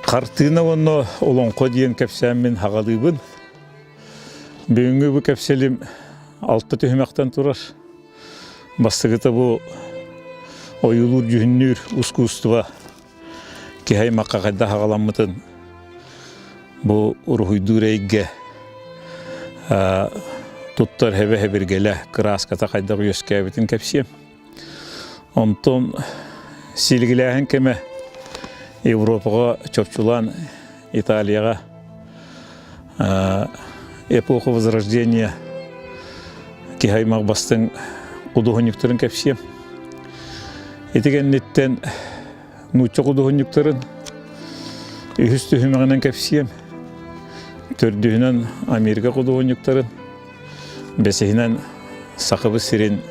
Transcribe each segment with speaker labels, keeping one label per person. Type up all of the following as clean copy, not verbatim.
Speaker 1: Хартыына уонна олоҥхо диэн кэпсээммин хаҕалыыбын. Бүгүҥҥү бу кэпсэлим алта түһүмэхтэн турар. Бастакыта бу ойуулуур-дьүһүннүүр ускуустуба киһи аймахха хайдах аҕаламмытын бу уруһуйдуур эйгэ туттар хэбэ-хэбиргэлэ кырааската хайдах үөскээбитин кэпсиэм. Онтон силигилээһин кэмэ Европаҕа чопчулаан Италияҕа эпоха Возрождения киһи аймах бастыҥ худуоһунньуктарын кэпсиэм. Ити кэнниттэн нуучча худуоһунньуктарын үһүс түһүмэҕинэн кэпсиэм. Төрдүһүнэн Америка худуоһунньуктарын, бэсиһинэн Сахабыт сирин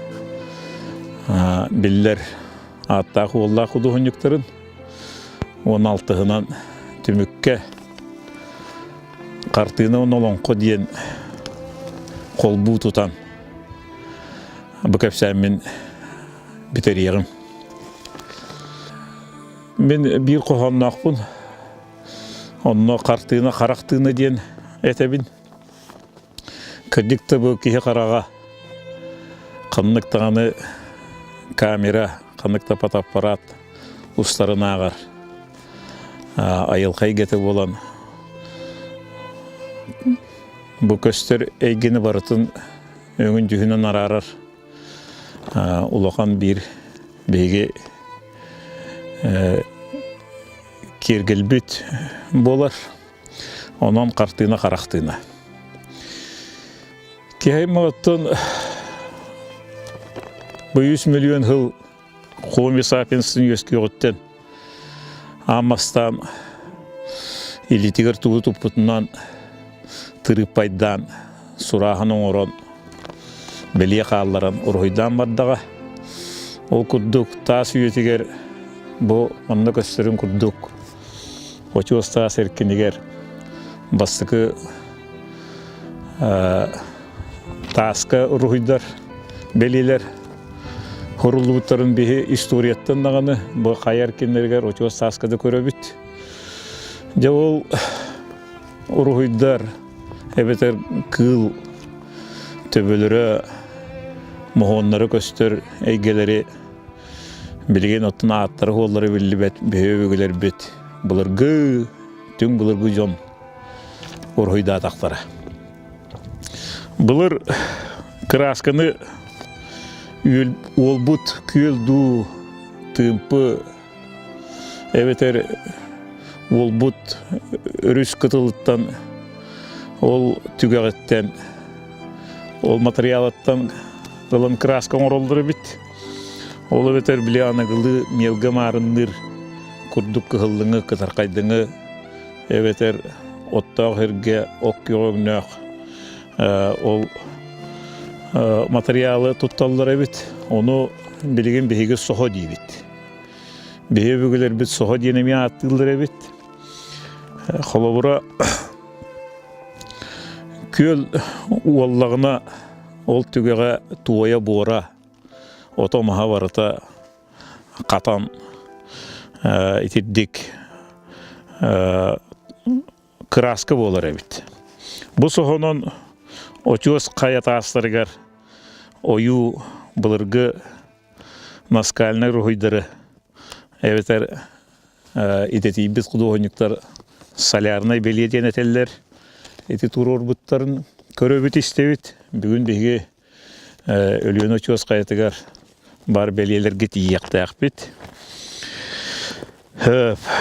Speaker 1: биллэр ааттаах уоллаах худуоһунньуктарын уонна алтыһынан түмүккэ хартыына уонна олоҥхо диэн холбуу тутан бу кэпсээммин бүтэриэҕим. Мин биир хоһоонноохпун. Онно хартыына харах тыына диэн этэбин. Кырдьык да бу киһи хараҕа ханнык даҕаны камера, ханнык да фотоаппарат устарын ааҕар айылҕа эйгэтэ буолан бу көстөр эйгэни барытын өҥүн-дьүһүнүн араарар улахан биир биһиги киэргэлбит буолар. Онон хартыына харахтыына. Киһи оттон бу 100 миллион сыл Homo sapiens'ин үөскүөҕүттэн аан бастаан илиитигэр тугу туппутунан тырыыппайдаан сурааһын оҥорон бэлиэ хаалларан уруһуйдаан бардаҕа. Ол курдук таас үйэтигэр бу манна көстөрүн курдук очуос таас эркинигэр бастакы тааска уруһуйдар бэлиэлэр хоруллубуттарын биһи историяттан даҕаны бу хайа эркиннэригэр очуос тааска да көрөбүт. Дьэ ол уруһуйдар эбэтэр кыыл төбөлөрө моһуоннара көстөр эйгэлэри билигин оттон ааттара-суоллара биллибэт биһиги өбүгэлэрбит былыргы түҥ былыргы дьон уруһуйдаатахтара. Былыр кыраасканы уолбут күөл дуу тыымпы эбэтэр уолбут өрүс кытылыттан ол түгэҕиттэн ол матырыйаалыттан ылан кырааска оҥороллор эбит. Ол эбэтэр били аныгылыы миэлгэ маарынныыр курдук кыһыллыҥы, кытархайдыҥы эбэтэр оттоох сиргэ ок күөх өҥнөөх ол матырыйаалы тутталлар эбит. Ону билигин биһиги соһо диибит. Биһиги өбүгэлэрбит соһо диэн эмиэ ааттыыллар эбит. Холобура, күөл уоллаҕына ол түгэҕэ туойа буора, ото-маһа барыта хатан итирдик кырааска буолар эбит. Бу соһонон очуос хайа таастарыгар ойуу былыргы наскальнай уруһуйдары эбэтэр идэтийбит худуоһунньуктар солярнай бэлиэ диэн этэллэр. Ити туруорбуттарын көрөбүт-истэбит. Бүгүн биһиги Өлүөнэ очуос хайатыгар бар бэлиэлэргэ тиийиэхтээхпит.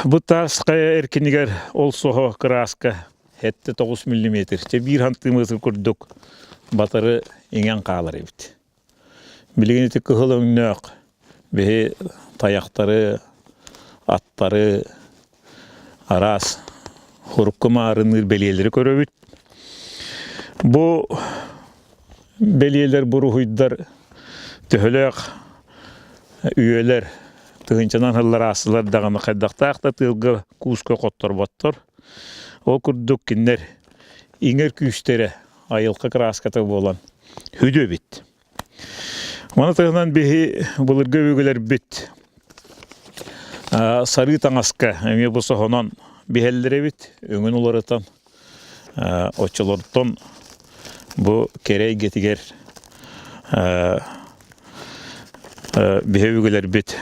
Speaker 1: Бу таас хайа эркинигэр ол соһо кырааска 7-9 миллиметр, чэ биир хантыымыты курдук батары иҥэн хаалар эбит. Билигин ити кыһыл өҥнөөх биһи тайахтары, аттары, араас урукку маарынныыр бэлиэлэри көрөбүт. Бу бэлиэлэр буруһуйдар төһөлөөх үйэлэр тыһыынчанан сыллар аастылар даҕаны хайдахтаах да тыалга кууска хотторботтор. Ол курдук кинилэр иҥэр күүстэрэ айылҕа кырааската буолан сүдү эбит. Маны таһынан биһи былыргы өбүгэлэрбит сарыы таҥаска эмиэ бу соһонон биһэллэр эбит, өҥүн уларытан. Оччолортон бу кэрэ эйгэтигэр биһи өбүгэлэрбит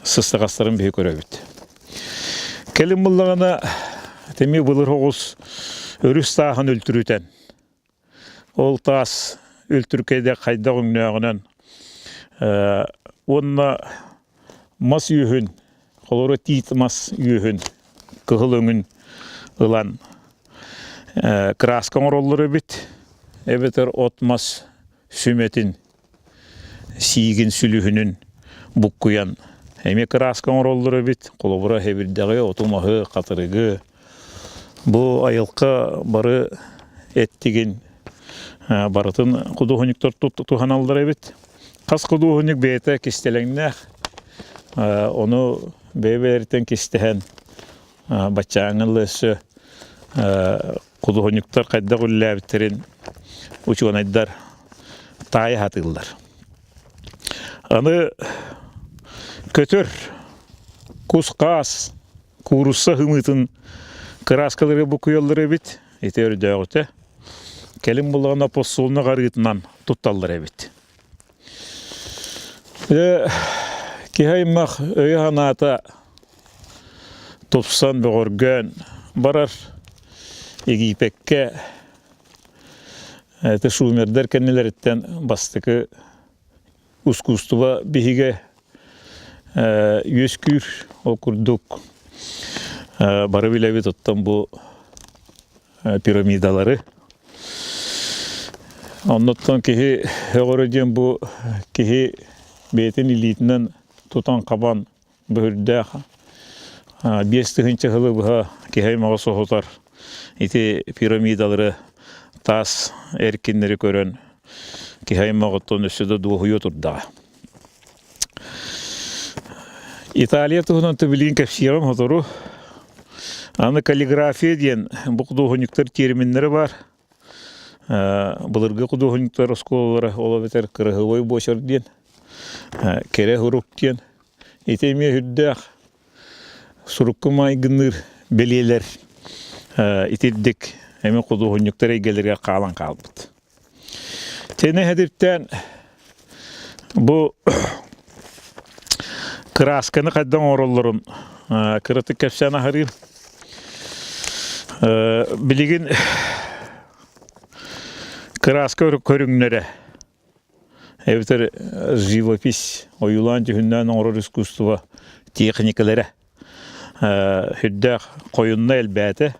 Speaker 1: сыстаҕастарын биһи көрөбүт. Кэлин буллаҕына эмиэ былыр оҕус өрүс тааһын үлтүрүтэн, ол таас үлтүркэйдэ хайдах өҥнөөҕүнэн уонна мас үөһүн, холоро тиит мас үөһүн кыһыл өҥүн ылан кырааска оҥороллор эбит, эбэтэр от-мас сүмэтин, сиигин, сүлүһүнүн буккуйан эмиэ кырааска оҥороллор эбит. Холобура, хэбирдэҕи, оту-маһы, хатырыгы. Бу айылҕа бары эттигин барытын худуоһунньуктар туһаналлар эбит. Хас худуоһунньук бэйэтэ кистэлэҥнээх, ону бэйэ-бэйэлэриттэн кистэһэн баччааҥҥы өссө худуоһунньуктар хайдах үлэлээбиттэрин учуонайдар таайа сатыыллар. Аны көтөр, кус-хаас, куурусса хымыытын кырааскалары букуйаллар эбит, ити өрдөөҕүтэ. Кэлин буллаҕына подсолнух арыытынан тутталлар эбит. Киһи аймах өйө-санаата тупсан, бөҕөргөөн барар. Египеккэ ити шумердэр кэннилэриттэн бастакы ускуустуба биһигэ үөскүүр. Ол курдук бары билэбит оттон бу пирамидалары. Оннуттан киһи өҕөрө диэн бу киһи бэйэтин илиитинэн тутан-хабан бөһүрдээх 5000 сылы быһа киһи аймаҕы соһутар ити пирамидалары таас эркиннэри көрөн киһи аймаҕыттан өссө да дуоһуйа турдаҕа. Италия туһунан билигин кэпсиэҕим сотору. Аны каллиграфия диэн бу худуоһунньуктар терминнэрэ баар. Былыргы худуоһунньуктар оскуолалара ол эбэтэр кыраһыабай буочар диэн, кэрэ сурук диэн. Ити эмиэ үрдээх сурукка майгынныыр бэлиэлэр итирдик эмиэ худуоһунньуктар эйгэлэригэр хаалан хаалбыт. Тэнэ хэдиртээн бу кыраасканы хайдах оҥороллорун кыратык кэпсээн аһарыым. Билигин кырааска көрүҥнэрэ эбэтэр живопись ойуулаан дьүһүннээн оҥорор искусство техникалара сүрдээх хойунна элбээтэ.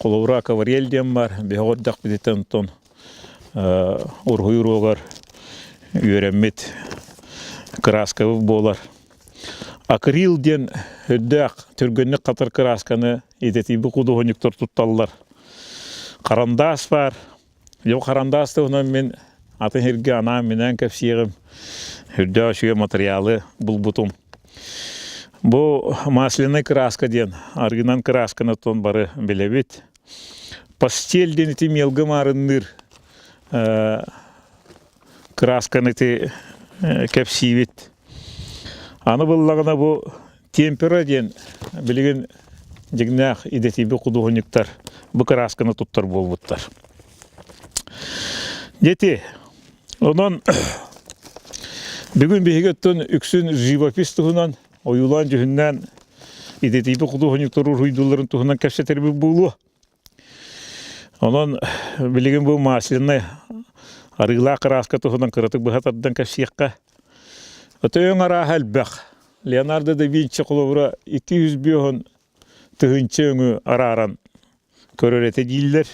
Speaker 1: Холобура, акварель диэн баар, биһиги ордохпутуттан онтон уруһуй уруогар үөрэммит кырааскабыт буолар. Акрил диэн үрдээх түргэнник хатар кыраасканы идэтийбит худуоһунньуктар тутталлар. Харандаас баар. Дьэ харандаас туһунан мин атын сиргэ анаан-минээн кэпсиэҕим. Үрдээх үчүгэй матырыйаалы булбутум. Бу масляный краска диэн арыынан кыраасканы оттон бары билэбит. Постель диэн ити миэлгэ маарынныыр кыраасканы ити кэпсиибит. Аны буллаҕына бу темпера диэн билигин дьиҥнээх идэтийбит худуоһунньуктар бу кыраасканы туттар буолбуттар. Дети, онон бүгүн биһиги оттон үксүн живопись туһунан ойуулаан дьүһүннээн идэтийбит худуоһунньуктар уруһуйдуулларын туһунан кэпсэтэрбит буолуо. Онон билигин бу масляный арыылаах кырааска туһунан кыратык быһа тардан кэпсиэххэ. Өтөйөҥ арааһа элбэх. Леонардо да Винчи холобура 205 тыһыынча өҥү арааран көрөр этэ дииллэр.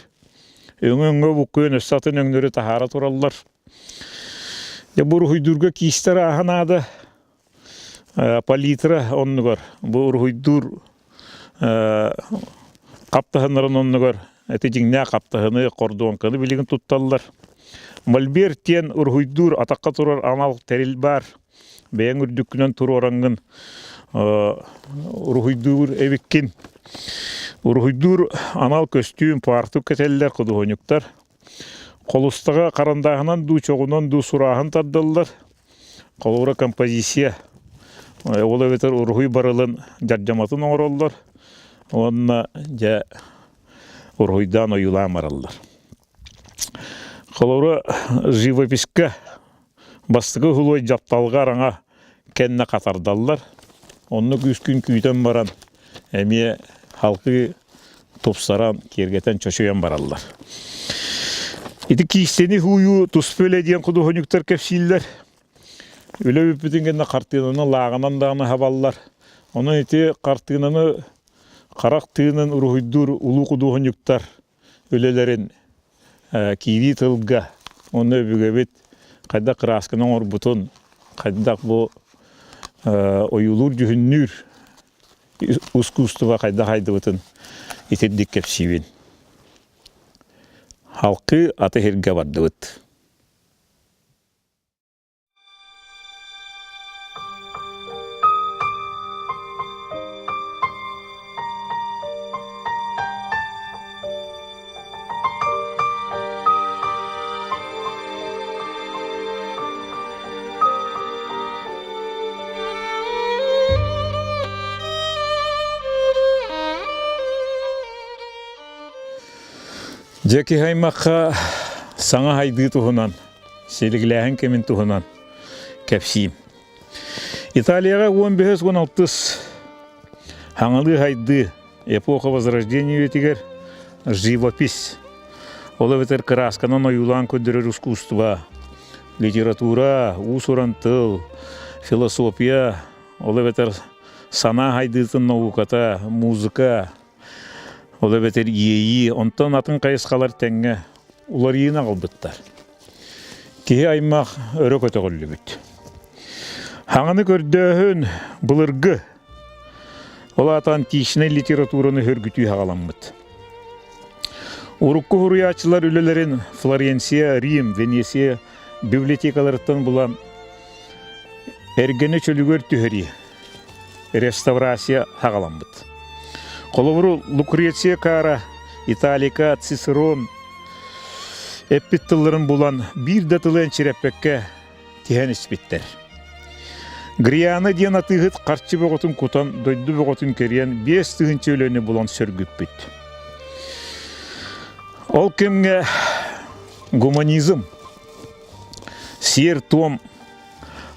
Speaker 1: Өҥө-өҥө буккуйан өссө атын өҥнөрү таһаара тураллар. Дьэ бу уруһуйдуурга киистэр ааһа наада. Палитра оннугар бу уруһуйдуур хаптаһыннарын оннугар эти дьиҥнээх хаптаһыны, хордуоҥканы билигин тутталлар. Мольберт диэн уруһуйдуур атахха турар анал тэрил баар. Бэйэҥ үрдүккүнэн туруораҥҥын уруһуйдуур эбиккин. Уруһуйдуур анал көстүүм, фартук кэтэллэр худуоһунньуктар. Холустаҕа харандааһынан дуу, чоҕунан дуу сурааһын тардаллар. Холобура, композиция, ол эбэтэр уруһуй барылын дьардьаматын оҥороллор. Уонна дьэ уруһуйдаан ойуулаан бараллар. Холобура, живописька бастакы уһулуой дьапталга араҥа кэннэ хатардаллар. Оннук үс күн күүтэн баран эмиэ халкы тупсаран, киэргэтэн, чочуйан бараллар. Ити киистэни хууйуу туспа үлэ диэн худуоһунньуктар кэпсииллэр. Үлэ бүппүтүн кэннэ хартыынаны лааҕынан даҕаны хабаллар. Онон ити хартыынаны харах тыынын уруһуйдуур улуу худуоһунньуктар үлэлэрин киирии тылга уонна өбүгэбит хайдах кыраасканы оҥорбутун, хайдах бу ойуулуур-дьүһүннүүр искусство хайдах айдыбытын итирдик кэпсиибин. Халкы аты сиргэ бардыбыт. Дьэ киһи аймахха саҥа хайдыы туһунан силигилээһин кэмин туһунан кэпсиим. Италияҕа 15-16 хаҥалыы хайдыы эпоха Возрождения үйэтигэр живопись, ол эбэтэр кыраасканан ойуулаан көрдөрөр искусство, литература, уус-уран тыл, философия, ол эбэтэр санаа хайдыытын науката, музыка, Ол эбэтэр иэйии, онтон атын хайысхалар тэҥҥэ уларыйыыны аҕалбыттар. Киһи аймах өрө көтөҕүллүбүт. Хаҥаны көрдөөһүн былыргы, ол аата античнай литератураны хөргүтүү хаҕаламмыт. Урукку суруйааччылар үлэлэрин Флоренция, Рим, Венеция библиотекаларыттан булан эргэни чөлүгэр түһэрии реставрация хаҕаламмыт. Холобуру Лукреция Кара, Италика, Цицерон эппит тылларын булан биир да тылы энчирэппэккэ тиһэн испиттэр. Гриана диэн атыыһыт харчы бөҕөтүн кутан, дойду бөҕөтүн кэрийэн 5000 өлөнү булан сөргүппүт. Ол кэмҥэ гуманизм, сиэр-туом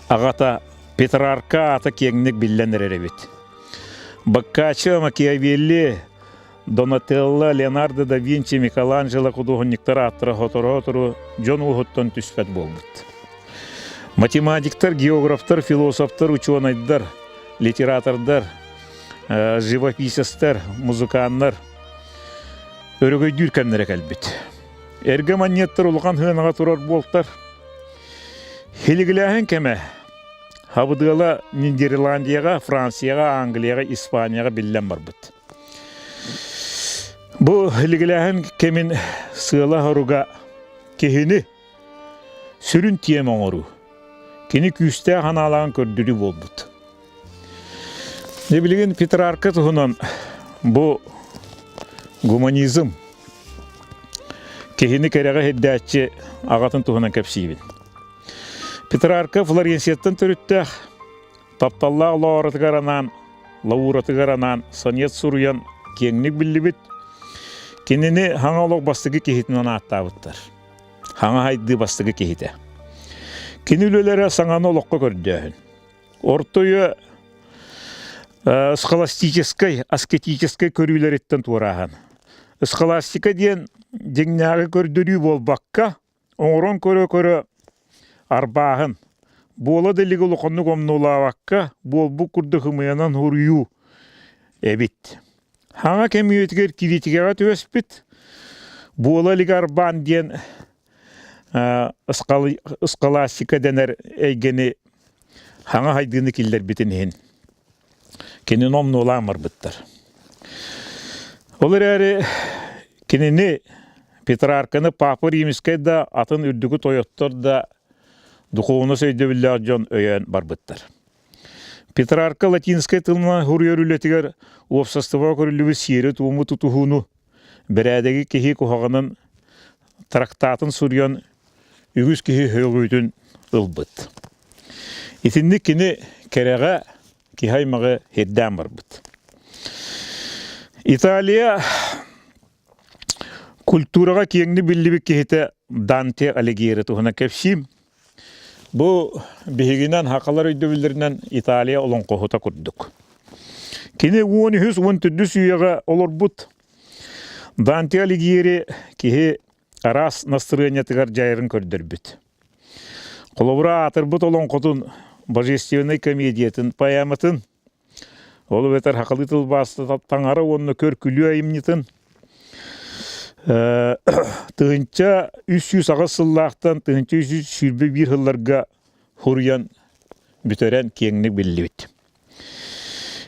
Speaker 1: аҕата Петрарка аата киэҥник биллэн эрэр эбит. Боккаччо, Макиавелли, Донателло, Леонардо да Винчи, Микеланджело худуоһунньуктар ааттара сотору-сотору дьон уоһуттан түспэт буолбут. Математиктар, географтар, философтар, учуонайдар, литератордар, живописецтэр, музыканнар өрөгөйдүүр кэмнэрэ кэлбит. Эргэ манньыаттар улахан сыанаҕа турар буолтар. Хилиглээһин кэмэ Хабыдыала Нидерландияҕа, Францияҕа, Англияҕа, Испанияҕа биллэн барбыт. Бу хилиглээһин кэмин сыала-соруга киһини сүрүн тиэмэ оҥоруу. Кини күүстээх анаалаан көрдөрүү буолбут. Дьэ билигин Петрарка туһунан бу гуманизм киһини кэрэҕэ сирдээччи аҕатын туһунан кэпсиибин. Петрарка Флоренцияттан төрүттээх, тапталлаах лооратыгар анаан, лауратыгар анаан сонет суруйан киэҥник биллибит. Кинини хаҥа олох бастакы киһитинэн ааттаабыттар. Хаҥа хайдыы бастакы киһитэ. Кини үлэлэрэ саҥаны олоххо көрдөөһүн. Орто үйэ схоластическай, аскетическай көрүүлэриттэн туорааһын. Схоластика диэн дьиҥнээҕи көрдөрүү буолбакка, оҥорон көрө-көрө арбааһын, буола да илик улаханнык омнуолаабакка, буолбут курдук ымыйанан суруйуу эбит. Хаҥа кэм үйэтигэр кириитикэҕэ түбэспит буола илик арбаан диэн схоластика дэнэр эйгэни хаҥа хайдыыны киллэрбитин иһин кинини омнуолаан барбыттар. Ол эрээри кинини Петрарканы Папа Римскэй да атын үрдүкү тойоттор да духовнай өйдөбүллээх дьон өйөөн барбыттар. Петрарка латинскай тылынан суруйар үлэтигэр уопсастыбаҕа көрүллүбүт сиэри-туому тутуһууну, бэрээдэги киһи куһаҕанын трактатын суруйан үгүс киһи һөҕүүтүн ылбыт. Итинник кини кэрэҕэ киһи аймаҕы сирдээн барбыт. Италия культураҕа киэҥник биллибит киһитэ Данте Алигьери туһунан кэпсиим. Бу биһигинэн сахалар өйдөбүллэринэн Италия олоҥхоһута курдук. Кини 13 14 үйэҕэ олорбут Данте Алигьери киһи араас настырыанньатыгар дьайарын көрдөрбүт. Холобура, аатырбыт олоҥхотун божественнай комедиятын поэматын, ол эбэтэр сахалыы тылбаастата таҥара уонна көр-күлүү айымньытын 1308 сыллаахтан 1321 сылларга суруйан бүтэрэн киэҥник биллибит.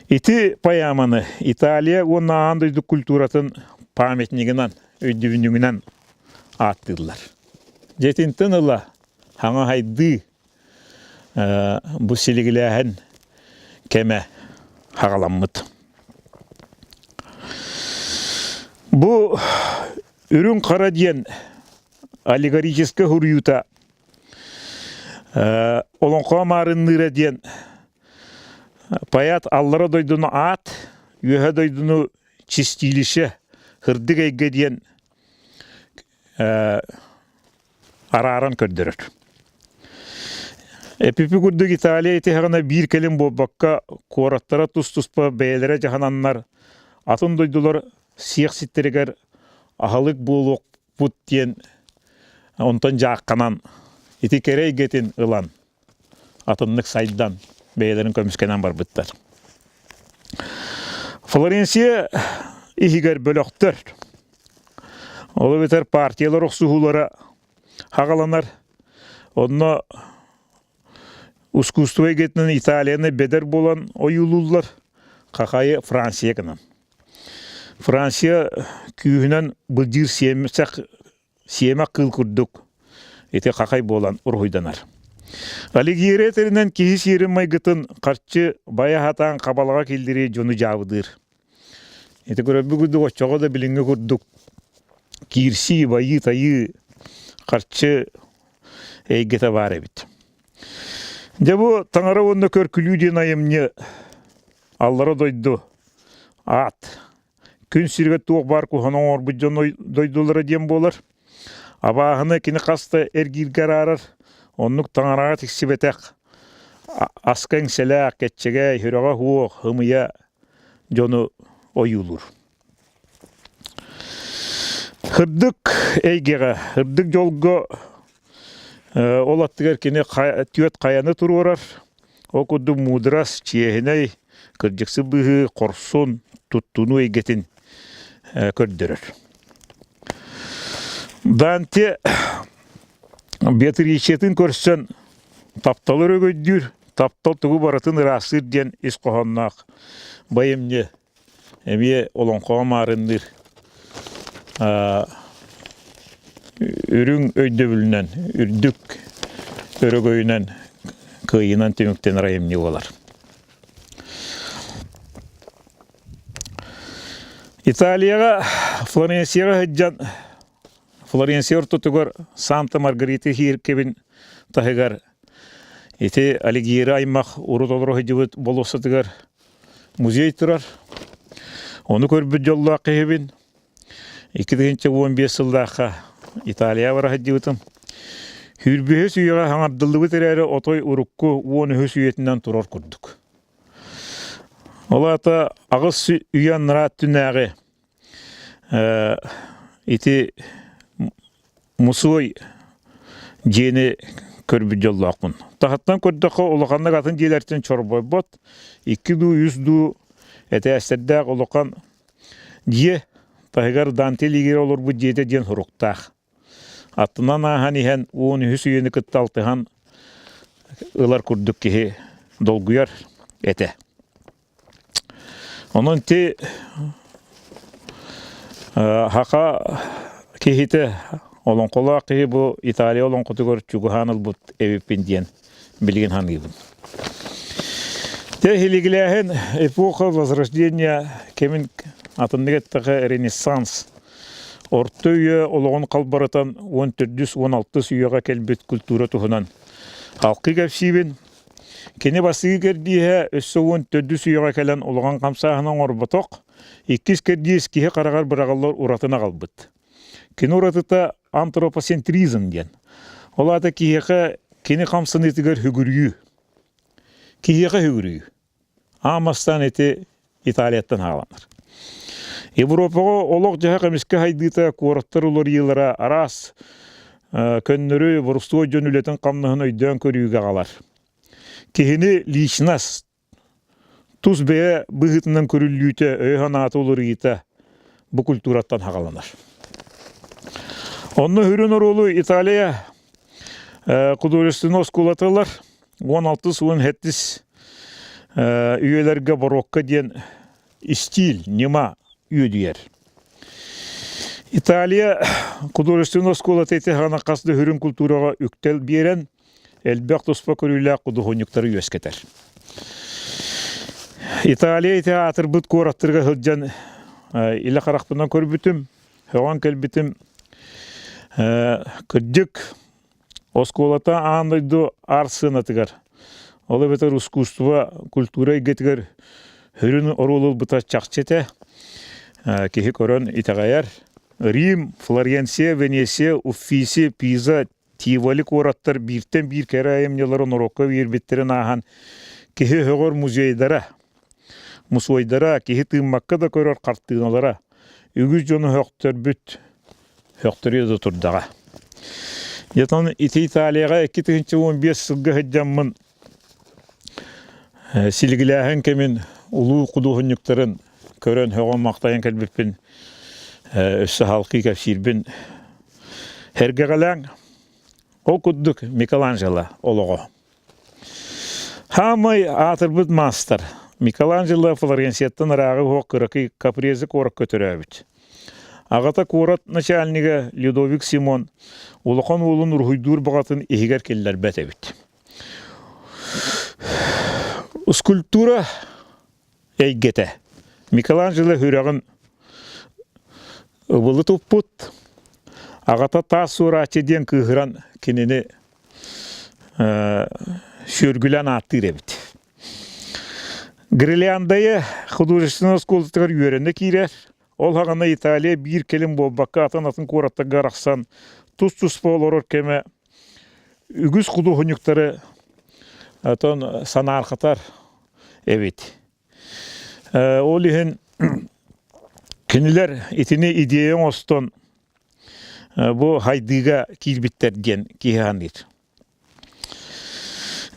Speaker 1: Ити поэманы Италия уонна аан дойду культуратын памятнигынан, өйдөбүнньүгүнэн ааттыыллар. Дьэтинтэн ыла хаҥаһайдыы бу силигилээһин кэмэ хаҕаламмыт. Бу үрүҥ хара диэн аллегорическай суруйуута Олоҥхо маарынныыра диэн поэт аллара дойдуну аат, үөһэ дойдуну чистилище, һырдык эйгэ диэн арааран көрдөрөр. Эпипи курдук Италия итиһэҕинэ биир кэлин буолбакка, куораттара тус-туспа бэйэлэрэ дьаһананнар, атын дойдулар сиэх ситтэригэр аһылык буолуохпут диэн онтон дьаахханан ити кэрэ эйгэтин ылан атыннык сайдан бэйэлэрин көмүскэнэн барбыттар. Флоренция иһигэр бөлөхтөр, ол эбэтэр партиялар охсуһуулара хаҕаланар. Онно искусство эйгэтинэн Италияны бэдэр буолан ойуулууллар, Хахайы Франция гынан. Франция күүһүнэн былдьыыр сиэмсэх сиэмэх кыыл курдук ити хахай буолан уруһуйданар. Алигьери этэринэн киһи сиэрин майгытын харчы байа сатаан хабалаҕа киллэрии дьону дьаабыдыыр. Ити көрөрбүт курдук оччоҕо да билиҥҥи курдук киирсии, байыы-тайыы, харчы эйгэтэ баар эбит. Дьэ бу Таҥара уонна көр-күлүү диэн айымньы аллара дойду аат Күн сиригэр туох баар куһаҕаны оҥорбут дьон дойдулара диэн буолар. Абааһыны кини хас да эргииргэ араарар, оннук таҥараҕа тиксибэтэх, аска иҥсэлээх, кэччэгэй, сүрэҕэ суох, ымыйа дьону ойуулуур. Һырдык эйгэҕэ, һырдык дьолго ол аттыгар кини түөрт хайаны туруорар. Ол курдук муударас, чиэһинэй, кырдьыксыт быһыы, хорсун, туттунуу эйгэтин көрдөрөр. Данте Беатричетын көрсөн тапталы өрөгөйдүүр, таптал тугу барытын ыраастыыр диэн ис хоһоонноох байымньы эмиэ олоҥхоҕо маарынныыр үрүҥ өйдөбүлүнэн, үрдүк өрөгөйүнэн кыайыынан түмүктэнэр айымньы буолар. Италияҕа Флоренцияҕа сылдьан Флоренция ортотугар Санта Маргарита кииркэбин таһыгар ити Алигьери аймах урут олоро сылдьыбыт болуоссатыгар музей турар. Ону көрбүт дьоллоох киһибин. 2015 сыллаахха Италия бара сылдьыбытым. Сүүрбүһүс үйэҕэ хаҥардыллыбыт эрээри отой урукку 13 үйэтинэн турар курдук. Ол аата аҕыс үйэ анараа өттүнээҕи ити мусуой дьиэни көрбүт дьоллоохпун. Таһыттан көрдөххө улаханнык атын дьиэлэртэн чорбойбот, икки дуу, үс дуу этээстэрдээх улахан дьиэ таһыгар Данте Алигьери олорбут дьиэтэ диэн суруктаах. Аттынан ааһан иһэн 13 үйэни кытта алтыһан ылар курдук киһи долгуйар этэ. Онон ити саха киһитэ олоҥхолоох киһи бу Италия олоҥхотугар чугаһаан ылбыт эбиппин диэн билигин саныыбын. Тэ иһилигилээһин эпоха Возрождения кэмин атыннык эттэхэ Ренессанс орто үйэ олоҕун халбарытан 14-16 үйэҕэ кэлбит культура туһунан халкы кэпсиибин. Кини бастакы кэрдииһэ өссө 14 үйэҕэ кэлэн улахан хамсааһыны оҥорботох. Иккис кэрдиис киһи хараҕар быраҕыллар уратыны аҕалбыт. Кини уратыта антропоцентризм диэн. Ол аата киһиэхэ кини хамсаныытыгар сүгүрүйүү. Киһиэхэ сүгүрүйүү. Аан бастаан ити Италияттан хааланар. Европаҕа олох-дьаһах эмискэ сайдыыта, куораттар уларыйыылара араас көннөрү боростуой дьон үлэтин-хамнаһын өйдөөн көрүүгэ аҕалар. Киһини личность, тус бэйэ быһыытынан көрүллүүтэ, өйө-санаата уларыйыыта бу культураттан хаҕаланар. Онно сүрүн оруолу Италия художественнай оскуолата ылар. 16-17 үйэлэргэ барокко диэн истиил, ньыма үөдүйэр. Италия художественнай оскуолата ити саҕана хас да сүрүн культураҕа үктэл биэрэн, элбэх туспа көрүүлээх худуоһунньуктары үөскэтэр. Италия ити аатырбыт куораттарга сылдьан илэ харахпынан көрбүтүм, сөҕөн кэлбитим. Кырдьык, оскуолата аан дойду аар сыанатыгар, ол эбэтэр искусство, культура эйгэтигэр сүрүн оруолу ылбыта чахчы этэ. Киһи көрөн итэҕэйэр. Рим, Флоренция, Венеция, Уффиси, Пиза, Тиволи куораттар бииртэн биир кэрэ айымньылары норуокка биэрбиттэрин ааһан киһи өһөҕөр музейдара, мусуойдара, киһи тыыммакка да көрөр хартыыналара үгүс дьону сөхтөрбүт, сөхтөрүө да турдаҕа. Дьэ ити Италияҕа 2015 сылга сылдьаммын силигилээһин кэмин улуу худуоһунньуктарын көрөн сөҕөн-махтайан кэлбиппин өссө халкыы кэпсиирбин Эргэҕэлээҥ ол курдук Микеланджело олоҕо. Хаамай аатырбыт маастар Микеланджело Флоренцияттан ырааҕы уһуох кыракый Капрези куоракка төрөөбүт. Аҕата куорат начальнига Людовик Симон улахан уолун уруһуйдуур баҕатын иһигэр киллэрбэт эбит. Скульптура эйгэтэ. Микеланджело сүрэҕин ыбылы туппут, аҕата таас суорааччы диэн кыыһыран кинини сүөргүлээн ааттыыр эбит. Гриляндай художественнай оскуолатыгар үөрэнэ киирэр. Ол саҕана Италия биир кэлим буолбакка атын-атын куораттарга арахсан тус-туспа олорор кэмэ үгүс худуоһунньуктары отон санаарҕатар эбит. Ол иһин кинилэр итини идея оҥостон бу хайдыыга киирбиттэр диэн киһи саныыр.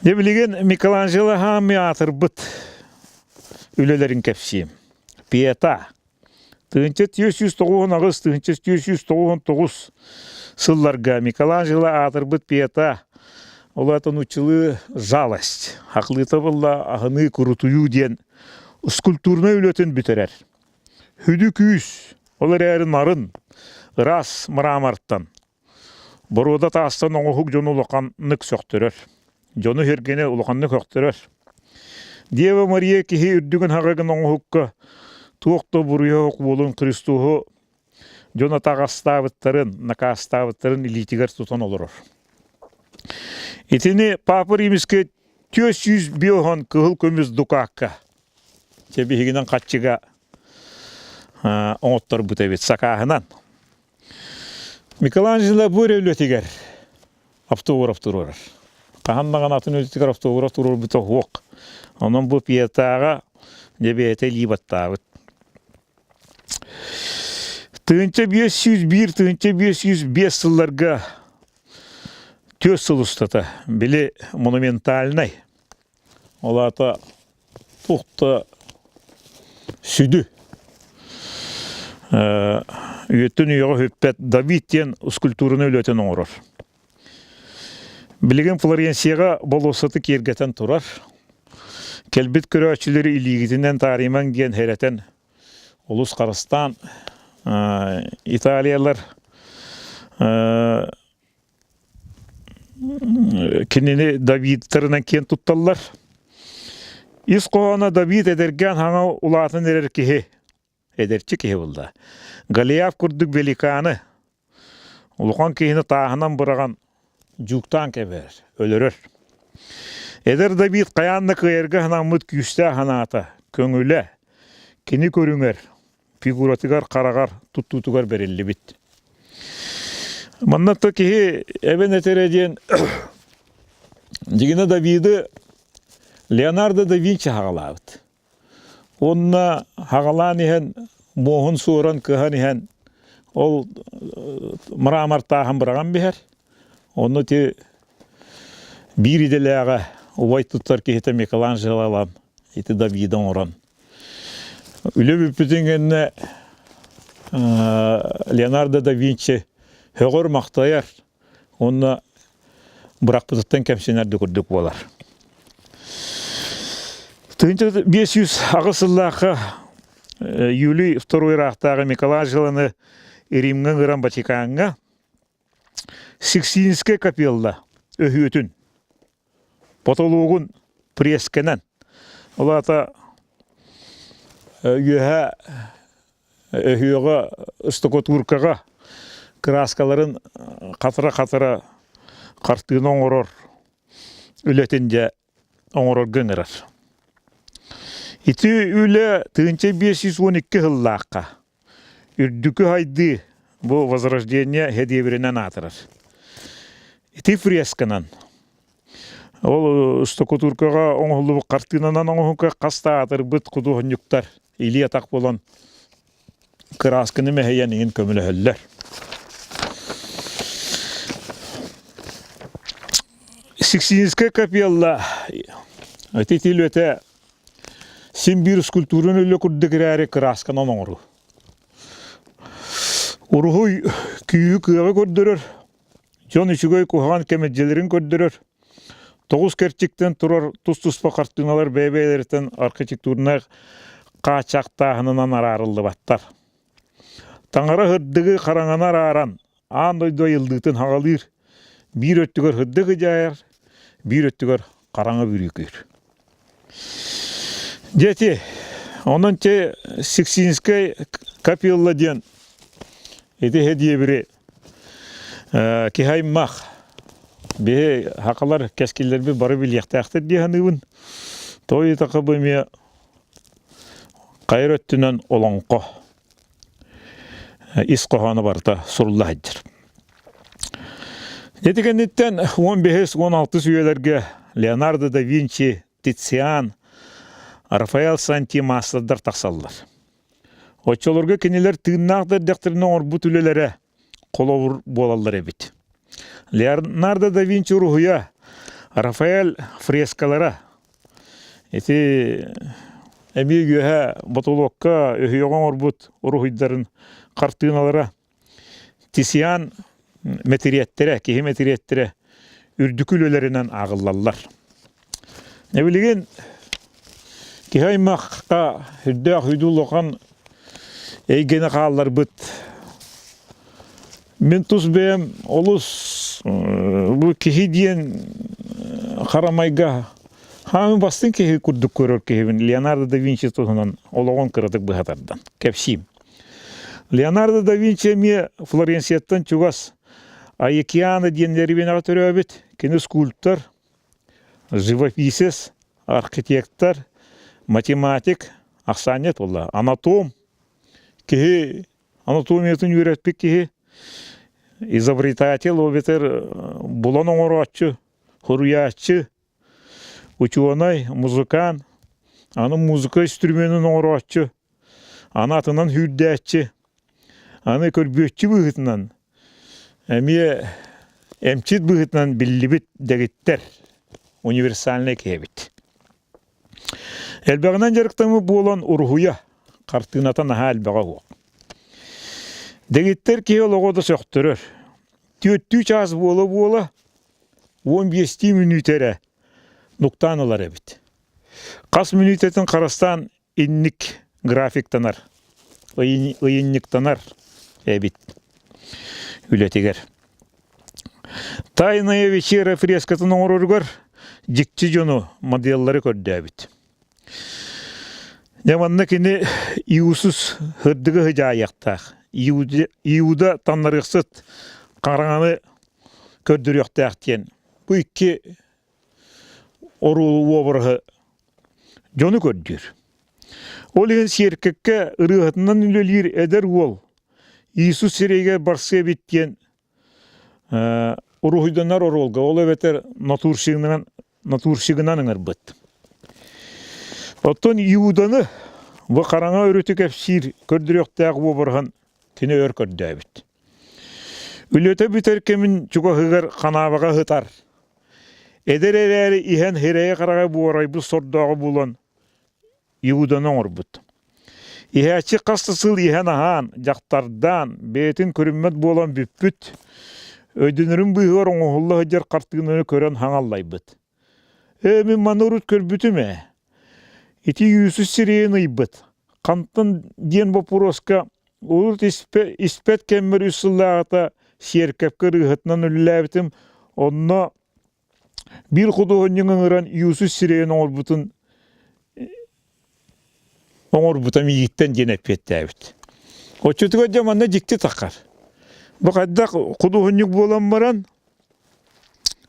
Speaker 1: Дьэ билигин Микеланджело хаамыы аатырбыт үлэлэрин кэпсиэм. Пьета 1498 1499 сылларга Микеланджело аатырбыт Пьета ол аата нууччалыы «Жалость» хахлыыта буолла аһыныы курутуйуу диэн скульптурнай үлэтин бүтэрэр. Сүдү күүс, ол эрээри нарын, ыраас мрамортан, боруода таастан оҥоһук дьону улаханнык сөхтөрөр. Дьону сэргэни улаханнык сөхтөрөр. Дева Мария киһи үрдүгүн хаҕыгын оҥоһукка туох да буруйа суох буолун Христоһу дьон атаҕастаабыттарын, накаастаабыттарын илиитигэр тутан олорор. Итини Папа Римскэй 405 кыһыл көмүс дукаакка чэ биһигинэн хаччыга оҥотторбут эбит сакааһынан. Микеланджело бу эрэ үлэтигэр автограф туруорар. Хаһан даҕаны атын үлэтигэр автограф туруорбута суох. Онон бу пьетаҕа дьэ бэйэтэ илии баттаабыт. 1501 1505 сылларга түөрт сыл устата били монументальнай ол аата туох да сүдү үйэттэн үйэҕэ сүппэт Давид диэн скульптураны үлэтин оҥорор. Билигин Флоренцияҕа болуоссаты киэргэтэн турар. Кэлбит көрөөччүлэри илиигитинэн таарыйымаҥ диэн хэрэтэн олус харыстаан Италиялар Кинини Давидтарынан киэн тутталлар. Ис хоһооно Давид эдэргээн хаҥа улаатан эрэр киһи, эдэрчи киһи буолла. Голиаф курдук великаны, улахан киһини тааһынан быраҕан дьууктаан кэбиһэр, өлөрөр. Эдэр Давид хайаан да кыайарга санаммыт күүстээх санаата, көҥүлэ, кини көрүҥэр. фигуратыгар, хараҕар, туттуутугар бэриллибит. Манна то киһи эбэн этэрэ диэн дьигинэ Давиды Леонардо да Винчи хаҕалаабыт. Уонна хаҕалаан иһэн муоһун суоран кыһан иһэн ол мрамор тааһын быраҕан биһэр. Онно ити биир идэлээҕэ убай туттар киһитэ Микеланджело ылан ити Давиды оҥорон Үлэ бүппүтүн кэннэ Леонардо да Винчи сөҕөр-махтайар уонна бырахпытыттан кэмсинэр да курдук буолар. 1508 сыллаахха Юлий II ыраахтааҕы Микеланджелоны Римҥа ыҥыран Ватикаҥҥа Сикстинскэй капелла өһүөтүн Потолуогун пресскэнэн, ол аата үөһэ өһүөҕэ штукатуркаҕа кырааскаларын хатыра-хатыра хартыына оҥорор үлэтин дьэ оҥорорго ыҥырар. Ити үлэ 1512 сыллаахха үрдүкү хайдыы бу Возрождение һэдиэбиринэн аатырар. Ити фресканан ол штукатуркаҕа оҥоһуллубут хартыынанан оҥоһукка хас да аатырбыт худуоһунньуктар илии-атах буолан кыраасканы мэһийэн иҥин көмөлөһөллөр. Сикстинская капелла ити тилүөтэ син биир скульптураны үлэ курдук эрээри кыраасканан оҥоруу. Уруһуй күүһү кыаҕы көрдөрөр, дьон үчүгэй куһаҕан кэмэлдьилэрин көрдөрөр. Тоҕус кэрчиктэн турар тус-туспа хартыыналар бэйэ-бэйэлэриттэн архитектурнай хааччахтааһынынан араарыллыбаттар. Таҥара сырдыгы хараҥаны арааран, аан дойду айыллыытын хаҕалыыр, биир өттүгэр сырдык ыдьаайар, биир өттүгэр хараҥа бүрүүкүүр. Дьэ онон те Сиксинскэй капелла диэн ити диэбири киһи аймах биһи хакалар кэскиллэрбит бары билиэхтээхтэр дии саныыбын. Той такыбы эмиэ хайыр өттүнэн олоҥхо ис хоһооно барыта сурулла сылдьар. Ити кэнниттэн 15-16 үйэлэргэ Леонардо да Винчи, Тициан, Рафаэль Санти маастардар тахсаллар. Оччолорго кинилэр тыыннаах да эрдэхтэринэ оҥорбут үлэлэрэ холобур буолаллар эбит. Леонардо да Винчи уруһуйа, Рафаэль фрескалара ити эмиэ үөһэ ботулуокка өһүөҕэ оҥорбут уруһуйдарын хартыыналара Тициан мэтириэттэрэ, киһи мэтириэттэрэ үрдүкү үлэлэринэн ааҕыллаллар. Билигин киһи аймахха үрдээх үйдүү улахан эйгэни хаалларбыт. Мин тус бэйэм олус бу киһи диэн харамайга хаамыы бастыҥ киһи курдук көрөр киһибин Леонардо да Винчи туһунан олоҕун кыратык быһа тардан кэпсиим. Леонардо да Винчи эмиэ Флоренцияттан чугас Айыкиана диэн дэриэбинэҕэ төрөөбүт. Кини скульптор, живописец, архитектор, математик, ахсаанньыт буолла, анатом, киһи анатомиятын үөрэппит киһи, изобретатель эбэтэр булан оҥорооччу, суруйааччы, учуонай, музыкант, аны музыка инструменын оҥорооччу, аны атынан сүүрдээччи, аны көрбүөччү быһыытынан эмиэ эмчит быһыытынан биллибит дэгиттэр универсальнай киһи эбит. Элбэҕинэн дьарыктаммыт буолан уруһуйа, хартыыната наһаа элбэҕэ суох. Дэгиттэр киһи олоҕо да сөхтөрөр. Түөртүү чаас буола-буола 15-тии мүнүүтэ эрэ нуктаан ылар эбит. Хас мүнүүтэтин харыстаан инник графиктанар, ыйынньыктанар эбит үлэтигэр. Тайная вечера фрескатын оҥороругар дьикти дьону, моделлары көрдөөбүт. Дьэ манна кини Иисус сырдыгы сыдьаайыахтаах, Иуда таннарыахсыт хараҥаны көрдөрүөхтээх диэн бу икки оруолу уобараһы дьону көрдүүр. Ол иһин сиэркэккэ ырыаһытынан үлэлиир эдэр уол Иисус сирэйигэр барсыа эбит диэн уруһуйданар оруолга, ол эбэтэр натурщигынан, натурщигынан ыҥырбыт. Оттон Иуданы бу хараҥа өрүтү кэпсиир көрдөрүөхтээх уобараһын кини өр көрдөөбүт. Үлэтэ бүтэр кэмин чугаһыгар ханаабаҕа сытар. Эдэр эрээри иһэн сирэйэ-хараҕа буорайбыт сордооҕу булан Иуданы оҥорбут. Иһээччи хас да сыл иһэн-аһаан, дьахтардаан, бэйэтин көрүммэт буолан бүппүт, өйдөнөрүн быыһыгар оҥоһулла сылдьар хартыынаны көрөн хаҥаллайбыт. «Ээ, мин маны урут көрбүтүм ээ. Ити Иисус сирэйин ыйбыт. Хантан диэн боппуруоска урут испэт кэммэр үс сыллааҕыта сиэркэпкэ ырыаһытынан үлэлээбитим. Онно Биир худуоһунньук ыҥыран Иисус сирэйин оҥорбутун оҥорбута миигиттэн диэн эппиэттээбит. Оччотугар дьэ манна дьикти таххар. Бу хайдах худуоһунньук буолан баран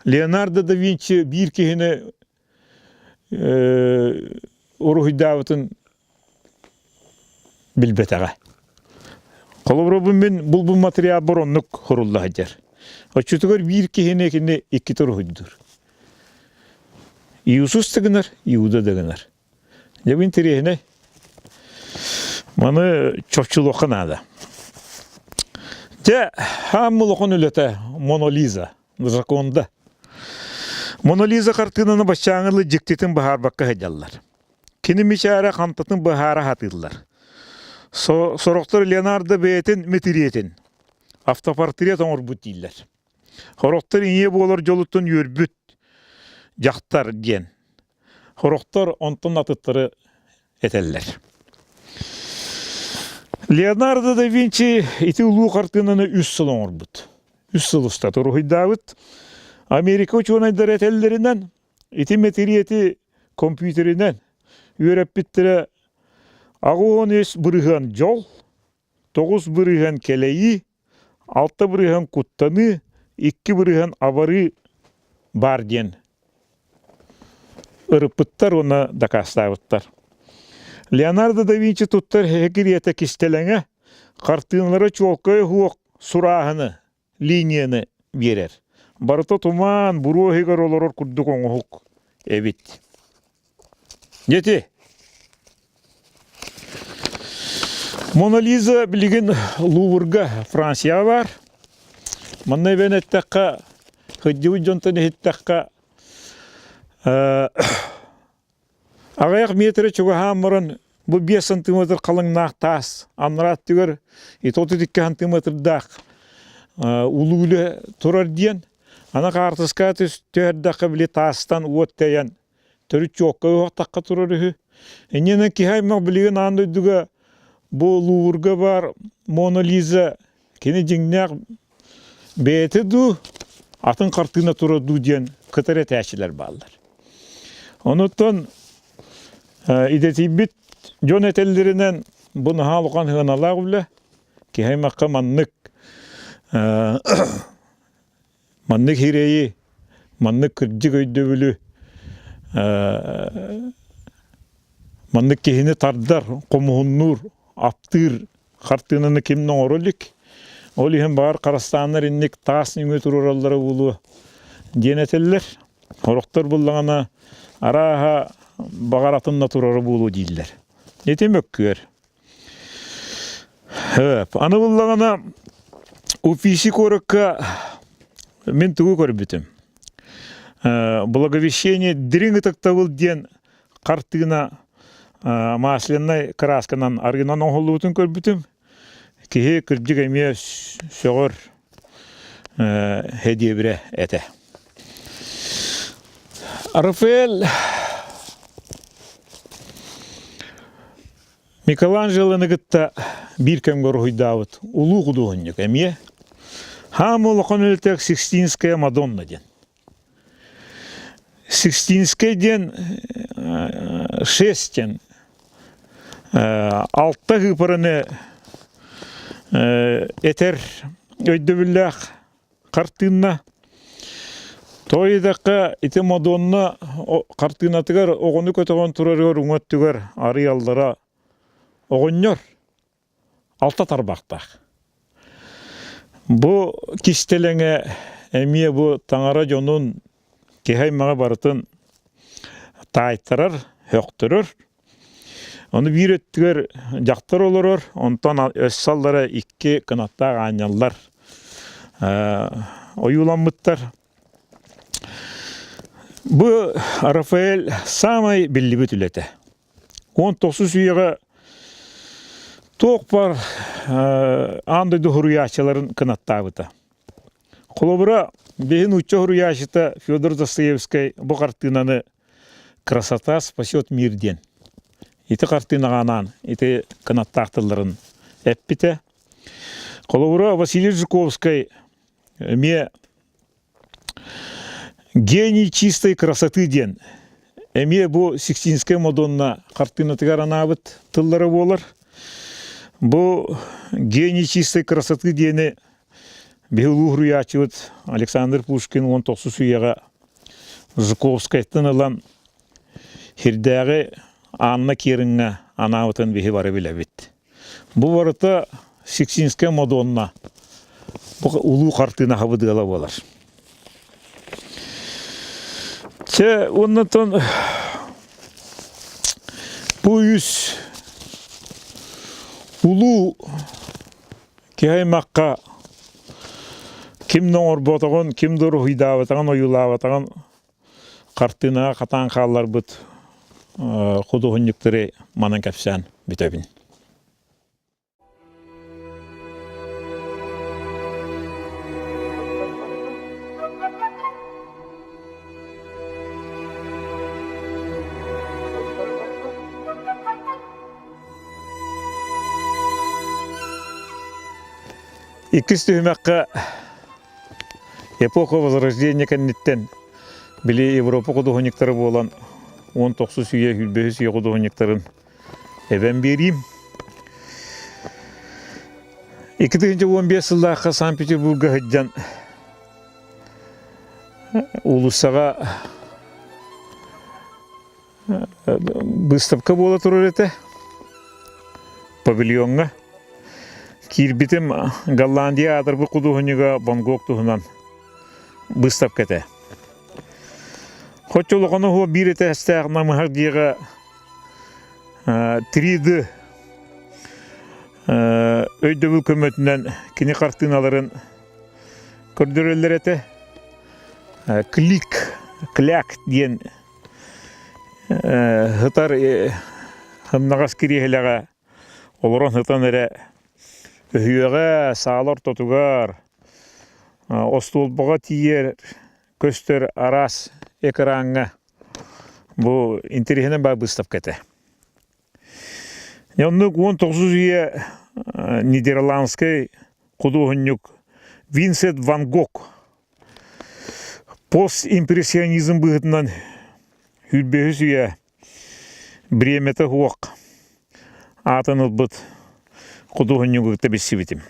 Speaker 1: Леонардо да Винчи биир киһини уруһуйдаабытын билбэтэҕэ. Холобура бу мин булбут материалбар оннук сурулла сылдьар. Оччотугар биир киһини кини иккитэ уруһуйдуур. Иисус да гынар, Иуда да гынар. Дьэ бу интэриэһинэй. Маны чопчулуохха наада. Дьэ, хаам улахан үлэтэ Мона Лиза, Джоконда. Мона Лиза хартыынаны баччааҥы дьиктитин быһаарбакка сылдьаллар. Кини мичээрэ хантатын быһаара сатыыллар. Сорохтор Леонардо бэйэтин мэтириэтин автопортрет оҥорбут дииллэр. Сорохтор ийэ буолар дьолуттан үөрбүт дьахтар диэн. Сорохтор онтон атыттары этэллэр. Леонардо да Винчи ити улуу хартыынаны үс сыл оҥорбут. Үс сыл устата уруһуйдаабыт. Америка учуонайдара этэллэринэн, Ити мэтириэти компьютеринэн үөрэппиттэрэ 83% дьол, 9% кэлэйии, 6% куттаныы, 2% абарыы баар диэн ырыппыттар уонна дакаастаабыттар. Леонардо да Винчи туттар кириэтэ кистэлэҥэ хартыыналара чуолкай уһуох сурааһыны линияны биэрэр. Барыта туман, буруо иһигэр олорор курдук оҥоһук эбит. Дети, Мона Лиза билигин Луврга, Францияҕа баар. Манна эбэн эттэххэ, сылдьыбыт дьонтон иһиттэххэ, Аҕыйах миэтэрэ чугаһаан баран, бу 5 сантиметр халыҥнаах таас анараа өттүгэр ити 32 сантиметрдаах улуу үлэ турар диэн, аны хаартыскаҕа түһэрдэххэ били таастан уот тэйэн төрүт чуокка уһахтахха турар үһү. Иннинэ киһи аймах билигин аан дойдуга бу Луврга баар Мона Лиза кини дьиҥнээх бэйэтэ дуу, атын хартыына турар дуу диэн кытары этээччилэр бааллар. Онуттан идэтийбит дьон этэллэринэн бу наһаа улахан сыаналаах үлэ. Киһи аймахха маннык маннык хирэйи, маннык кырдьык өйдөбүлү маннык киһини тардар, хомуһуннуур, аптыыр хартыынаны ким да оҥоро илик. Ол иһин баҕар харастааннар инник таас нөҥүө туруораллара буолуо диэн этэллэр. Сорохтор буллаҕына арааһа баҕар атын да турара буолуо дииллэр. Ити мөккүөр. Аны буллаҕына Уфиси куоракка мин тугу көрбүтүм. Благовещение дириҥ ытыктабыл диэн хартыына масляный красканан арыынан оҥоһуллубутун көрбүтүм. Киһи кырдьык эмиэ сөҕөр һэдиэбирэ этэ. Рафаэль Микеланджелоны кытта биир кэмҥэ уруһуйдаабыт улуу худуоһунньук эмиэ Хаам улахан үлэтэ Сикстинская Мадонна диэн. Сикстинскэй диэн шесть диэн алта ыыпараны этэр өйдөбүллээх хартыына. Тоҕо диэтэххэ, ити Мадонна хартыынатыгар оҕону көтөҕөн турарыгар уҥа өттүгэр арыйаллара. оҕонньор алта тарбахтаах. Бу кистэлэҥэ эмиэ бу таҥара дьонун киһи аймаҕы барытын таайтарар, һөхтөрөр. Ону биир өттүгэр дьахтар олорор, онтон өссө аллара икки кынаттаах аанньаллар ойууламмыттар. Бу Рафаэль саамай биллибит үлэтэ. 19 үйэҕэ туох баар аан дойду суруйааччыларын кынаттаабыта. Холобура, биһи нуучча суруйааччыта Федор Достоевскай бу хартыынаны «Красота спасет мир» диэн ити хартыынаҕа анаан ити кынаттаах тылларын эппитэ. Холобура, Василий Жуковскай эмиэ «Гений чистой красоты» диэн эмиэ бу Сикстинская Мадонна хартыынатыгар анаабыт тыллара буолар. Бу «Гений чистой красоты» диэни биһи улуу суруйааччыбыт Александр Пушкин 19 үйэҕэ Жуковскайтан ылан Сирдээҕи Анна Кириҥҥэ анаабытын биһи бары билэбит. Бу барыта Сиксинская Мадонна бу улуу хартыына хабыдыала буолар. Чэ, уоннатан бу үс улуу киһи аймахха ким да оҥорботоҕун, ким да уруһуйдаабатаҕын, ойуулаабатаҕын хартыынаҕа хатаан хаалларбыт худуоһунньуктары манан кэпсээн бүтэбин. Иккис түһүмэххэ Эпоха Возрождения кэнниттэн били Европа худуоһунньуктара буолан 19 үйэ 25 үйэ худуоһунньуктарын эбэн биэриим. 2015 сыллаахха Санкт-Петербурга сылдьан уулуссаҕа Выставка буола турар этэ павильоҥҥа. Киирбитим Голландия аатырбыт худуоһунньуга Ван Гог туһунан выставка этэ. Хоть улахан оһуо биир этээстээх намыһах дьиэҕэ 3D өйдөбүл көмөтүнэн кини хартыыналарын көрдөрөллөр этэ. Клик, кляк диэн Сытар сымнаҕас кириэһилэҕэ олорон сытан эрэ өһүөҕэ, саала ортотугар, остуолбаҕа тиийэр көстөр араас экраҥҥа бу интэриэһинэй баар быыстапка этэ. Оннук 19 үйэ нидерландскай худуоһунньук Винсент Ван Гог Постимпрессионизм быһыытынан сүүрбэһис үйэ бириэмэтэ суох аатын ылбыт худуоһунньугу кытта билсибитим.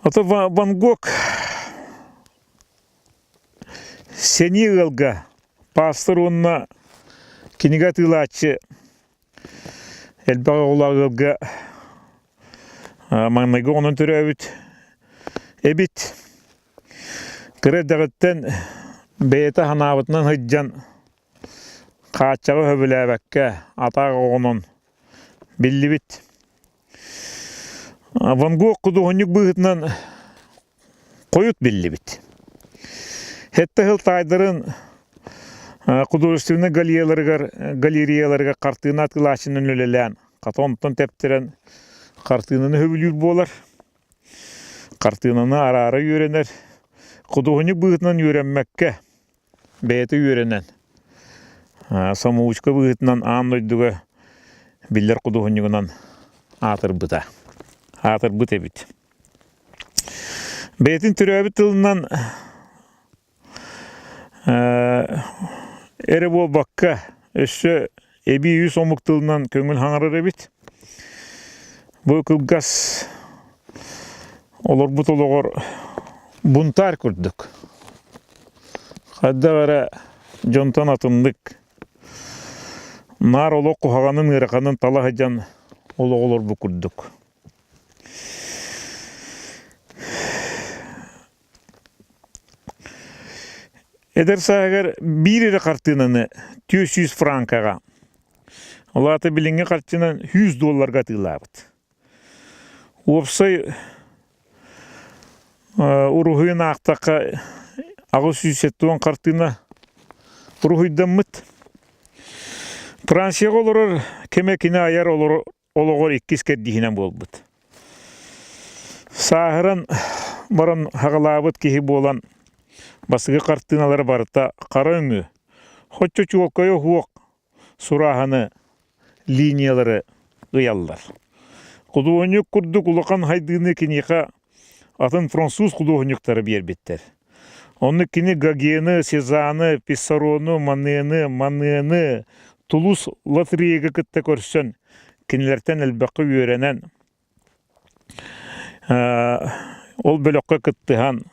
Speaker 1: Ото Ван Гог сэниэ ыалга пастор уонна кинигэ атыылааччы Элбэх оҕолоох ыалга маҥнайгы оҕонон төрөөбүт эбит. Кыра эрдэҕиттэн бэйэтэ санаабытынан сылдьан хааччаҕы сөбүлээбэккэ атаах оҕонон биллибит. Ван Гог худуоһунньук быһыытынан хойут биллибит. Сэттэ сыл таайдарын художественнай галереяларыгар, галереяларыгар хартыына атыылааччынан үлэлээн, хата онтон тэптэрэн хартыынаны сөбүлүүр буолар. Хартыынаны араара үөрэнэр. Худуоһунньук быһыытынан үөрэммэккэ, бэйэтэ үөрэнэн, самоучка быһыытынан аан дойдуга биллэр худуоһунньугунан аатырбыта. Аатырбыт эбит. Бэйэтин төрөөбүт тылынан эрэ буолбакка, өссө эбии үс омук тылынан көҥүл хаҥарар эбит. Бу кылгас олорбут олоҕор бунтарь курдук. Хайдах эрэ дьонтон атыннык. Наар олох куһаҕанын ыараханын тала сылдьан олох олорбут курдук. Эдэр сааһыгар биир эрэ хартыынаны 400 франкаҕа, ол аата билиҥҥи харчынан 100 долларга атыылаабыт. Уопсай уруһуйун аахтахха 870 хартыына уруһуйдаммыт. Францияҕа олорор кэмэ кини айар олоҕор иккис кэрдииһинэн буолбут. Сааһыран баран хаҕалаабыт киһи буолан бастакы хартыыналара барыта хара өҥү, хоччо чуолкайа суох сурааһыны, линиялары ыйаллар. Худуоһунньук курдук улахан хайдыыны киниэхэ атын француз худуоһунньуктара биэрбиттэр. Онно кини Гогены, Сезаны, Писсарону, Манены, Маныаны Тулус Лотриегы кытта көрсөн, кинилэртэн элбэххэ үөрэнэн, ол бөлөххө кыттыһан,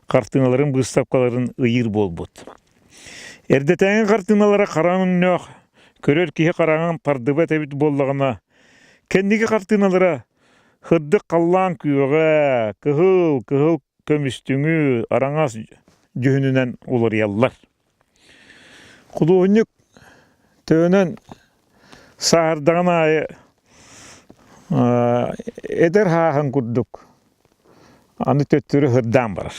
Speaker 1: хартыыналарын быыстапкаларын ыйыыр буолбут. Эрдэтээҥи хартыыналара хара өҥнөөх, көрөр киһи хараҕын тардыбат эбит буоллаҕына, кэнники хартыыналара Сырдык халлаан күөҕэ, кыһыл, кыһыл көмүстүҥү, араҥас дьүһүнүнэн уларыйаллар. Худуоһунньук төһөнөн сааһырдаҕын аайы эдэр хааһын курдук аны төттөрү сырдаан барар.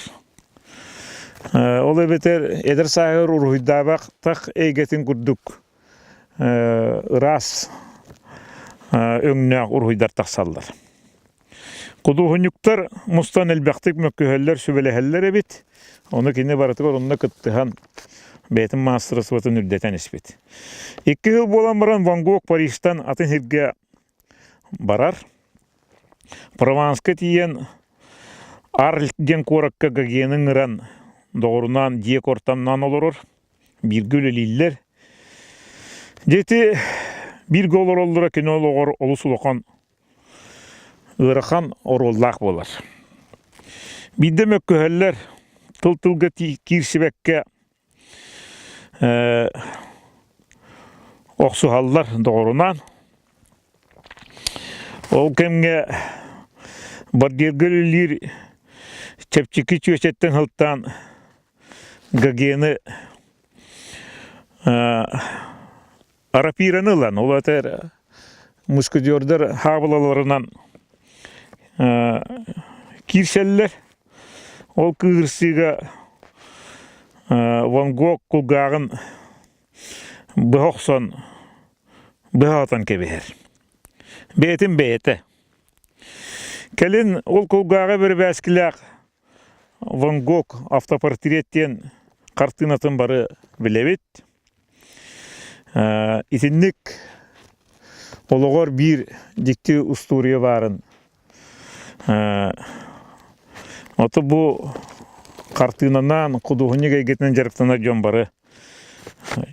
Speaker 1: Ол эбэтэр эдэр сааһыгар уруһуйдаабатах эйгэтин курдук ыраас өҥнөөх уруһуйдар тахсаллар. Худуоһунньуктар мустан элбэхтик мөккүһэллэр, сүбэлэһэллэр эбит. Ону кини барытыгар онно кыттыһан бэйэтин маастарыстыбатын үрдэтэн испит. Икки сыл буолан баран Ван Гог Парижтан атын сиргэ барар. Прованска тиийэн Арль диэн куоракка Гогены ыҥыран доҕорунаан дьиэ куортамнаан олорор. Бииргэ үлэлииллэр. Дьэ ити бииргэ олороллоро кини олоҕор олус улахан ыарахан оруоллаах буолар. Биирдэ мөккүһэллэр, тыл-тылга киирсибэккэ охсуһаллар доҕорунаан. Ол кэмҥэ Бардиерга үлэлиир чэпчэки чүөчэттэн сылтаан Гогены рапираны ылан, ол этэр мушкетердар хаабылаларынан киирсэллэр. Ол кыырсыыга Ван Гог кулгааҕын быһа охсон, быһа отон кэбиһэр. Бэйэтин бэйэтэ. Кэлин ол кулгааҕы бэрибээскилээх Ван Гог автопортрет диэн хартыынатын бары билэбит. Итинник олоҕор биир дьикти устуоруйа баарын Ото бу хартыынанан худуоһунньук эйгэтинэн дьарыктанар дьон бары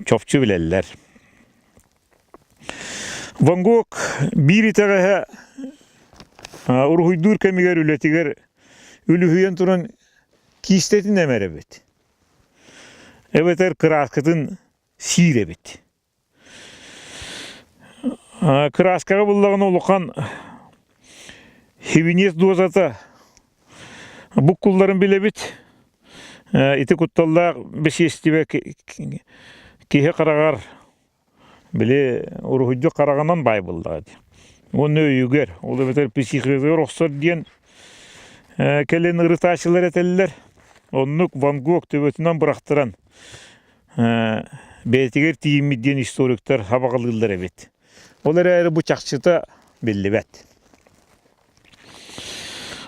Speaker 1: чопчу билэллэр. Ван Гог биир итэҕэһэ уруһуйдуур кэмигэр үлэтигэр үлүһүйэн туран киистэтин эмэр эбит. Эбэтэр кырааскатын сиир эбит. Кырааскаҕа буллаҕына улахан хивинец дуозата буккулларын билэбит. Ити кутталлаах бэсиэстибэ киһи хараҕар били уруһуйдьу хараҕынан баай буоллаҕа дии. Уонна өйүгэр, ол эбэтэр психикатыгар охсор диэн кэлин ырытааччылар этэллэр. Оннук Ван Гог төбөтүнэн бырахтаран бэйэтигэр тиийиммит диэн историктар хабаҕалыыллар эбит. Ол эрээри бу чахчыта биллибэт.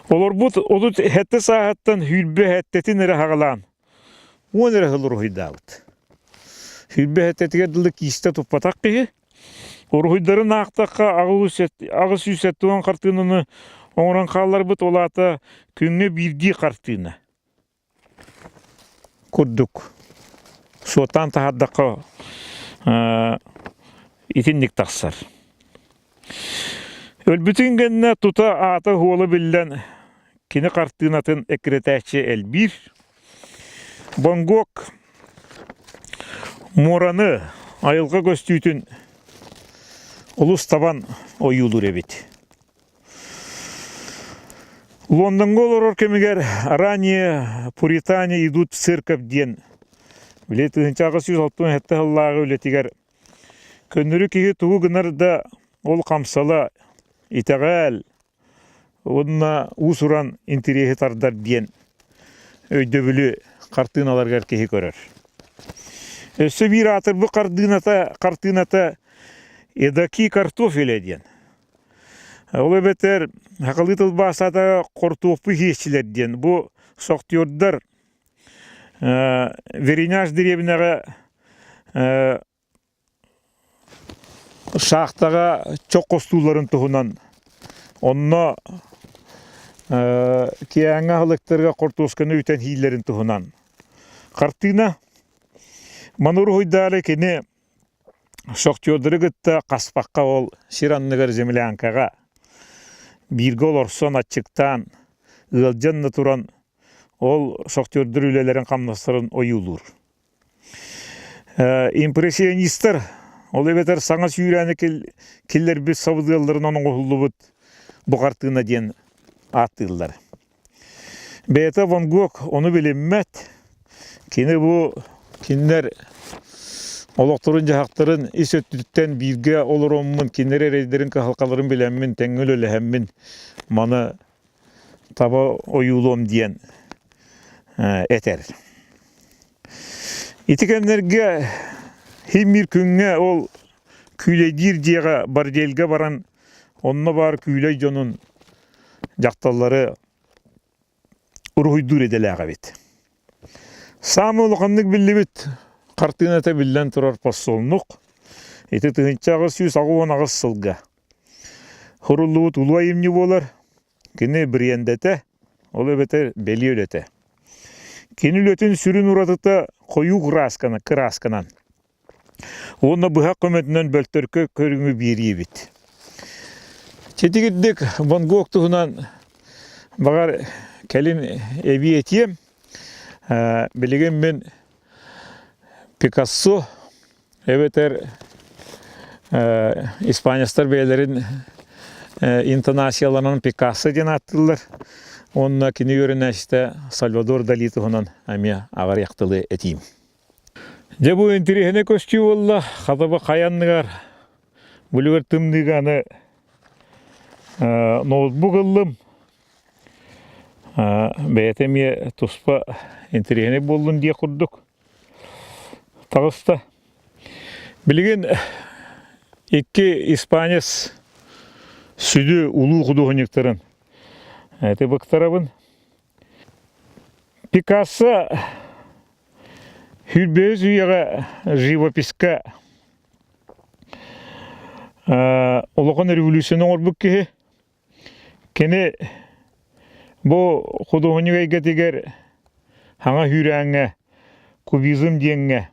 Speaker 1: Олорбут 37 сааһыттан сүүрбэ сэттэтин эрэ хаҕалаан 10 эрэ сыл уруһуйдаабыт. Сүүрбэ сэттэтигэр дылы киистэ туппатах киһи уруһуйдарын аахтахха 870 хартыынаны оҥорон хаалларбыт, ол аата күҥҥэ биирдии хартыына. Курдук суоттаан таһаардахха итинник тахсар. Өлбүтүн кэннэ тута аата-суола биллэн кини хартыынатын эккирэтээччи элбиир. Ван Гог муораны, айылҕа көстүүтүн Олус табан ойуулуур эбит. Лондоҥҥа олорор кэмигэр ранее пуритане идут в церковь диэн били 1867 сыллааҕы үлэтигэр көннөрү киһи тугу гынар да ол хамсала итэҕэл уонна уус-уран интэриэһи тардар диэн өйдөбүлү хартыыналарыгар киһи көрөр. Өссө биир аатырбыт хартыыната, хартыыната «Эдаки картофеля» диэн. Ол эбэтэр сахалыы тылбаастаата «Хортуоппуй иһиэччилэр» диэн. Бу шахтердар Вериняш дэриэбинэҕэ Шахтаҕа чох хостуулларын туһунан онно киэҥҥэ аһылыктарга хортуосканы үтэн иһииллэрин туһунан хартыына. Маны уруһуйдаары кини шахтердары кытта хаспахха ол сир анныгар землянкаҕа бииргэ олорсон аччыктаан ыалдьан да туран ол шахтердар үлэлэрин-хамнастарын ойуулуур. Импрессионистар, ол эбэтэр саҥа сүүрээни киллэрбит сабыдыалларынан оҥоһуллубут бу хартыына диэн ааттыыллар. Бэйэтэ Ван Гог ону билиммэт. Кини бу кинилэр олохторун-дьаһахтарын ис өттүттэн бииргэ олороммун, кинилэр эрэйдэрин кыһалҕаларын билэммин, тэҥҥэ үлэлэһэммин маны таба ойуулуом диэн этэр. Ити кэмнэргэ химмир күҥҥэ ол күүлэйдиир дьиэҕэ бордельга баран онно баар күүлэй дьонун дьахталлары уруһуйдуур идэлээх эбит. Саамай улаханнык биллибит хартыыната биллэн турар подсолнух. Ити 1888 сылга Суруллубут улуу айымньы буолар. Кини бриэндэтэ, ол эбэтэр бэлиэ үлэтэ. Кини үлэтин сүрүн уратыта хойуу кыраасканан, кыраасканан уонна быһах көмөтүнэн бөлтөркө көрүҥү биэрии эбит. Чэтигирдик Ван Гог туһунан баҕар кэлин эбии этиэм. Билигин мин Пикассо Эбэтэр испанецтар бэйэлэрин интонацияларынан Пикассо диэн ааттыыллар. Уонна кини үөрэнээччитэ Сальвадор Дали туһунан эмиэ аҕыйах тылы этиим. Дьэ бу интэриэһинэй көстүү буолла. Хатабы хайа анныгар бүлүгэр тымныыга аны ноутбук ыллым. Бэйэтэ эмиэ туспа интэриэһинэй буоллун диэх курдук. Таҕыста. Билигин икки испанец сүдү улуу худуоһунньуктарын эти быктарабын. Пикассо сүүрбэһис үйэҕэ живописка улахан революцияны оҥорбут киһи. Кини бу худуоһунньук эйгэтигэр хаҥа сүүрээҥҥэ кубизм диэҥҥэ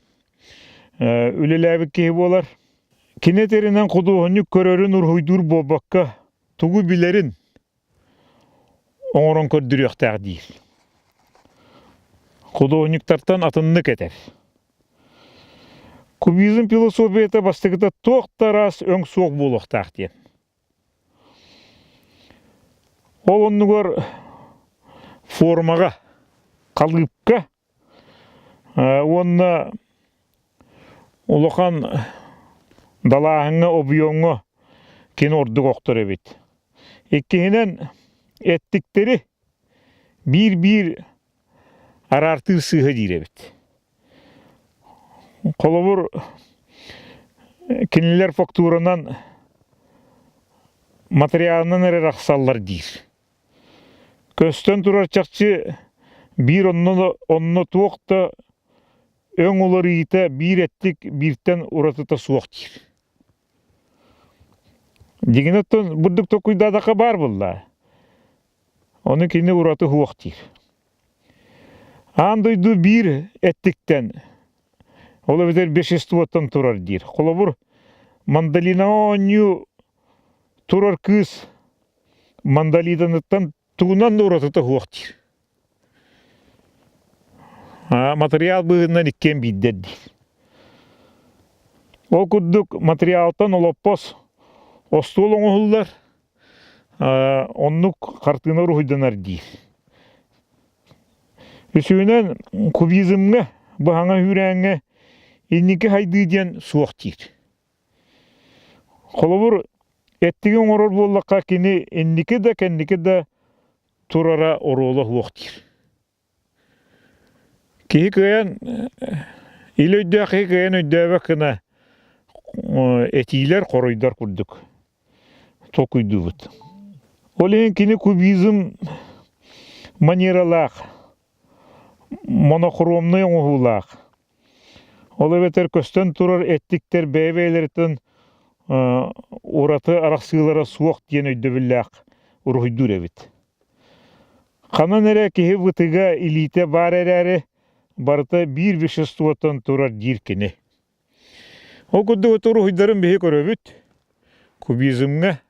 Speaker 1: үлэлээбит киһи буолар. Кини этэринэн худуоһунньук көрөрүн уруһуйдуур буолбакка, тугу билэрин оҥорон көрдөрүөхтээх диир. Худуоһунньуктартан атыннык этэр. Кубизм философията бастакыта туох да араас өҥ суох буолуохтаах диэн. Ол оннугар формаҕа, халыыпка уонна улахан далааһыҥҥа, объемҥа кини ордук охтор эбит. Иккиһинэн, эттиктэри биир-биир араартыыр сыыһа диир эбит. Холобур, кинилэр фактуранан материалынан эрэ арахсаллар диир. Көстөн турар чахчы биир онно, онно туох да өҥ уларыйыыта биир эттик бииртэн уратыта суох диир. Дьиҥинэ оттон бурдук толкуйдаатахха баар буолла. Ону кини ураты суох диир. Аан дойду биир эттиктэн, ол эбэтэр веществоттан турар диир. Холобур, мандолинаҕа оонньуу турар кыыс мандолинаныттан тугунан да уратыта суох диир. Матырыйаал быыһынан иккиэн биирдэр диир. Ол курдук матырыйаалтан олоппос. Остуол оҥоһуллар, оннук хартыына уруһуйданар диир. Үсүһүнэн, кубизмҥа, быһаҥа үүрээҥҥэ инники хайдыы диэн суох диир. Холобур, эттиги оҥорор буоллахха кини инники да кэнники да турара оруола суох диир. Киһи кыайан ил өйдөөх киһи кыайан өйдөөбөт гына этиилэр, хоруйдар курдук толкуйдуубут. Ол иһин кини кубизм манералаах, монохромнай оҥоһуулаах. Ол эбэтэр көстөн турар эттиктэр бэйэ-бэйэлэриттэн ураты арахсыылара суох диэн өйдөбүллээх уруһуйдуур эбит. Ханан эрэ киһи бытыга илиитэ баар эрээри, барыта биир веществоттан турар диир кини. Ол курдук уруһуйдарын биһи көрөбүт. Кубизмҥа.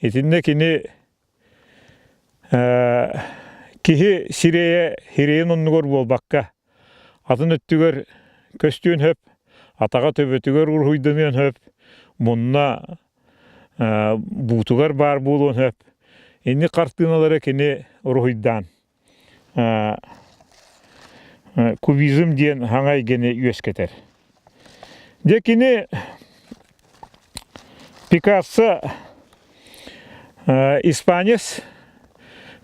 Speaker 1: Итиннэ кини киһи сирэйэ сирэйин оннугар буолбакка, атын өттүгэр көстүөн сөп, атаҕа төбөтүгэр уруһуйданыан сөп, мунна буутугар баар буолуон сөп. Инник хартыыналары кини уруһуйдаан кубизм диэн хаҥа эйгэни үөскэтэр. Дьэ кини Пикассо испанец,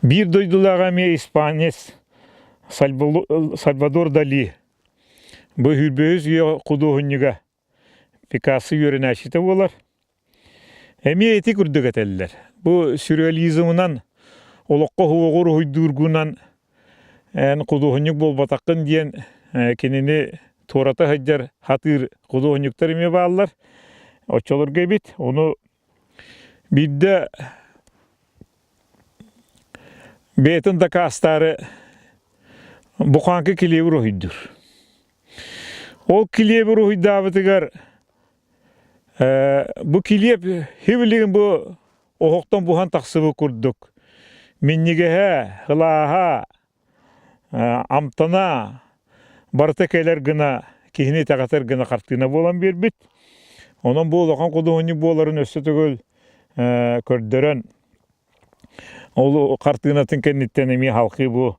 Speaker 1: биир дойдулааҕа эмиэ испанец Сальвадор Дали. Бу сүүрбэһис үйэ худуоһунньуга Пикассо үөрэнээччитэ буолар. Эмиэ ити курдук этэллэр. Бу сюрреализмынан, олоххо уһуоҕу уруһуйдуургунан эн худуоһунньук буолбатаххын диэн кинини туората сылдьар хатыыр худуоһунньуктар эмиэ бааллар. Оччолорго эбит. Ону биирдэ бэйэтин дакаастаары бухааҥкы килиэби уруһуйдуур. Ол килиэби уруһуйдаабытыгар бу килиэп хибилигин бу оһохтон буһан тахсыбыт курдук минньигэһэ, ылааһа, амтана барыта кэлэр гына киһини итэҕэтэр гына хартыына буолан биэрбит. Онон бу улахан худуоһунньук буоларын өссө төгүл көрдөрөн ол хартыынатын кэнниттэн эмиэ халқыы бу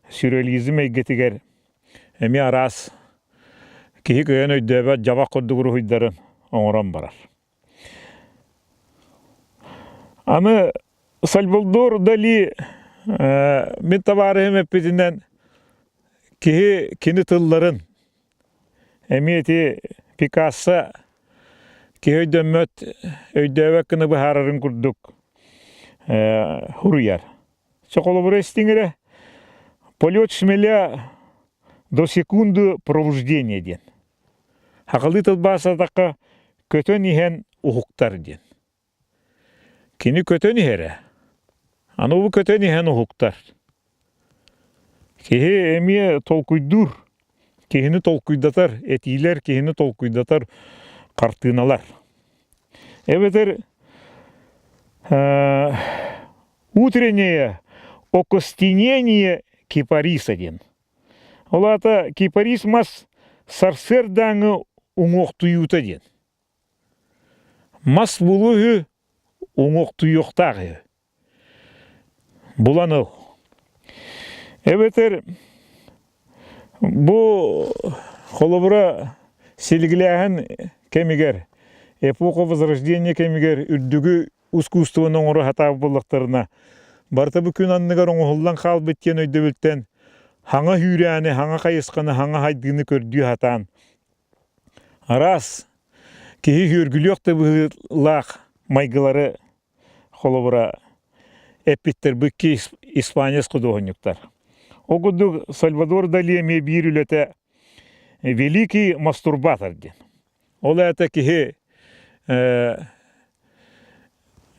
Speaker 1: сюрреализм эйгэтигэр эмиэ араас киһи кыайан өйдөөбөт дьабах курдук уруһуйдарын оҥорон барар. Аны Сальвадор Дали мин табаарыһым эппитинэн киһи кини тылларын эмиэ ити Пикассо киһи өйдөммөт өйдөөбөт гына быһаарарын курдук суруйар. Холобура истиҥ эрэ «Полет шмеля до секунды пробуждения» диэн. Сахалыы тылбаастаатахха көтөн иһэн уһуктар диэн. Кини көтөн иһэрэ. Аны бу көтөн иһэн уһуктар. Киһи эмиэ толкуйдуур, киһини толкуйдатар, этиилэр киһини толкуйдатар хартыыналар. Эбэтэр утреннее окостенение кипариса диэн. Ол аата кипарис мас сарсыардааҥы уҥуохтуйуута диэн. Мас булуу үһү, уҥуохтуйуохтаах үһү. Булан ыл. Эбэтэр бу холобура силигилээһин кэмигэр, эпоха Возрождения кэмигэр үрдүгү ускуустубаны оҥоро сатаабыт буоллахтарына, барыта бу күн анныгар оҥоһуллан хаалбыт диэн өйдөбүлтэн хаҥа сүүрээни, хаҥа хайысханы, хаҥа хайдыыны көрдүү сатаан араас киһи сүөргүлүөх да быһыылаах майгылары холобура эппиттэр бу икки испанец худуоһунньуктар. Ол курдук Сальвадор Дали эмиэ биир үлэтэ «Великий мастурбатор» диэн. Ол аата киһи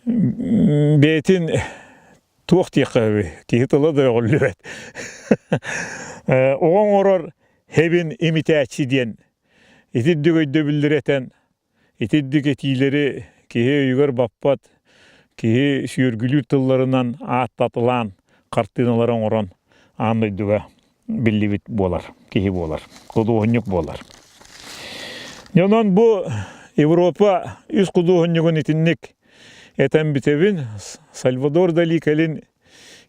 Speaker 1: бэйэтин туох диэххэ сөбүй, киһи тыла да өҕүллүбэт. Оҕо оҥорор хэбин имитээччи диэн итирдик өйдөбүллэри этэн, итирдик этиилэри киһи өйүгэр баппат, киһи сүөргүлүүр тылларынан ааттатылаан, хартыыналары оҥорон аан дойдуга биллибит буолар, киһи буолар, худуоһунньук буолар. Онон бу Европа үс худуоһунньугун итинник этэн бүтэбин. Сальвадор Дали кэлин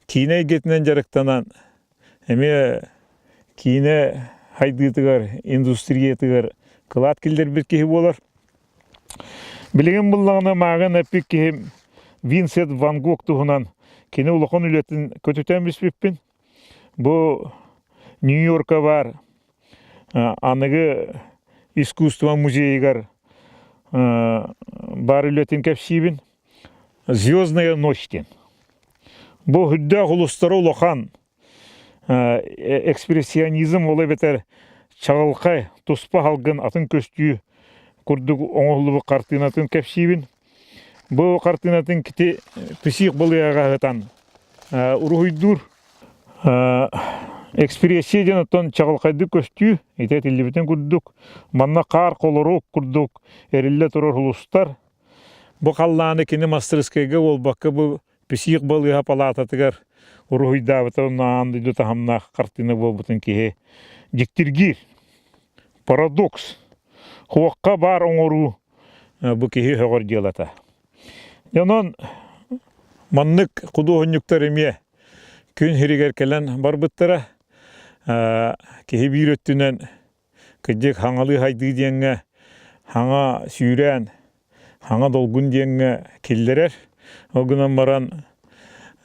Speaker 1: киинэ эйгэтинэн дьарыктанан, эмиэ киинэ хайдыытыгар, индустриятыгар кылаат киллэрбит киһи буолар. Билигин буллаҕына мааҕын эппит киһим Винсент Ван Гог туһунан кини улахан үлэтин көтүтэн бүспүппүн. Бу Нью-Йорка баар аныгы искусство музейыгар баар үлэтин кэпсиибин. «Звездная ночь» диэн. Бу үрдээх улустары улахан экспрессионизм ол эбэтэр чаҕылхай туспа халгын атын көстүү курдук оҥоһуллубут хартыынатын кэпсиибин. Бу хартыынатын кити псих балыыһаҕа ыһытан уруһуйдуур. Экспрессия диэн оттон чаҕылхайдык көстүү, ити этиллибитин курдук, манна хаар холорук курдук эриллэ турар улустар. Бу халлааны кини мастарыскыайга буолбакка бу псих балыыһа палаататыгар уруһуйдаабыта уонна аан дойду таһымнаах хартыына буолбутун киһи дьиктиргиир. Парадокс. Хуохха баар оҥоруу бу киһи өҕөр дьыалата. Онон маннык худуоһунньуктар эмиэ күн сиригэр кэлэн барбыттара. Киһи биир өттүнэн кырдьык хаҥалыы хайдыы диэҥҥэ хаҥа сүүрээн, хаҥа долгун диэҥҥэ киллэрэр. Ол гынан баран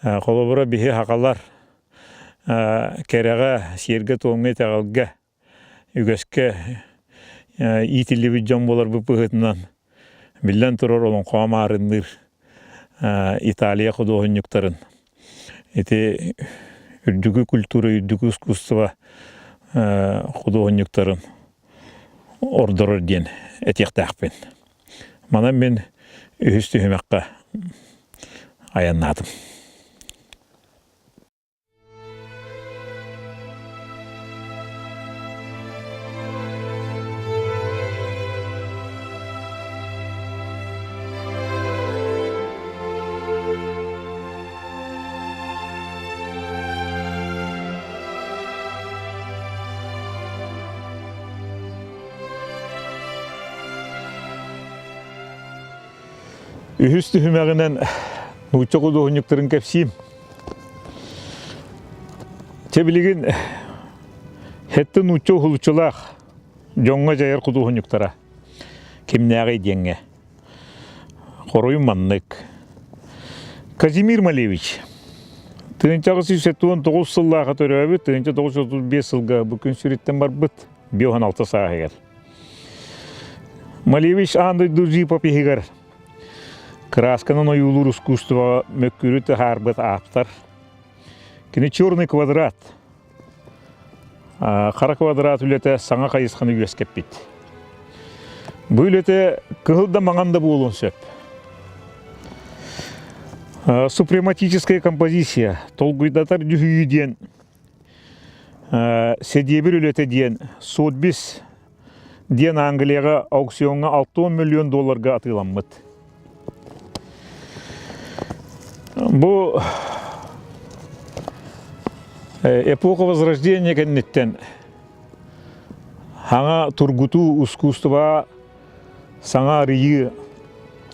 Speaker 1: холобура биһи хахалар кэрэҕэ, сиэргэ-туомҥа, итэҕэлгэ үгэскэ иитиллибит дьон буоларбыт быһыытынан, биллэн турар, олоҥхоҕо маарынныыр Италия худуоһунньуктарын ити үрдүкү культура, үрдүкү искусство худуоһунньуктарын ордорор диэн этиэхтээхпин. Манан мин үһүс түһүмэххэ айаннаатым. Үһүс түһүмэҕинэн нуучча худуоһунньуктарын кэпсиим. Чэ билигин хэттэ нуучча уһулуччулаах дьоҥҥо дьайар худуоһунньуктара кимнээҕий диэҥҥэ. Хоруйум маннык. Казимир Малевич 1979 сыллааха төрөөбүт, 1935 сылга бу күн сүрүттэн барбыт, 56 сааһыгар. Малевич аан дойду живопиһыгар кыраасканан ойуулуур искусствоҕа мөккүөрү таһаарбыт ааптар. Кини «Черный квадрат» хара квадрат үлэтэ саҥа хайысханы үөскэппит. Бу үлэтэ кыһыл да маҥан да буолуон сөп. Супрематическая композиция, толкуйдатар дьүһүйүү диэн Сэдиэбир үлэтэ диэн Сотбис диэн Англияҕа аукциоҥҥа 60 миллион долларга атыыламмыт. Бу эпоха Возрождения кэнниттэн хаҥа тургутуу ускуустуба саҥа арыйыы,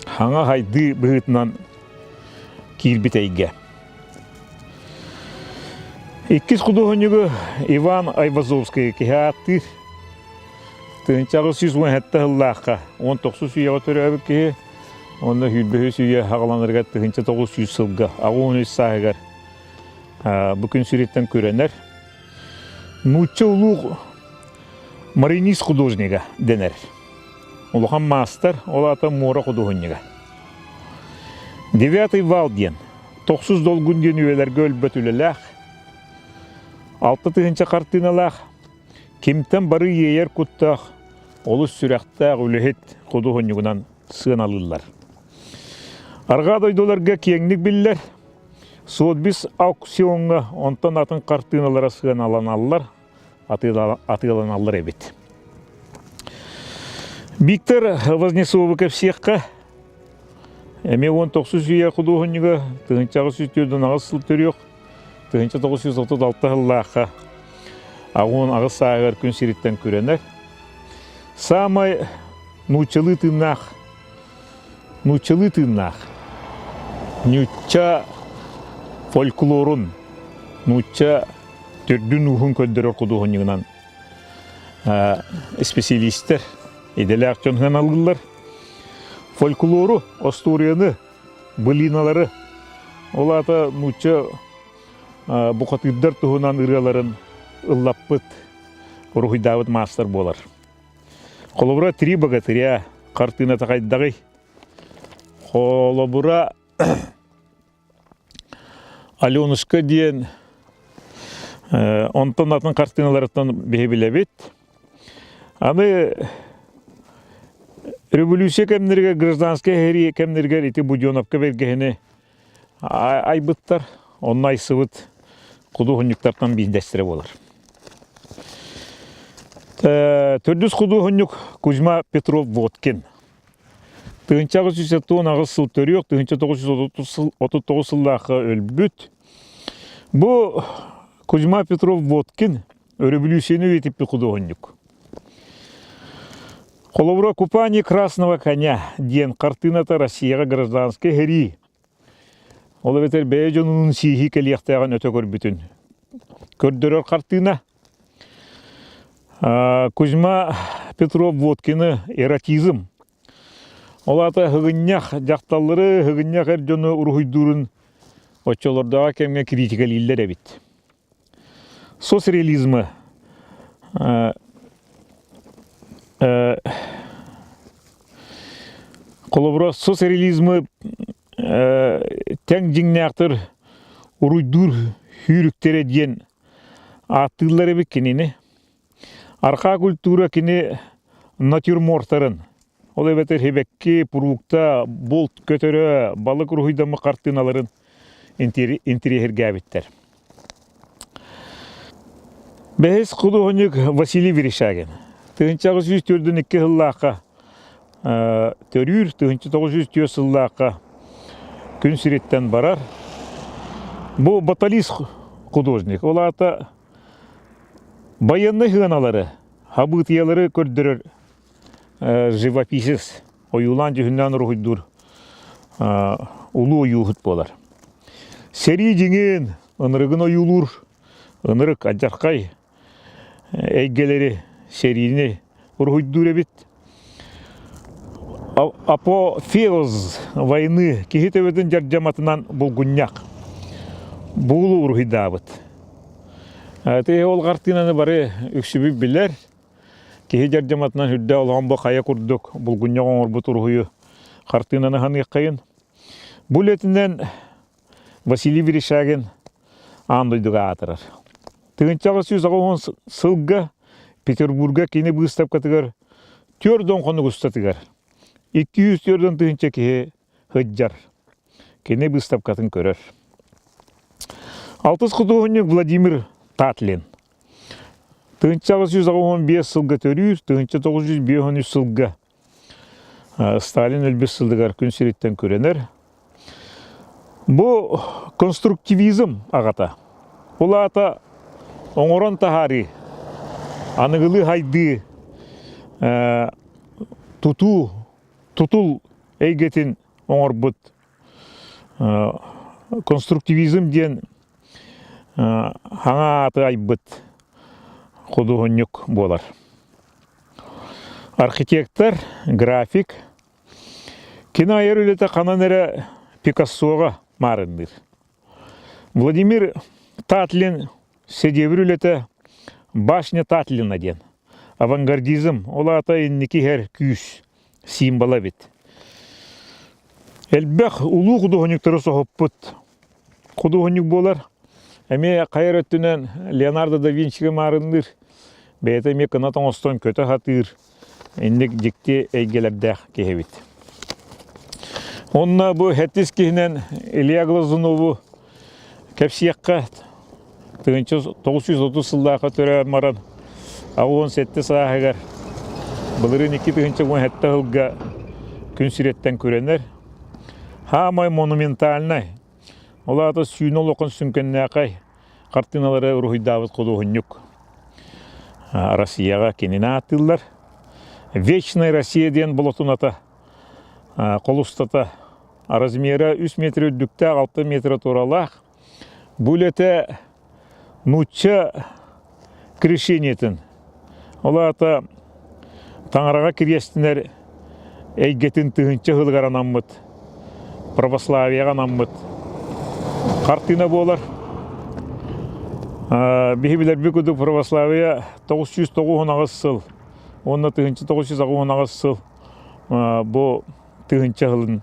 Speaker 1: хаҥа хайдыы быһыытынан киирбит эйгэ. Иккис худуоһунньугу Иван Айвазовскай киһи ааттыыр. 1817 сыллаахха 19 үйэҕэ төрөөбүт киһи уонна сүүрбэһис үйэ аҕаланарыгар 1900 сылга 83 сааһыгар бу күн сириттэн күрэнэр. Нуучча улуу маринист художнига дэнэр. Улахан маастар, ол аата муора худуоһунньуга. Девятый вал диэн тохсус долгун диэн үйэлэргэ өлбөт үлэлээх, 6000 хартыыналаах, кимтэн бары иэйэр куттаах, олус сүрэхтээх үлэһит худуоһунньугунан сыаналыыллар. Арҕаа дойдуларга киэҥник биллэр, Сотбис аукциоҥҥа онтон атын хартыыналара сыаналаналлар, атыыланаллар эбит. Виктор Вознесовы кэпсиэххэ, эмиэ 19 үйэ худуоһунньуга 1848 сыл төрүөх, 1936 сыллаахха 88 сааһыгар күн сириттэн күрэнэр. Саамай нууччалыы тыыннаах, нууччалыы тыыннаах. Ньучча фольклорун, нуучча төрдүн-ууһун көрдөрөр худуоһунньугунан исписэлиистэр идэлээх дьон сыаналыыллар. Фольклору, остуоруйаны, былиналары, ол аата нуучча бухатыырдар туһунан ырыаларын ыллаппыт, уруһуйдаабыт маастар буолар. Холобура, «Три богатыря» хартыыната хайдаҕый? Холобура, Аленушка диэн онтон атын хартыыналарыттан биһи билэбит. Аны революция кэмнэригэр, гражданскай сэрии кэмнэригэр ити Буденовка бэргэһини айбыттар. Онно айсыбыт худуоһунньуктартан биирдэстэрэ буолар. Төрдүс худуоһунньук Кузьма Петров Водкин. 1818 сыл төрүөх, 1939 сыллаахха өлбүт. Бу Кузьма Петров Водкин өрөбүлүүсүйэни үйэтиппит худуоһунньук. Холобура «Купание красного коня» диэн хартыыната Россияҕа гражданскай сэрии, ол эбэтэр бэйэ дьонунуун сииһии кэлиэхтээҕин өтө көрбүтүн көрдөрөр хартыына. Кузьма Петров Водкины эротизм. Ол аата һыгынньах дьахталлары, һыгынньах эр дьону уруһуйдуурун оччолордооҕу кэмҥэ критикалииллэр эбит. Соцреализмы холобура соцреализмы тэҥ дьиҥнээхтэр уруйдуур сүүрүктэрэ диэн ааттыыллар эбит кинини. Архаа культура кини натюрмортарын, ол эбэтэр сибэкки, фрукта, булт көтөрө, балык уруһуйдаммыт хартыыналарын интириэһиргээбиттэр. Бэһис худуоһунньук Василий Верещагин. 1842 сыллаахха төрүүр, 1904 сыллаахха күн сириттэн барар. Бу баталист художник. Ол аата байыаннай сыаналары, хабыытыйалары көрдөрөр живописец, ойуулаан дьүһүннээн уруһуйдуур улуу ойууһут буолар. Сэрии дьиҥин, ынырыгын ойуулуур, ынырык, алдьархай эйгэлэри, сэриини уруһуйдуур эбит. Апофеоз войны киһи төбөтүн дьардьаматынан булгунньах буулу уруһуйдаабыт. Тиһи ол хартыынаны бары үксүбүт билэр. Киһи дьардьаматынан үрдэ олоҕон бу хайа курдук булгунньах оҥорбут уруһуйу хартыынаны ханыаххайын. Бу үлэтинэн Василий Верещагин аан дойдуга аатырар. 1880 сылга Петербурга кини быыстапкатыгар 4 хонук устатыгар 204 тыһыынча киһи сылдьар. Кини быыстапкатын көрөр. Алтыс худуоһунньук Владимир Татлин. 1885 сылга төрүүр, 1953 сылга Сталин өлбүт сылыгар күн сириттэн күрэнэр. Бу конструктивизм аҕата. Ол аата оҥорон таһаарыы, аныгылыы хайдыы, тутуу, тутул эйгэтин оҥорбут конструктивизм диэн хаҥа ааты айбыт худуоһунньук буолар. Архитектор, график, кино айар үлэтэ ханан эрэ Пикассоҕа маарынныыр. Владимир Татлин сэдиэбир үлэтэ «Башня Татлина» диэн. Авангардизм, ол аата инники иһэр күүс символа эбит. Элбэх улуу худуоһунньуктары соһуппут худуоһунньук буолар. Эмиэ хайа өттүнэн Леонардо да Винчигэ маарынныыр, бэйэтэ эмиэ кынат оҥостон көтө сатыыр, инник дьикти эйгэлэрдээх киһи эбит. Онно бу сэттис киһинэн Илья Глазунову кэпсиэххэ 1930 сыллаахха төрөөн баран 87 сааһыгар былырыын 2017 сылга күн сириттэн күрэнэр. Хаамай монументальнай, ол аата сүүнэ улахан сүҥкэннээхэй хартыыналары уруһуйдаабыт худуоһунньук. Россияҕа кинини ааттыыллар. Вечная Россия диэн болотуната холустата. Размера 3 метр үрдүктээх, 6 метр туоралаах. Бу үлэтэ нуучча крещениетын, ол аата таҥараҕа кириэстинэр эйгэтин тыһыынча сылыгар анаммыт, православияҕа анаммыт хартыына буолар. Биһи билэрбит курдук православие 998 сыл уонна 1998 сыл бу тыһыынча сылын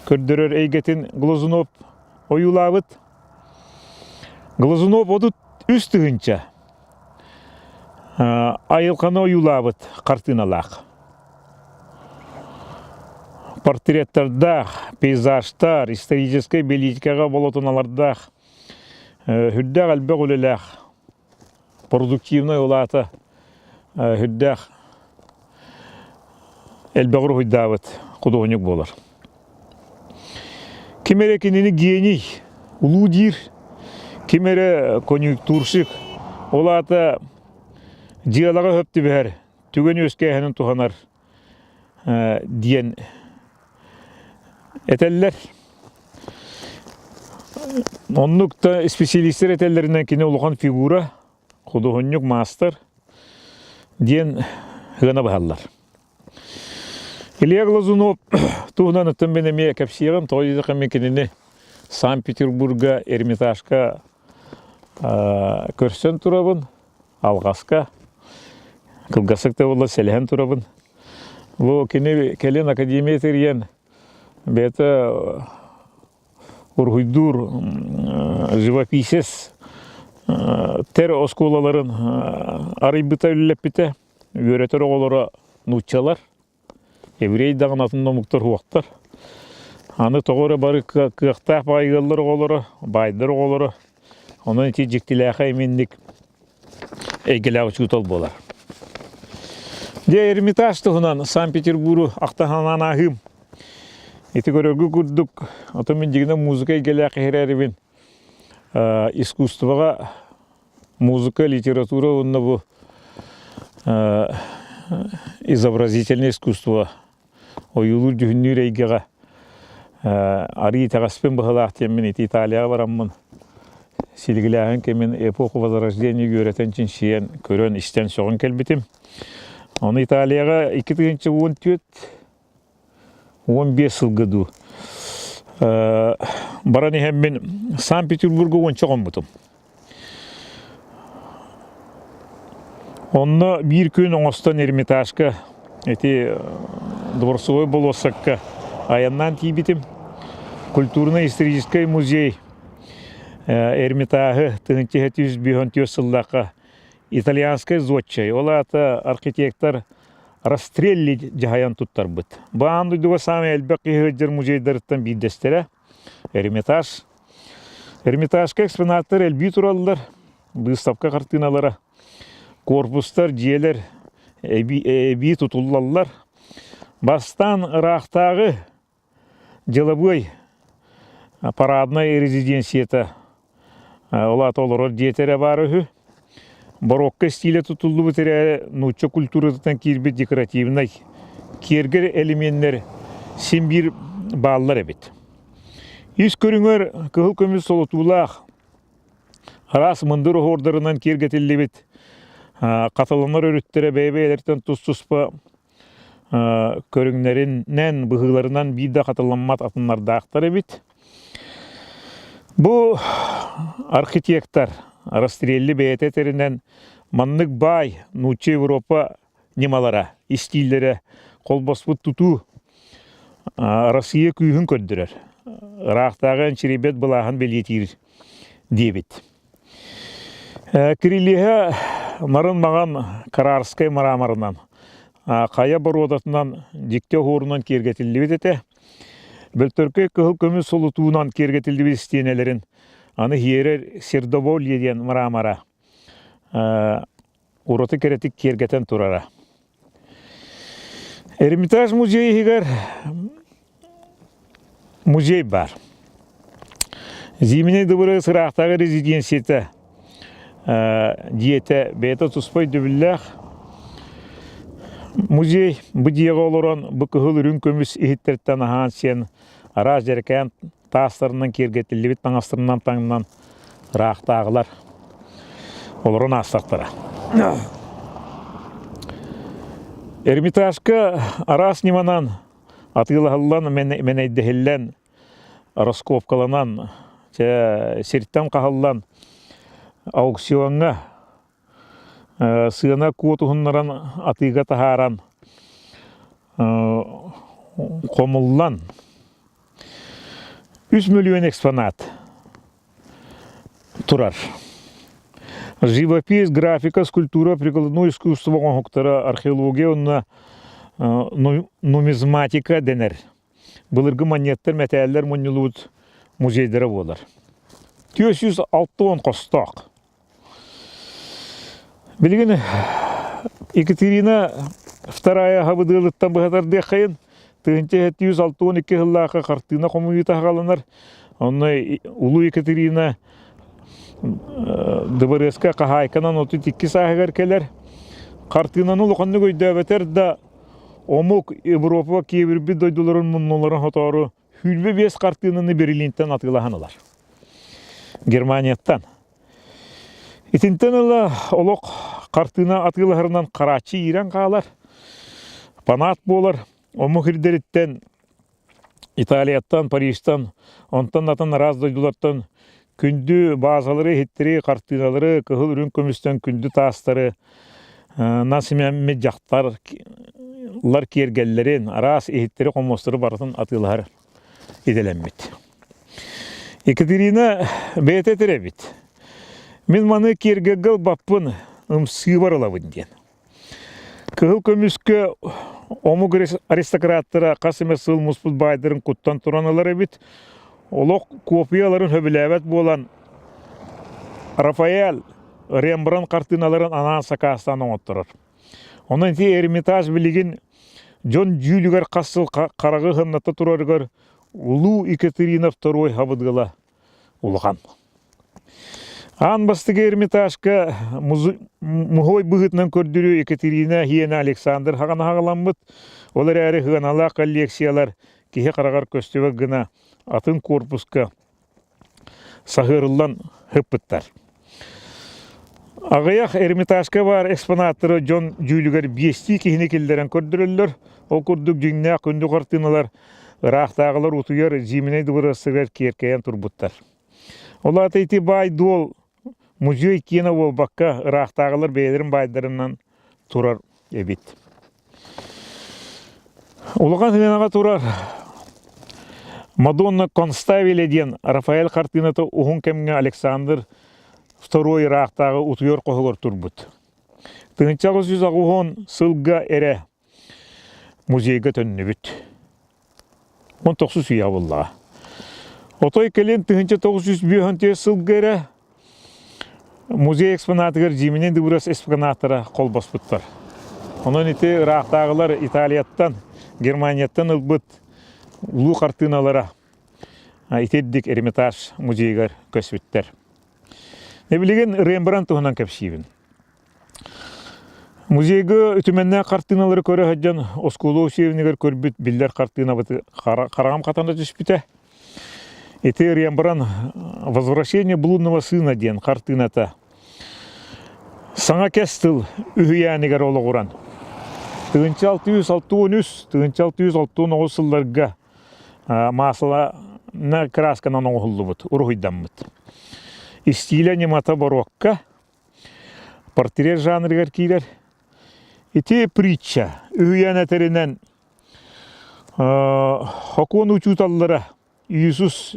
Speaker 1: көрдөрөр эйгэтин Глазунов ойуулаабыт. Глазунов 33 тыһыынча айылҕаны ойуулаабыт хартыыналаах. Портреттардаах, пейзажтар, историческай бэлиитикэҕэ болотуналардаах, үрдээх элбэх үлэлээх, продуктивнай улаата үрдээх элбэх уруһуйдаабыт худуоһунньук буолар. Ким эрэ кинини гений, улуу диир, ким эрэ конъюнктурщик, ол аата дьыалаҕа сөп түбэһэр, түгэн үөскээһинин туһанар диэн этэллэр. Оннук да специалистэр этэллэринэн кини улахан фигура, худуоһунньук, маастар диэн сыана быһаллар. Илья Глазунов туһунан ыттан мин эмиэ кэпсиэҕим, тоҕо диэтэххэ мин кинини Санкт-Петербурга Эрмитажка көрсөн турабын, алҕаска, кылгасык да буолла сэлэһэн турабын. Бу кини кэлин академия тэрийэн бэйэтэ уруһуйдуур живописец тер оскуолаларын арыйбыта үлэлэппитэ. Үөрэтэр оҕолоро нууччалар, еврей даҕаны атын омуктар уохтар. Аны тоҕо эрэ бары кыахтаах баай ыаллар оҕолоро, баайдар оҕолоро. Онон ити дьиктилээхэй иминник эйгэлээх учуутал буолар. Дьэ, Эрмитаж туһунан Санкт-Петербуру ахтаһанан ааһыым. Ити көрөргө курдук, ото мин дьигинэ музыка эйгэлээх иһэрэрибин искусствоҕа музыка, литература уонна бу изобразительное искусство ойуулуур-дьүһүннүүр эйгэҕэ арыы итэҕэспин быһылаах диэммин ити Италияҕа бараммын силигилээһин кэмин эпоху Возрождения үөрэтэн чинчийэн көрөн истэн сөҕөн кэлбитим. Ону Италияҕа 2014 15 сылга дуу баран иһэммин Санкт-Петербурга уонча хоммутум. Онно биир күн оҥостон Эрмитажка ити Дворцовой болуоссакка айаннаан тиийбитим. Культурно-историческай музей Эрмитаһы 1954 сыллаахха итальянскай зодчай, ол аата архитектор Растрелли дьаһайан туттарбыт. Бу аан дойдуга саамай элбэх киһи сылдьар музейдарыттан биирдэстэрэ Эрмитаж. Эрмитажка экспонаттар элбии тураллар, быыстапка хартыыналара, корпустар, дьиэлэр эбии тутуллаллар. Бастаан ыраахтааҕы дьылабыай параднай резиденцията ол аата олорор дьиэтэ эрэ баар үһү. Барокко стилэ тутуллубут эрээри нуучча культуратыттан киирбит декоративнай киэргэл элеменнэр син биир бааллар эбит. Ис көрүҥэр кыһыл көмүс солотуулаах араас мындыр оһуордарынан киэргэтиллибит хатыланар өрүттэрэ бэйэ-бэйэлэриттэн тус-туспа көрүҥнэринэн, быһыыларынан биир да хатыламмат атыннардаахтар эбит. Бу архитектор Растрелли бэйэтэ этэринэн маннык баай нуучча Европа ньымалара, истииллэрэ холбоспут тутуу Россия күүһүн көрдөрөр, ыраахтааҕы энчирийбэт былааһын бэлиэтиир диэбит. Кирилиэһэ нарын-маҕан Карарскай мраморынан, хайа боруодатынан дьикти оһуорунан киэргэтиллибит этэ. Бөлтөркөй кыһыл көмүс солотуунан киэргэтиллибит истиэнэлэрин аны Хиэрэр Сердоболье диэн мрамора ураты кэрэтик киэргэтэн турара. Эрмитаж музей иһигэр музей баар. Зимний дыбыры сыраахтааҕы резиденцията дьиэтэ бэйэтэ туспа өйдөбүллээх. Музей бу дьиэҕэ олорон бу кыһыл үрүҥ көмүс иһиттэртэн аһаан-сиэн араас дьэрэкээн таастарынан киэргэтиллибит таҥастарынан таҥнан ыраахтааҕылар олорон аастахтара. Эрмитажка араас ньыманан атыылаһыллан, мэнэйдэһиллэн, раскопкаланан, сиртэн хаһыллан аукциоҥҥа Сыана куотуһуннаран атыыга таһааран хомуллан 3 миллион экспонат турар. Живопись, графика, скульптура, прикладное искусство оҥоһуктара, археология уонна нумизматика дэнэр. Былыргы манньыаттар, мэтээллэр мунньуллубут музейдара буолар. 460 хостоох. Билигин Екатерина Вторая хабыдыалыттан быһатардыаххайын 1762 сыллаахха хартыына хомуйуута хааланар. Онно Улуу Екатерина дыбарыаска хаһаайканан 32 сааһыгар кэлэр. Хартыынаны улаханнык өйдөөбөтөр да омук Европа киэбирбит дойдуларын муннуларын хотоору 25 хартыынаны Берлинтэн атыылаһан ылар. Германияттан. Итинтэн ыла олох хартыына атыылаһарынан харааччы иирэн хаалар, фанат буолар. Омук ирдэриттэн Италияттан, Парижтан, онтон атын араас дойдулартан күндү баазалары, иһиттэри, хартыыналары, кыһыл үрүҥ көмүстэн күндү таастары, насимэммит дьахтар лар киэргэллэрин, араас иһиттэри-хомуостары барытын атыылаһар идэлэммит. Екатерина бэйэтэ этэр эбит. Мин маны киэргэлгэ ылбаппын, ымсыыбар ылабын диэн. Кыһыл көмүскэ омук аристократтара хас эмэ сыл муспут баайдарын куттан туран ылар эбит. Олох копияларын сөбүлээбэт буолан Рафаэль Рембрандт хартыыналарын анаан сакаастаан оҥотторор. Онон ити Эрмитаж билигин дьон дьүүлүгэр хас сыл хараҕы ыһынната турарыгар Улуу Екатерина Второй хабыдыала улахан. Аан бастакы Эрмитажка муһуой быһыытынан көрдөрүү Екатерина Хиэнэ Александр хаҕана хаҕаламмыт. Ол эрээри сыаналаах коллекциялар киһи хараҕар көстүбэт гына атын корпуска саһыарыллан ыппыттар. Аҕыйах Эрмитажка баар экспонаттары дьон дьүүлүгэр биэстии киһини киллэрэн көрдөрөллөр. Ол курдук дьиҥнээх күндү хартыыналар ыраахтааҕылар утуйар Зиминэй дыбарыастарыгар киэркэйэн турбуттар. Ол аата ити баай-дуол музей киэнэ буолбакка, ыраахтааҕылар бэйэлэрин баайдарынан турар эбит. Улахан сыанаҕа турар Мадонна Конставеля диэн Рафаэль хартыыната уһун кэмҥэ Александр Второй ыраахтааҕы утуйар хоһугар турбут. 1880 сылга эрэ музейга төннүбүт. 19 үйэ буоллаҕа. Отой кэлин 1905 сылга эрэ музей экспонатыгар Зимний дыбарыас экспонаттара холбоспуттар. Онон ити ыраахтааҕылар Италияттан, Германияттан ылбыт улуу хартыыналара итирдик Эрмитаж музейыгар көспүттэр. Билигин Рембрандт туһунан кэпсиибин. Музейга үтүмэннээх хартыыналары көрө сылдьан оскуола учебнигар көрбүт биллэр хартыынабыт хараҕым хатана түспүтэ. Ити Рембрандт «Возвращение блудного сына» диэн хартыыната саҥа кэс тыл үһүйээнигэр олоҕуран 1663 1669 сылларга маасалана кыраасканан оҥоһуллубут, уруһуйдаммыт. Истиилэ ньымата боруокка Портрет жанрыгар киирэр. Ити притча үһүйээн этэринэн сокуон учууталлара Иисус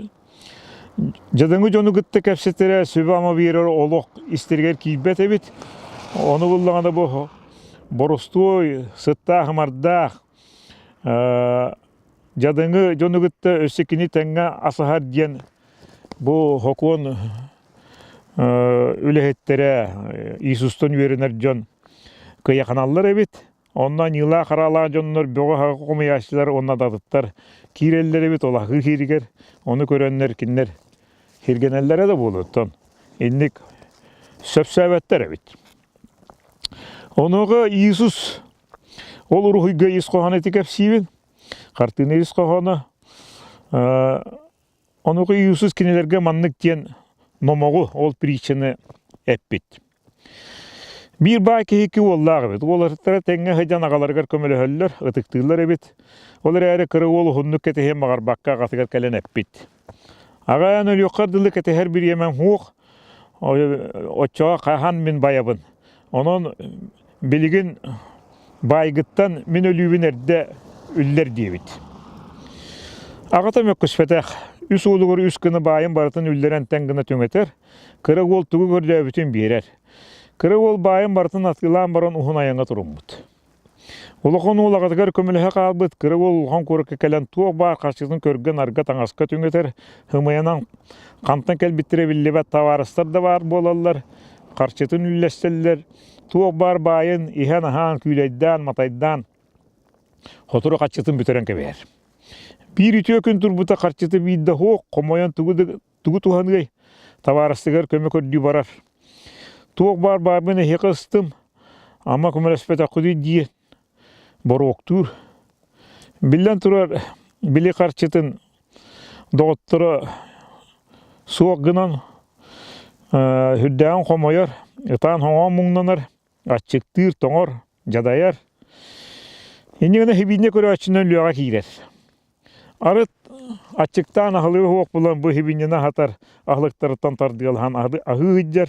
Speaker 1: дьадаҥы дьону кытта кэпсэтэрэ сүбэ-ама биэрэр олох истэригэр киирбэт эбит. Ону буллаҕына бу боростуой, сыттаах-ымардаах дьадаҥы дьону кытта өссө кини тэҥҥэ асаһар диэн бу сокуон үлэһиттэрэ Иисустан үөрэнэр дьон кыйаханаллар эбит. Онно аньыылаах-хараалаах дьоннор бөҕө-хаҕа хомуйааччылар уонна датыттар киирэллэр эбит ол аһыы хииригэр. Ону көрөннөр кинилэр хиргэнэллэрэ да буолуоттан инник сөпсөөбөттөр эбит. Онуоха Иисус Ол уруһуйга ис хоһооно ити кэпсиибин. Хартыына ис хоһооно. Онуоха Иисус кинилэргэ маннык диэн номоҕу, ол притчаны эппит. Биир баай киһи икки уоллаах эбит. Уолаттара тэҥҥэ сылдьан аҕаларыгар көмөлөһөллөр, ытыктыыллар эбит. Ол эрээри кыра уол уһуннук кэтэһиэн баҕарбакка аҕатыгар кэлэн эппит. Аҕа эн өлүөххэр дылы кэтэһэр бириэмэм суох, оччоҕо хаһан мин байабын. Онон билигин баайгыттан мин өлүүбүн эрдэ үллэр диэбит. Аҕата мөккүспэтэх, үс уолугар үс гына баайын барытын үллэрэн тэҥ гына түҥэтэр, кыра уол тугу көрдөөбүтүн биэрэр. Кыра уол баайын барытын атыылаан баран уһун айаҥҥа туруммут. Улахан уол аҕатыгар көмөлөһө хаалбыт, кыра уол улахан куоракка кэлэн туох баар харчытын көргө-нарга таҥаска түҥэтэр, ымыйанан хантан кэлбиттэрэ биллибэт табаарыстар да баар буолаллар, харчытын үллэстэллэр, туох баар баайын иһэн-аһаан, күүлэйдээн, матайдаан сотору харчытын бүтэрэн кэбиһэр. Биир үтүө күн турбута харчыта биирдэ суох, хомойон тугу да тугу туһаныай, табаарыстыгар көмө көрдүү барар. Туох баар баарбын эһиэхэ ыстым, ама көмөлөспөтөххүтүй дии боруоктуур. Биллэн турар, били харчытын доҕотторо суох гынан сүрдээҕин хомойор, ытаан-хоҥоон муҥнанар, аччыктыыр, тоҥор, дьадайар. Инньэ гына сибиинньэ көрөөччүнэн лүөҕэ киирэр. Арыт аччыктаан аһылыга суох буолан бу сибиинньэни аһатар аһылыктарыттан тардыалаһан аһыы сылдьар,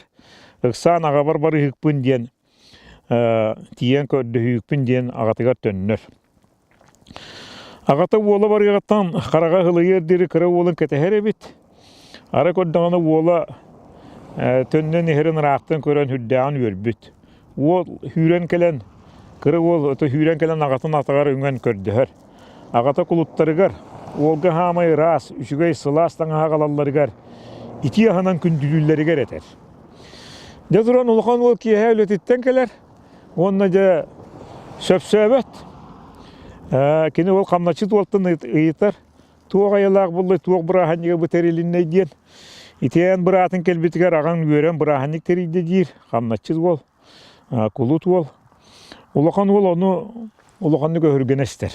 Speaker 1: ыксаан аҕабар барыһыкпын диэн тиийэн көрдөһүүкпүн диэн аҕатыгар төннөр. Аҕата уола барыаҕыттан хараҕа ыһылыйыар диэри кыра уолун кэтэһэр эбит. Арай көрдөҕүнэ уола төннөн иһэрин ыраахтан көрөн сүрдээҕин үөрбүт. Уол сүүрэн кэлэн, кыра уол ото сүүрэн кэлэн аҕатын атаҕар үҥэн көрдөһөр. Аҕата кулуттарыгар уолга хаамай ыраас, үчүгэй сылаас таҥаһа аҕалалларыгар итии аһынан күндүлүүллэригэр этэр. Дьэ туран улахан уол киэһэ үлэтиттэн кэлэр уонна дьэ сөпсөөбөт. Кини ол хамначчыт уолтан ыйытар, туох айылаах буллай, туох бырааһынньыга бу тэрилиннэй диэн. Итиэн быраатын кэлбитигэр аҕаҥ үөрэн бырааһынньык тэрийдэ диир, хамначчыт уол, кулут уол. Улахан уол ону улаханнык өһүргэнэ истэр.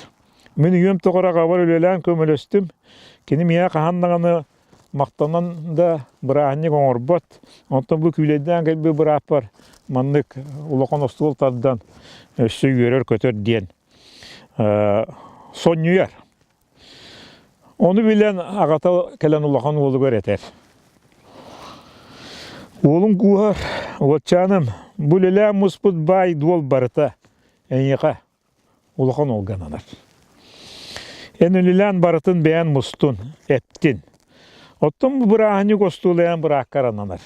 Speaker 1: Мин үйэм тоҕор аҕабар үлэлээн көмөлөстүм. Кини миэхэ хаһан даҕаны махтанан да бырааһынньык оҥорбот. Онтон бу күүлэйдээн кэлбит бырааппар маннык улахан остуол тардан өссө үөрэр-көтөр диэн сонньуйар. Ону билэн аҕата кэлэн улахан уолугар этэр: «Уолуҥ кууһар, уолчааным, бу үлэлээн муспут баай дуол барыта эйиэхэ улахан уолга ананар. Эн үлэлээн барытын бэйэн мустун, эптин. Оттон бу бырааһынньык остуол эн бырааккар ананар.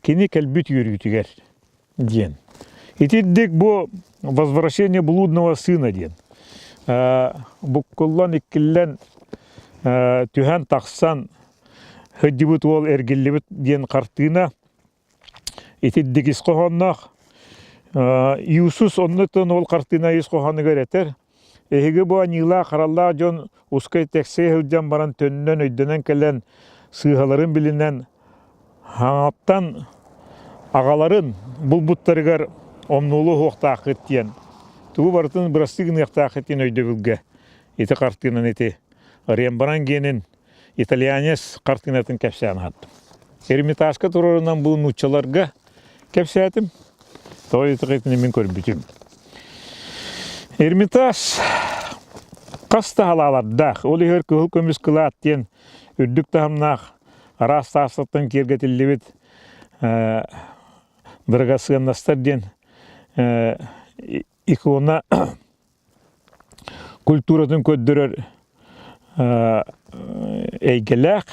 Speaker 1: Кини кэлбит үөрүүтүгэр» диэн. Итирдик бу «Возвращение блудного сына» диэн. Буккуллан, иккиллэн, түһэн тахсан сылдьыбыт уол эргиллибит диэн хартыына итирдик ис хоһоонноох. Иисус оннуттан ол хартыына ис хоһоонугар этэр: Эһиги бу аньыылаах-хараллаах дьон ускай тэксэ сылдьан баран төннөн өйдөнөн кэлэн сыыһаларын билинэн хаҥаттан аҕаларын булбуттарыгар омнуолу уһуохтааххыт диэн тугу барытын бырастыы гыныахтааххыт диэн өйдөбүлгэ ити хартыынаны ити Рембрандт гиэнин итальянец хартыынатын кэпсээн аһаттым. Эрмитажка турарынан бу нууччаларга кэпсээтим. Тоҕо итини мин көрбүтүм. Эрмитаж хас да халаалардаах, ол иһэр кыһыл көмүс кылаат диэн үрдүк таһымнаах араас таастартан киэргэтиллибит драгоценностар диэн икона культуратын көрдөрөр эйгэлээх.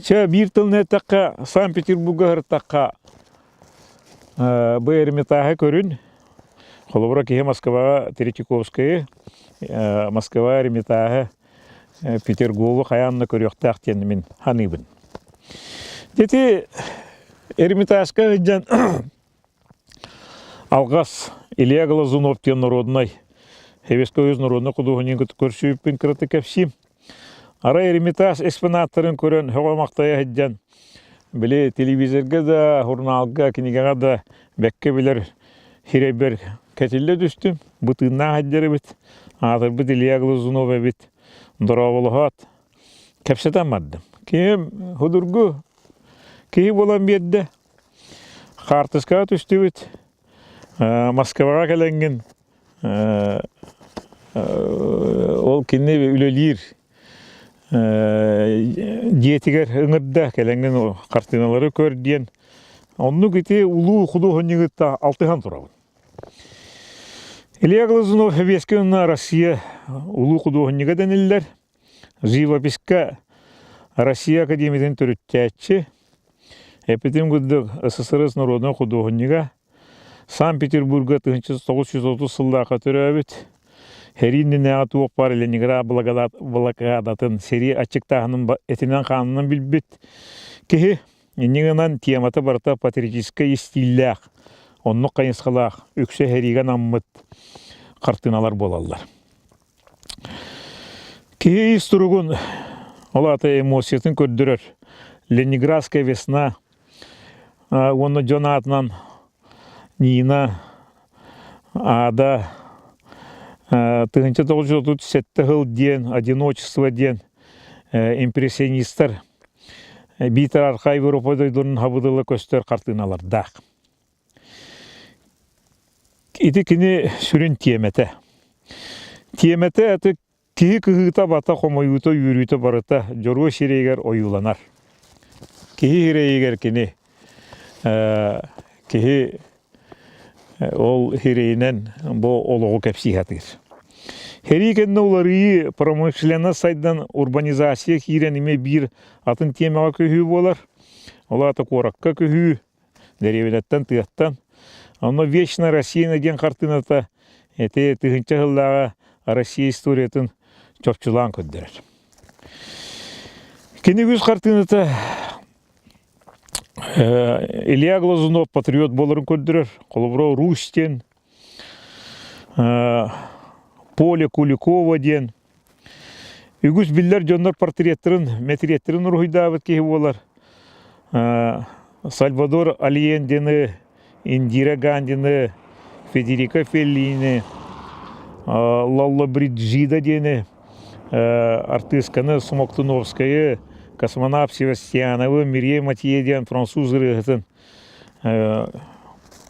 Speaker 1: Чэ, биир тылын эттэххэ, Санкт-Петербурга сырыттахха, бу Эрмитаһы көрүн. Холобура, киһи Москваҕа Третьяковскайы, Москва Эрмитаһы, Петергову хайаан да көрүөхтээх диэн мин саныыбын. Ити Эрмитажка сылдьан Алҕас Илья Глазунов диэн норуодунай Советский Союз норуодунай худуоһунньугун көрсүбүппүн кыратык кэпсиим. Арай Эрмитаж экспонаттарын көрөн сөҕө-махтайа сылдьан, били телевизорга да, журналга, кинигэҕэ да бэккэ билэр. Сирэйбэр кэтиллэ түстүм, бу тыыннаах сылдьар эбит, аатырбыт Илья Глазунов эбит, дорооболоһоот, кэпсэтэн бардым. Киһим судургу киһи буолан биэрдэ. Хаартыскаҕа түстүбүт. Москваҕа кэлэҥҥин ол кини үлэлиир дьиэтигэр ыҥырда, кэлэҥҥин хартыыналары көр диэн. Оннук ити улуу худуоһунньугутта алтыһан турабын. Илья Глазунов Сэбиэскэй уонна Россия улуу худуоһунньуга дэниллэр. Живописка Россия Академиятын төрүттээччи, эппитим курдук СССР народнай худуоһунньуга, Санкт-Петербурга 1930 сыллаахха төрөөбүт, Сэрии иннинээҕи туох баар Ленинград блокадатын, сэрии аччыктааһынын этинэн-хаанынан билбит киһи. Инньэ гынан темата барыта патриотическай истииллээх, оннук хайысхалаах, үксэ сэриигэ анаммыт хартыыналар буолаллар. Киһи ис туругун, ол аата эмоциятын көрдөрөр «Ленинградская весна» уонна дьон аатынан Нина Ада 1937 сыл диэн «Одиночество» диэн импрессионистар биитэр архаа Европа дойдуларын хабыдыла көстөр хартыыналардаах. Ити кини сүрүн тиэмэтэ. Тиэмэтэ аты киһи кыһыыта-абата, хомойуута, үөрүүтэ барыта дьоруой сирэйигэр ойууланар. Киһи сирэйигэр кини киһи ол сирэйинэн бу олоҕу кэпсии сатыыр. Сэрии кэннэ уларыйыы промышленность сайдан урбанизация киирэн эмиэ биир атын тиэмэҕэ көһүү буолар. Ол аата куоракка көһүү, дэриэбинэттэн тыаттан. Онно «Вечная Россия» диэн хартыыната ити тыһыынча сыллааҕы Россия историятын чопчулаан көрдөрөр. Кини үгүс хартыыната Илья Глазунов патриот буоларын көрдөрөр. Холобура Русь диэн, Поле Куликова диэн Үгүс биллэр дьоннор портреттарын, мэтириэттэрин уруһуйдаабыт киһи буолар. Сальвадор Альендины, Индира Гандины, Федерико Феллини, Лолло Бриджида диэни артыысканы Смоктуновскайы, космонавт Севастьяновы, Мирье Матье диэн француз ырыаһытын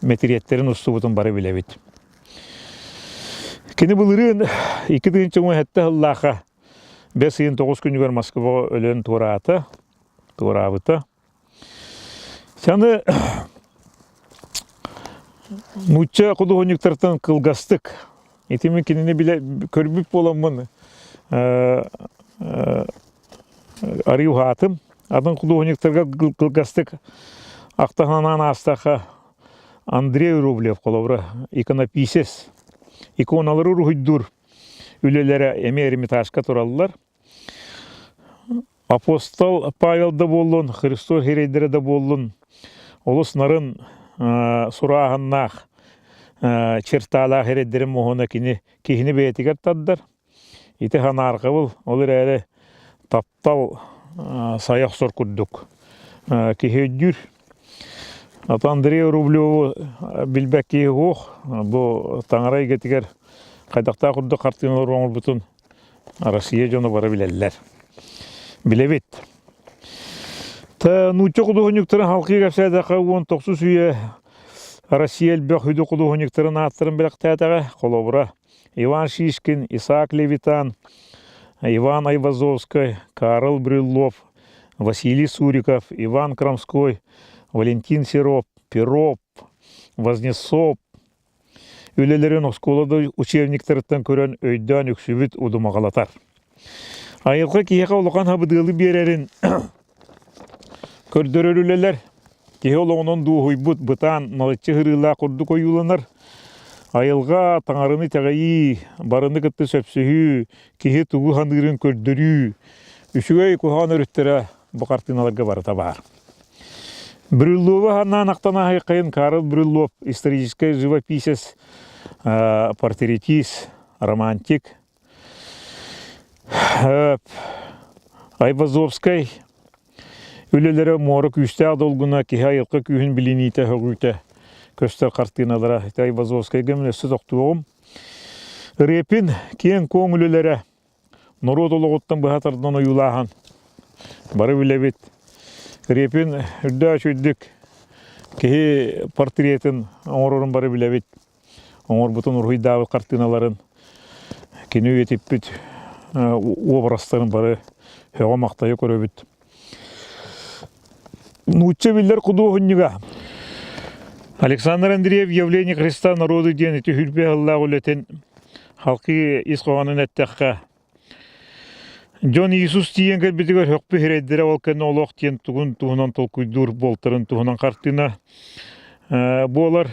Speaker 1: мэтириэттэрин устубутун бары билэбит. Кини былырыын 2017 сыллаахха бэс ыйын тоҕус күнүгэр Москваҕа өлөн туораата, туораабыта. Аны нуучча худуоһунньуктартан кылгастык ити мин кинини билэ көрбүт буоламмын арыы уһаатым. Атын худуоһунньуктарга кылгастык ахтаһанаан аастахха Андрей Рублев холобура иконописец. Иконалары уруһуйдуур үлэлэрэ эмиэ Эрмитажка тураллар. Апостол Павел да буоллун, Христос сирэйдэрэ да буоллун, олус нарын сурааһыннаах, черталаах эрэйдэрин моһуона кини киһини бэйэтигэр тардар. Ити санаарҕабыл, ол эрээри таптал сайа охсор курдук киһи өйдүүр. Ото Андрей Рублеву билбэт киһи суох. Бу таҥара эйгэтигэр хайдахтаах курдук хартыыналар оҥорбутун Россия дьоно бары билэллэр. Билэбит. Нуучча худуоһунньуктарын халқыы кэпсээтэххэ 19 үйэ Россия элбэх үдү худуоһунньуктарын ааттарын бэлэхтээтэҕэ. Холобура, Иван Шишкин, Исаак Левитан, Иван Айвазовскай, Карл Брюллов, Василий Суриков, Иван Крамской, Валентин Серов, Перов, Вознесов үлэлэрин оскуола учебниктарыттан көрөн өйдөөн үксүбүт удумаҕалатар. Айылҕа киһиэхэ улахан хабыдыалы биэрэрин көрдөрөр үлэлэр киһи олоҕунан дуоһуйбут бытаан налыччы сырыылаах курдук ойууланар. Айылҕа таҥараны итэҕэйии, барыны кытта сөпсөһүү, киһи тугу саныырын көрдөрүү, үчүгэй куһаҕан өрүттэрэ бу хартыыналарга барыта баар. Брюлловы ханаан ахтан аһайхайын Карл Брюллов историческай живописец, портретист, романтик, Айвазовскай үлэлэрэ муора күүстээх долгуна киһи айылҕа күүһүн билиниитэ сөҕүүтэ. көстөр хартыыналара ити Айвазовскайга мин өссө тохтуоҕум. Репин киэҥ-куоҥ үлэлэрэ норуот олоҕуттан быһа тардан ойуулааһын бары билэбит. Репин үрдээх үрдүк киһи портретын оҥорорун бары билэбит. Оҥорбутун уруһуйдаабыт хартыыналарын кини үйэтиппит уобарастарын бары сөҕө-махтайа көрөбүт. Нуучча биллэр худуоһунньуга Александр Андреев «Явление Христа народу» диэн ити хүрбэ сыллаах үлэтин халқы ис хоһоонун эттэххэ, дьон Иисус тиийэн кэлбитигэр хөхпү сирэйдэрэ ол кэннэ олох диэн тугун туһунан толкуйдуур буолтарын туһунан хартыына буолар.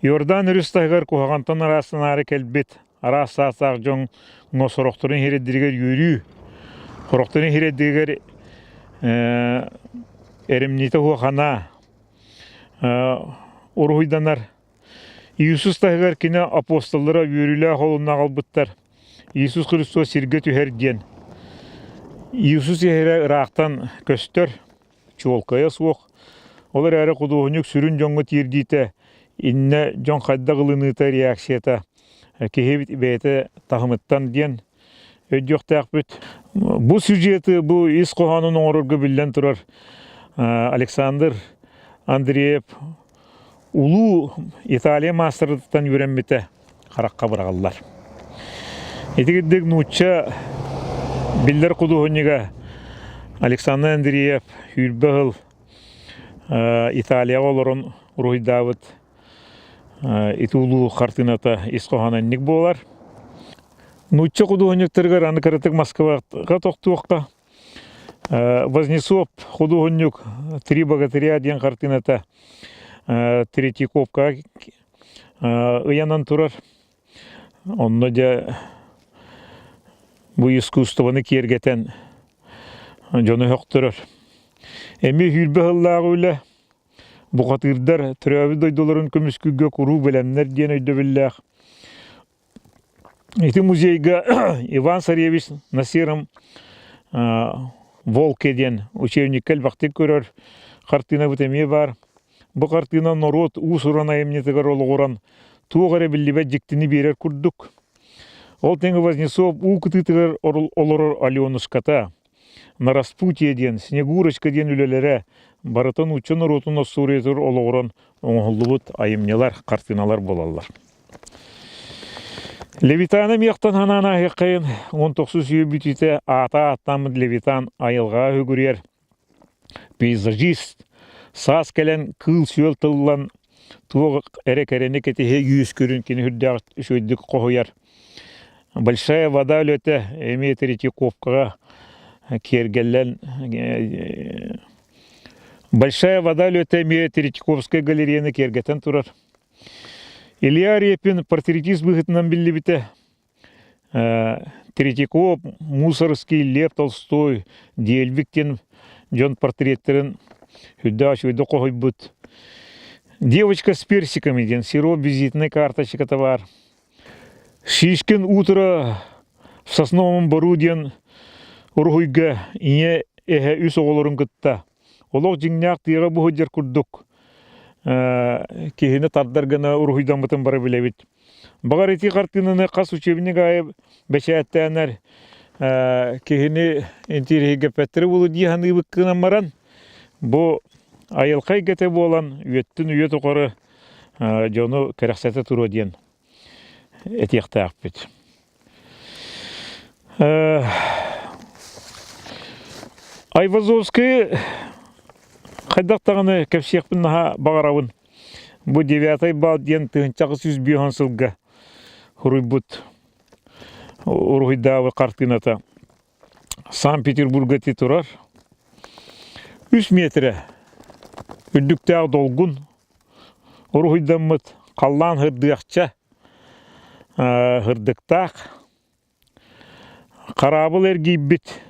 Speaker 1: Иордан өрүс таһыгар куһаҕантан ыраастанаары кэлбит араас саастаах дьоҥҥо сорохторун иһирэддиригэр үөрүү, сорохторун иһирэддиригэр эрэмньитэ уохана уруһуйданар. Иисус таһыгар кини апостоллара үөрүүлээх олунна аҕалбыттар. Иисус Христос сиргэ түһэр диэн. Иисус иһэрэ ыраахтан көстөр. чуолкайа суох. Ол эрээри худуоһунньук сүрүн дьоҥҥо тиэрдиитэ, иннэ дьон хайдах ылыныыта, реакцията киһи бэйэтэ таһымыттан диэн өйдүөхтээхпит. Бу сюжеты, бу ис хоһоонун оҥорорго биллэн турар Александр Андреев улуу Италия маастарыттан үөрэммитэ харахха быраҕыллар. Ити курдук нуучча биллэр худуоһунньуга Александр Андреев сүүрбэ сыл Италияҕа олорон уруһуйдаабыт ити улуу хартыыната ис хоһооно инник буолар. Нуучча худуоһунньуктарыгар аны кыратык Москваҕа тохтуохха. Вознесов худуоһунньук «Три богатыря» диэн хартыыната Третьяковкаҕа ыйанан турар. Онно дьэ бу искусствоны киэргэтэн дьону сөхтөрөр. Эмиэ сүүрбэ сыллааҕы үлэ бухатыырдар төрөөбүт дойдуларын көмүскүүргэ куруук бэлэмнэр диэн өйдөбүллээх. Ити музейга Иван Царевич на сером волке диэн учебникка элбэхтик көрөр хартыынабыт эмиэ баар. Бу хартыына норуот уус-уран айымньытыгар олоҕуран туох эрэ биллибэт дьиктини биэрэр курдук. Ол тэҥэ Вознецов уу кытыытыгар олорор Аленушката, На распутье диэн, Снегурочка диэн үлэлэрэ барыта нуучча норуотун остуоруйатыгар олоҕуран оҥоһуллубут айымньылар, хартыыналар буолаллар. Левитаны миэхтэн ханаан ааһыаххайын 19 үйэ бүтүүтэ аата ааттааммыт Левитан айылҕаҕа үгүрүйэр пейзажист, саас кэлэн кыыл-сүөл тыллан туох эрэ кэрэни кэтиһэ үөскүүрүн кини үрдээх үчүгэйдик хоһуйар. Большая вода үлэтэ эмиэ Третьяковкаҕа киэргэллэн Большая вода үлэтэ эмиэ Третьяковскай галереяны киэргэтэн турар. Илья Репин портретист быһыытынан биллибитэ. Третьяков, Мусоргский, Лев Толстой, Дельвик диэн дьон портреттэрин үрдээх үчүгэйдик хоһуйбут. «Девочка с персиками» диэн сироп визитнай карточката баар. Шишкин утро в сосновом бору диэн уруһуйга ийэ эһэ үс оҕолорун кытта олох дьиҥнээх тыаҕа буһудьар курдук киһини тардар гына уруһуйдаммытын бары билэбит. Баҕар ити хартыынаны хас учебник аайы бэчээттээннэр киһини интириэһиргэппэттэрэ буолуо дии саныыбыккынан баран, бу айылҕа эйгэтэ буолан үйэттэн үйэ тухары дьону кэрэхсэтэ туруо диэн этиэхтээхпит. Айвазовскай хайдах даҕаны кэпсиэхпин наһаа баҕарабын. Бу девятый бал диэн 1805 сылга суруйбут уруһуйдаабыт хартыыната Санкт-Петербурга ити турар. Үс миэтэрэ үрдүктээх долгун уруһуйдаммыт халлаан сырдыахча сырдыктаах Хараабыл эргийбит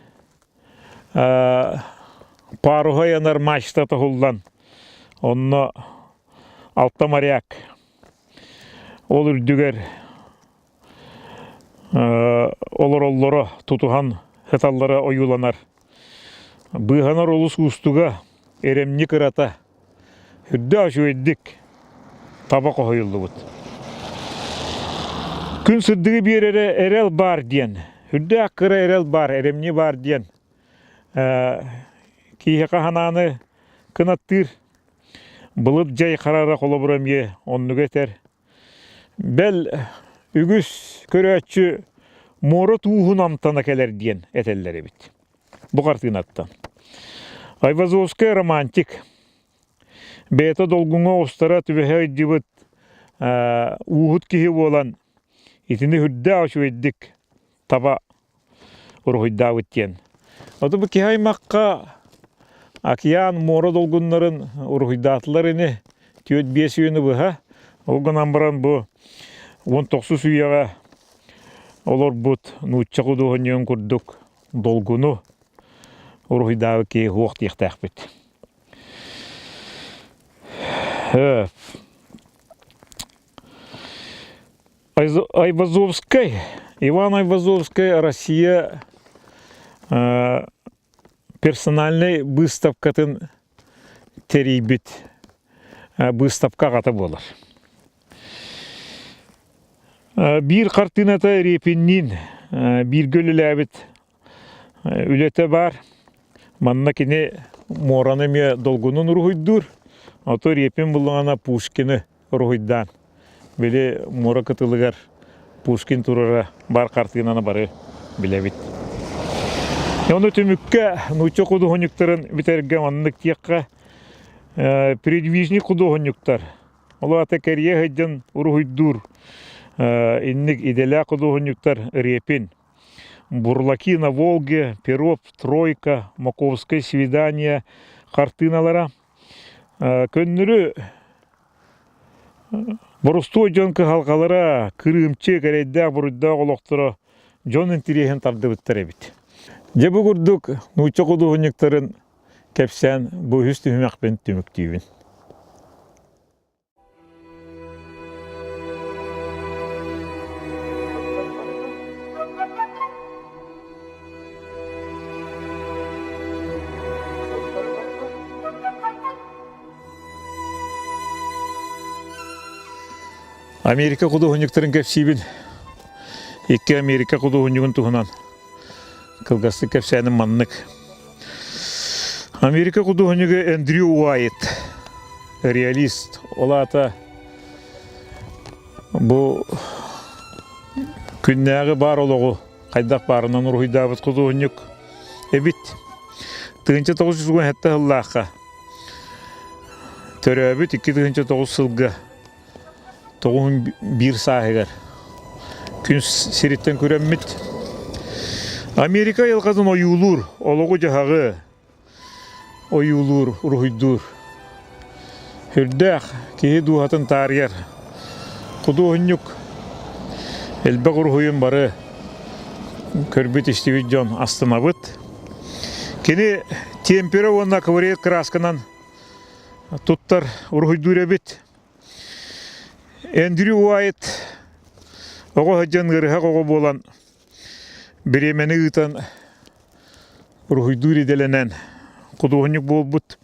Speaker 1: паруһа ыйанар мачта тоһуллан, онно алта моряк ол үрдүгэр олороллоро, тутуһан сыталлара ойууланар. Быыһанар олус уустуга, эрэмньи кырата, үрдээх үчүгэйдик. таба хоһуйуллубут. Күн сырдыгы биэрэрэ эрэл баар диэн, үрдээх кыра эрэл баар, эрэмньи баар диэн киһиэхэ санааны кынаттыыр. Былыт дьай харара холобура эмиэ оннугу этэр. Бэл, үгүс көрөөччү муора тууһун амтана кэлэр диэн этэллэр эбит. Бу хартыынаттан. Айвазовскай романтик. Бэйэтэ долгуҥҥа оҕустара түбэһэ ыйдыбыт ууһут киһи буолан итини үрдээх үчүгэйдик таба уруһуйдаабыт диэн. Ото бу киһи аймахха океан, муора долгуннарын уруһуйдаатылар ини 4-5 үйэни быһа. Ол гынан баран бу 19 үйэҕэ олорбут нуучча худуоһунньугун курдук долгуну уруһуйдаабыт киһи суох диэхтээхпит. Айвазовскай, Иван Айвазовскай Россия персональнай быыстапкатын тэрийбит быыстапка аҕата буолар. Биир хартыыната Репинниин бииргэ үлэлээбит үлэтэ баар. Манна кини муораны эмиэ долгунун уруһуйдуур. Ото Репин буллаҕына Пушкины уруһуйдаан. Били муора кытылыгар Пушкин турара баар хартыынаны бары билэбит. Ону түмүккэ нуучча худуоһунньуктарын бүтэргэ маннык диэххэ передвижник худуоһунньуктар Ол аата кэрийэ сылдьан уруһуйдуур инник идэлээх худуоһунньуктар Репин, Бурлаки на Волге, Перов, Тройка, Маковское свидание хартыыналара көннөрү боростуой дьон кыһалҕалара, кырыымчык, эрэйдээх-буруйдаах олохторо дьон интириэһин тардыбыттар эбит. Дьэ бу курдук нуучча худуоһунньуктарын кэпсээн бу үһүс түһүмэхпин түмүктүүбүн. Америка худуоһунньуктарын кэпсиибин. Икки Америка худуоһунньугун туһунан кылгастык кэпсээним маннык. Америка худуоһунньуга Эндрю Уайт, реалист. Ол аата бу күннээҕи баар олоҕу хайдах баарынан уруһуйдаабыт худуоһунньук эбит. 1917 сыллаахха төрөөбүт 2009 сылга 91 сааһыгар күн сириттэн күрэммит. Америка айылҕатын ойуулуур, олоҕу-дьаһаҕы ойуулуур, уруһуйдуур. Үрдээх киһи дууһатын таарыйар. Худуоһунньук элбэх уруһуйун бары көрбүт-истибит дьон астынабыт. Кини темпера уонна акварель кыраасканан туттар уруһуйдуур эбит. Эндрю Уайт оҕо сылдьан ыарыһах оҕо буолан бириэмэни ыытан уруһуйдуур идэлэнэн худуоһунньук буолбут.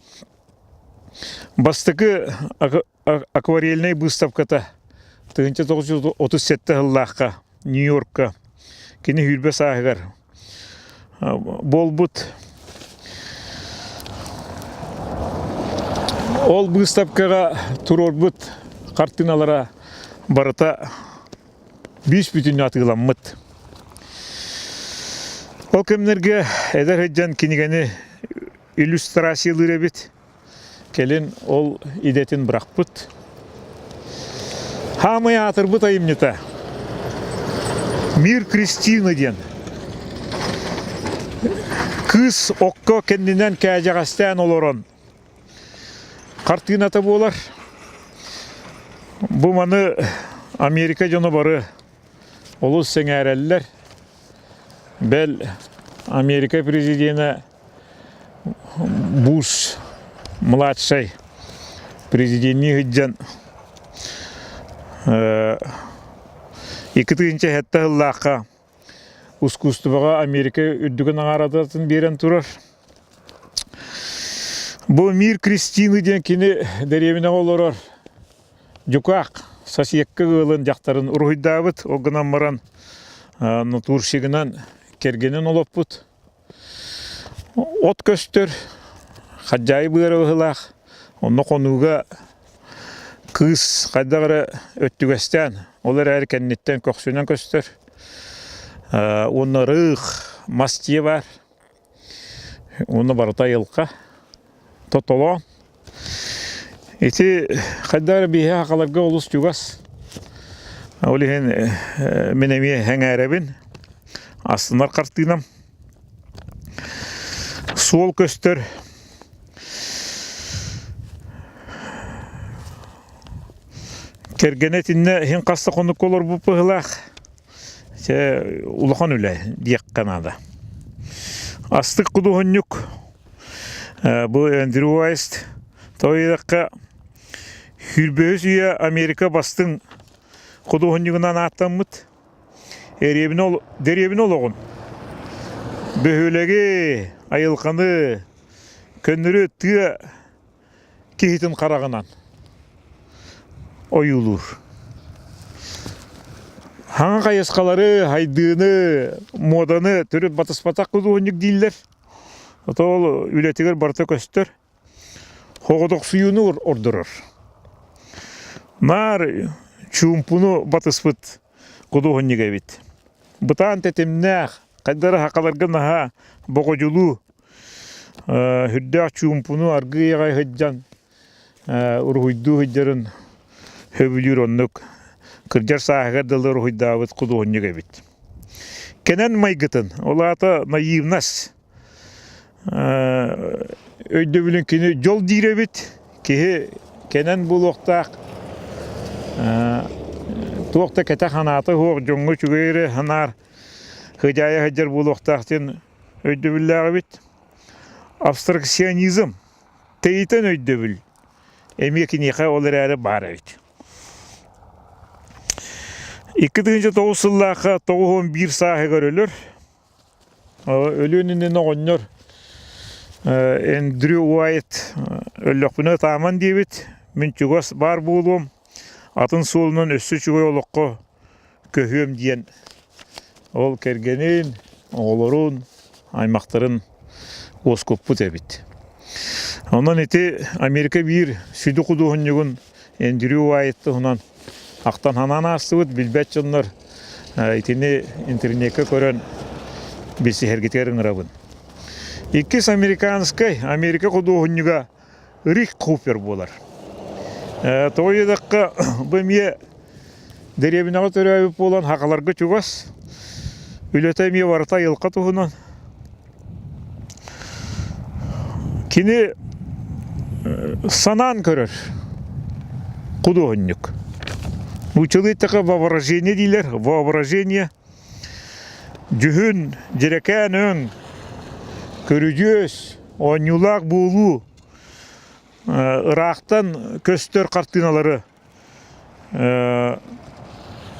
Speaker 1: Бастакы акварельнай быыстапката 1937 сыллаахха Нью-Йоркка кини сүүрбэ сааһыгар буолбут. Ол быыстапкаҕа туруорбут хартыыналара барыта бүүс бүтүннүү атыыламмыт. Ол кэмнэргэ эдэр сылдьан кинигэни иллюстрациялыыр эбит. Кэлин ол идэтин бырахпыт. Хаамай аатырбыт айымньыта «Мир Кристины» диэн. Кыыс окко кэннинэн кээдьэҕэстээн олорон хартыыната буолар. Бу маны Америка дьоно бары олус сэҥээрэллэр. Бэл, Америка президенэ Буш младшай президеннии сылдьан 2007 сыллаахха ускуустубаҕа Америка үрдүкү наҕараадатын биэрэн турар. Бу Мир Кристины диэн кини дэриэбинэҕэ олорор. Дьукаах сосиекка ыалын дьахтарын уруһуйдаабыт, ол гынан баран натурщигынан кэргэнин олоппут. От көстөр, хадьаайы быара быһыылаах, онно хонууга кыыс хайдах эрэ өттүгэстээн, ол эрээри кэнниттэн көхсүнэн көстөр. Уонна ырыых мас дьиэ баар. Уонна барыта айылҕа тотолоон. Ити хайдах эрэ биһиэхэ сахаларга олус чугас. Ол иһин мин эмиэ сэҥээрэбин. Астынар хартыынам. Суол көстөр. Кэргэнэ итиннэ иһин хас да хонукка олорбут быһыылаах. Чэ, улахан үлэ диэххэ наада. Астык худуоһунньук бу Эндрю Уайст тоҕо сүүрбэһис үйэ Америка бастыҥ худуоһунньугунан ааттаммыт. Дэриэбинэ дэриэбинэ олоҕун, бөһүөлэги, айылҕаны, көннөрү тыа киһитин хараҕынан ойуулуур. Хаҥа хайысхалары, хайдыыны, муоданы төрүт батыспатах худуоһунньук дииллэр. Ото ол үлэтигэр барыта көстөр. Хоҕотохсуйууну ордорор. Наар чуумпуну батыспыт худуоһунньук эбит. Бытаан тэтимнээх, хайдары сахаларга наһаа боҕодьулуу Үрдээх чуумпуну аргыый аҕай сылдьан уруһуйдуу сылдьарын сөбүлүүр оннук кырдьар сааһыгар дылы уруһуйдаабыт худуоһунньук эбит. Кэнэн майгытын, ол аата наивность өйдөбүлүн кини дьол диир эбит. Киһи кэнэн буолуохтаах туох да кэтэх санаата суох дьоҥҥо үчүгэй эрэ санаар сыдьаайа сылдьар буолуохтаах диэн өйдөбүллээх эбит. Абстракционизм тэйитэн өйдөбүл эмиэ киниэхэ ол эрээри баар эбит. 2009 сыллаахха 91 сааһыгар өлөр. Өлүөн иннинэ оҕонньор Эндрю Уайт өллөхпүнэ ытааман диэбит. Мин чугас баар буолуом, атын суолунан өссө үчүгэй олоххо көһүөм диэн ол кэргэнин, оҕолорун, аймахтарын уоскуппут эбит. Онон ити Америка биир сүдү худуоһунньугун Эндрю Уайт туһунан ахтан санаан аастыбыт, билбэт дьоннор итини интернеккэ көрөн билсиһэргитигэр ыҥырабын. Иккис американскай Америка худуоһунньуга Рик Купер буолар. Тоҕо диэтэххэ, бу эмиэ дэриэбинэҕэ төрөөбүт буолан сахаларга чугас. Үлэтэ эмиэ барыта айылҕа туһунан. Кини санаан көрөр худуоһунньук. Нууччалыы эттэххэ воображение дииллэр. Воображение Дьүһүн, дьэрэкээн өҥ, көрүдьүөс, оонньуулаах буолуу ыраахтан көстөр хартыыналары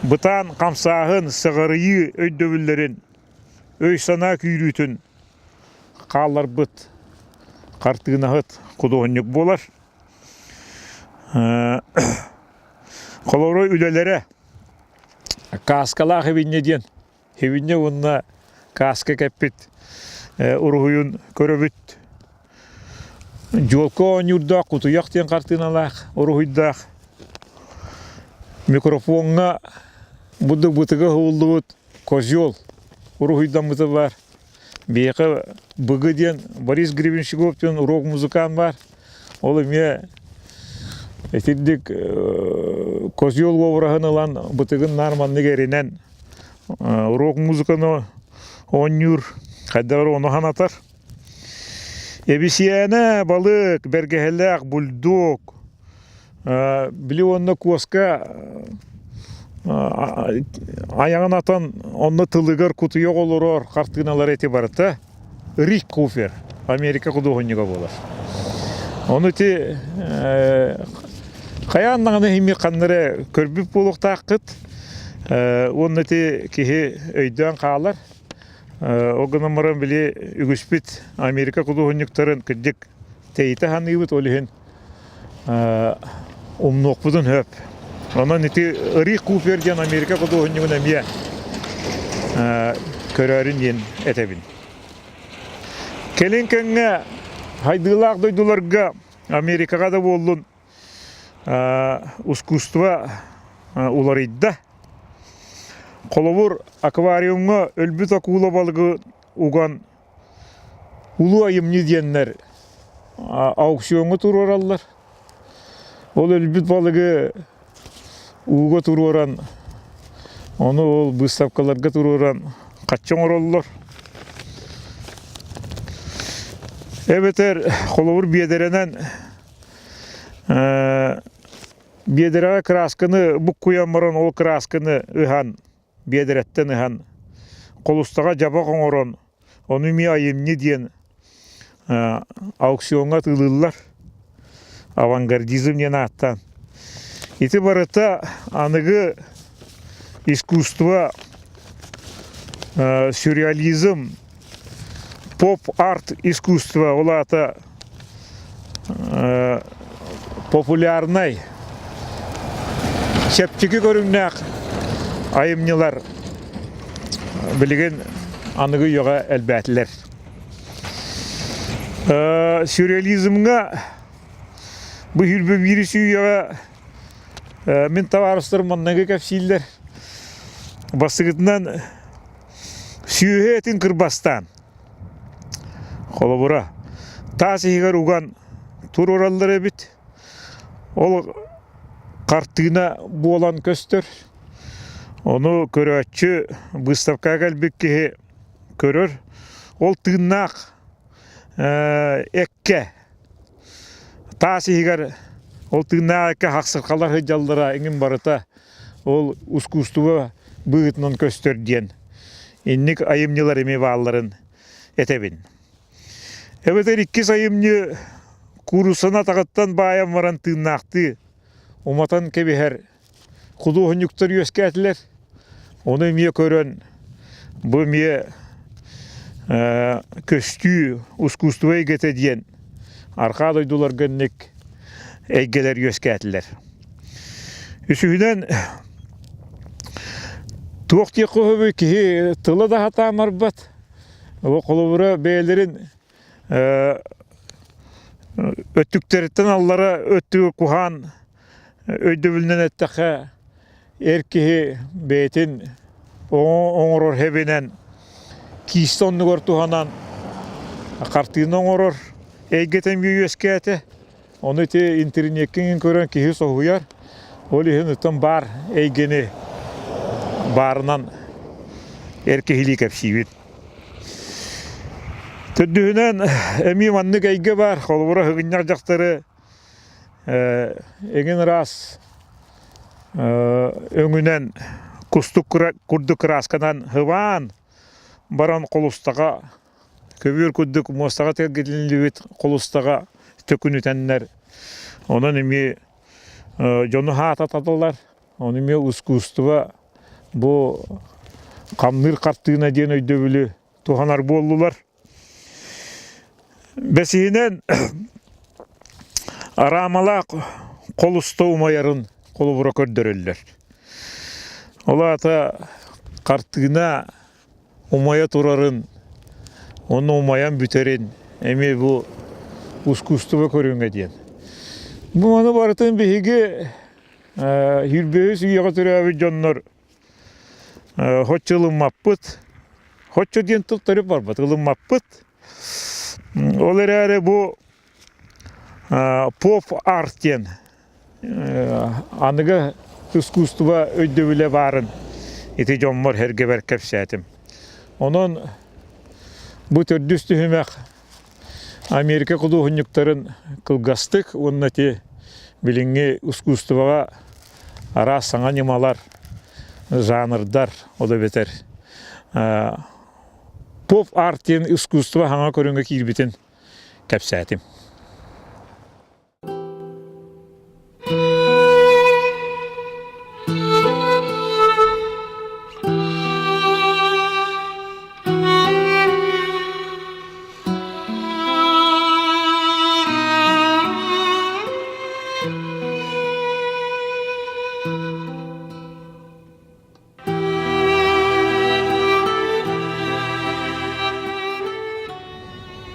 Speaker 1: бытаан хамсааһын, сыҕарыйыы өйдөбүллэрин, өй-санаа күүрүүтүн хаалларбыт хартыынаһыт худуоһунньук буолар. Холобура үлэлэрэ Кааскалаах эбинньэ диэн эбинньэ уонна кааска кэппит уруһуйун көрөбүт. Дьуолка оонньуурдаах кутуйах диэн хартыыналаах уруһуйдаах. Микрофоҥҥа быды-бытыга уһуллубут козел уруһуйдаммыта баар. Биһиэхэ Быгы диэн Борис Гребенщиков диэн рок-музыкант баар. Ол эмиэ итирдик козел уобараһын ылан бытыгын наар маннык эринэн рок-музыканы оонньуур, хайдах эрэ ону санатар. Эбисийээнэ балык, бэргэһэлээх бульдог, били уонна куоска айаҕын атан онно тылыгар кутуйах олорор хартыыналара ити барыта Рик Куфер Америка худуоһунньуга буолар. Ону ити хайаан даҕаны иһимми ханна эрэ көрбүт буолуохтааххыт. Уонна ити киһи өйдөөн хаалар. Ол гынан баран били үгүспүт Америка худуоһунньуктарын кырдьык тэйитэ саныыбыт, ол иһин умнуохпутун сөп. Онон ити Рик Купер диэн Америка худуоһунньугун эмиэ көрөөрүн диэн этэбин. Кэлин кэмҥэ хайдыылаах дойдуларга Америкаҕа да буоллун искусство уларыйда. Холобур, аквариумҥа өлбүт акула балыгы уган улуу айымньы диэннэр аукциоҥҥа туруораллар. Ол өлбүт балыгы ууга туруоран, ону ол быыстапкаларга туруоран хаччы оҥороллор. Эбэтэр холобур биэдэрэнэн биэдэрэҕэ кыраасканы буккуйан баран ол кыраасканы ыһан биэдэрэттэн ыһан холустаҕа дьабах оҥорон ону эмиэ айымньы диэн аукциоҥҥа атыылыыллар авангардизм диэн ааттаан ити барыта аныгы искусство сюрреализм поп-арт искусство ол аата популярнай чэпчэки көрүҥнээх айымньылар билигин аныгы үйэҕэ элбээтилэр. Сюрреализмҥа бу сүүрбэ биирис үйэҕэ мин табаарыстарым манныгы кэпсииллэр. Бастакытынан сүөһү этин кырбастаан Холобура, таас иһигэр уган туруораллар эбит. Ол хартыына буолан көстөр. Ону көрөөччү быыстапкаҕа кэлбит киһи көрөр. Ол тыыннаах эккэ таас иһигэр ол тыыннаах эккэ хахсырхалар сылдьаллара эҥин барыта ол ускуустуба быһыытынан көстөр диэн инник айымньылар эмиэ баалларын этэбин. Эбэтэр иккис айымньы кууруссаны атаҕыттан баайан баран тыыннаахтыы уматан кэбиһэр худуоһунньуктар үөскээтилэр. Ону эмиэ көрөн бу эмиэ көстүү ускуустуба эйгэтэ диэн арҕаа дойдуларга инник эйгэлэр үөскээтилэр. Үсүһүнэн, туох диэххэ сөбүй, киһи тыла да сатаан барбат. Холобура, бэйэлэрин өттүктэриттэн аллара өттүгэр куһаан өйдөбүлүнэн эттэххэ, эр киһи бэйэтин оҥорор хэбинэн киистэ оннугар туһанан хартыына оҥорор эйгэтэ эмиэ үөскээтэ. Ону ити интэриниэккэ көрөн киһи соһуйар. Ол иһин оттон баар эйгэни баарынан эр киһилии кэпсиибит. Төрдүһүнэн, эмиэ маннык эйгэ баар. Холобура, сыгынньах дьахтары эҥин ыраас өҥүнэн кустук курдук кыраасканан хыбаан баран холустаҕа Көбүөр курдук муостаҕа тэлгэтиллибит холустаҕа төкүнүтэннэр, онон эмиэ дьону хаататаллар, ону эмиэ ускуустуба бу хамныыр хартыына диэн өйдөбүлү туһанар буоллулар. Бэсиһинэн араамалаах холуста умайарын холобура көрдөрөллөр. Ол аата хартыына умайа турарын, ону умайан бүтэрин эмиэ бу ускуустуба көрүҥэ диэн. Бу маны барытын биһиги сүүрбэһис үйэҕэ төрөөбүт дьоннор хоччо ылыммаппыт. Хоччо диэн тыл төрүт барбат, ылыммаппыт. Ол эрээри бу поп-арт диэн Аныгы искусство өйдөбүлэ баарын ити дьоммор сэргэбэр кэпсээтим. Онон бу төрдүс түһүмэх Америка худуоһунньуктарын кылгастык уонна ити билиҥҥи искусствоҕа араас саҥа ньымалар, жанрдар, ол эбэтэр поп-арт диэн искусство саҥа көрүҥэ киирбитин кэпсээтим.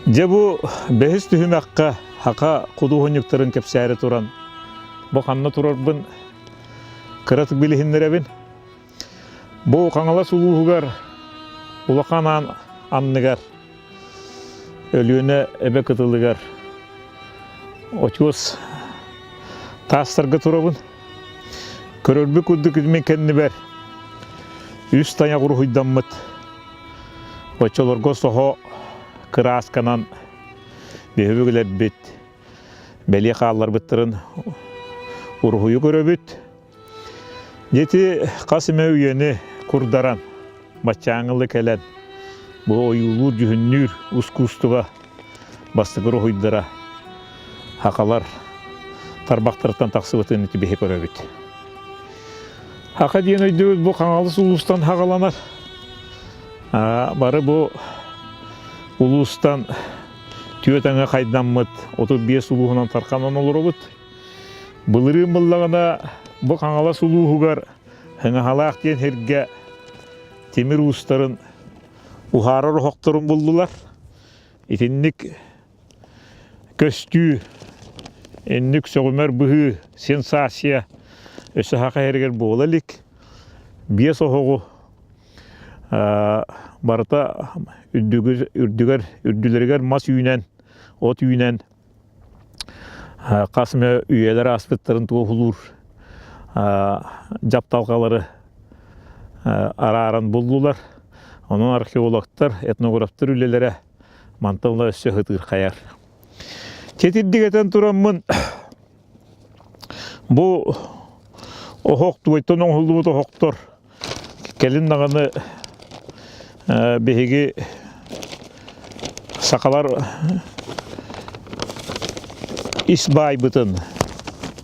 Speaker 1: Дьэ бу бэһис түһүмэххэ саха худуоһунньуктарын кэпсээри туран, бу ханна турарбын кыратык билиһиннэрэбин. Бу Хаҥалас улууһугар Улахан Аан анныгар Өлүөнэ эбэ кытылыгар очуос таастарга турабын. Көрөрбүт курдук мин кэннибэр үс тайах уруһуйдаммыт. Оччолорго соһо кыраасканан биһиги бэлиэ хаалларбыттарын уруһуйу көрөбүт. Ити хас эмэ үйэни курдаран, баччааҥылы кэлэн, бу ойуулуур-дьүһүннүүр ускуустуба бастакы уруһуйдара сахалар тарбахтарыттан тахсыбытын ити биһи көрөбүт. Саха диэн өйдөбүл бу Хаҥалас улуустан саҕаланар. Бары бу улуустан түөрт аҥы хайдаммыт 35 улууһунан тарханан олоробут. Былырыын буллаҕына бу Хаҥалас улууһугар Хыҥаһалаах диэн сиргэ тимир уустарын уһаарар оһохторун буллулар. Итинник көстүү, инник сөҕүмэр быһыы, сенсация өссө саха иһэригэр буола илик. Биэс оһоҕу барыта үрдүгэр, үрдүлэригэр мас үүнэн, от үүнэн Хас эмэ үйэлэр ааспыттарын туоһулуур дьапталҕалары арааран буллулар. Онон археологтар, этнографтар үлэлэрэ мантан ыла өссө ытыырхайар. Тетирдик этэн тураммын бу оһох туойтан оҥоһуллубут оһохтор Кэлин даҕаны биһиги сахалар ис баайбытын,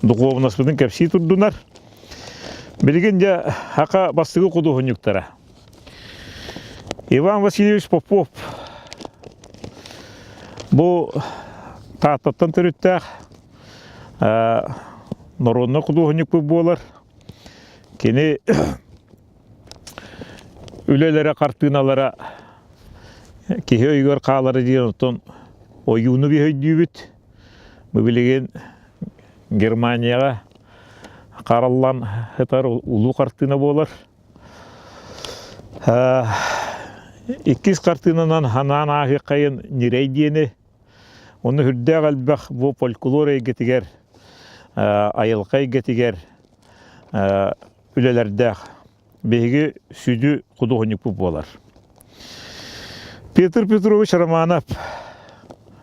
Speaker 1: духуобунаспытын кэпсии турдунар. Билигин дьэ саха бастакы худуоһунньуктара. Иван Васильевич Попов бу Тааттаттан төрүттээх норуодунай худуоһунньукпут буолар. Кини үлэлэрэ, хартыыналара киһи өйүгэр хаалара диэн оттон ойууну биһи өйдүүбүт. Бу билигин Германияҕа хараллан сытар улуу хартыына буолар. Иккис хартыынанан ханаан ааһыаххайын ньирэй диэни Онно сүрдээх элбэх бу фольклор эйгэтигэр, айылҕа эйгэтигэр үлэлэрдээх биһиги сүдү худуоһунньукпут буолар. Петр Петрович Романов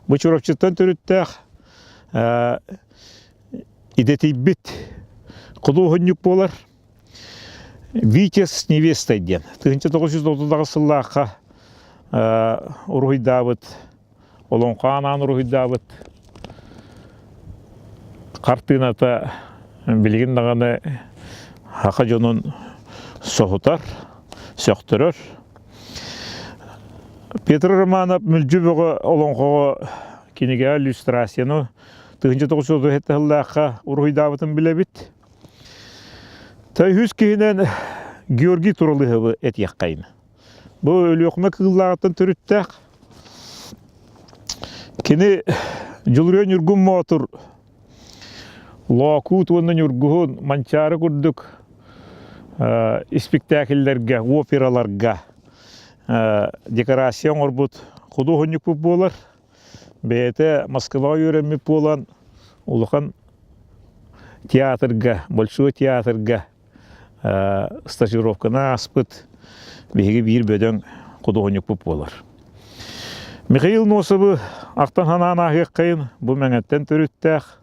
Speaker 1: бу Чурапчыттан төрүттээх идэтийбит худуоһунньук буолар. Витязь с невестой диэн 1939 сыллаахха уруһуйдаабыт олоҥхо анаан уруһуйдаабыт хартыыната билигин даҕаны саха дьонун соһутар, сөхтөрөр. Петр Романов Мүлдьү бөҕө олоҥхоҕо кинигэҕэ иллюстрацияны 1937 сыллаахха уруһуйдаабытын билэбит. Үһүс киһинэн Георгий Туралыһовы этиэххэйин. Бу Өлүөхүмэ Кыыллааҕыттан төрүттээх. Кини Дьулуруйа Ньургун Моотур Лоокуут уонна Ньургуһун Манчаары курдук испиктээкиллэргэ, операларга декорация оҥорбут худуоһунньукпут буолар. Бэйэтэ Москваҕа үөрэммит буолан улахан театрга, Большой театрга стажировканы ааспыт биһиги биир бөдөҥ худуоһунньукпут буолар. Михаил Носовы ахтан санаан ааһыаххайын бу Мэҥэттэн төрүттээх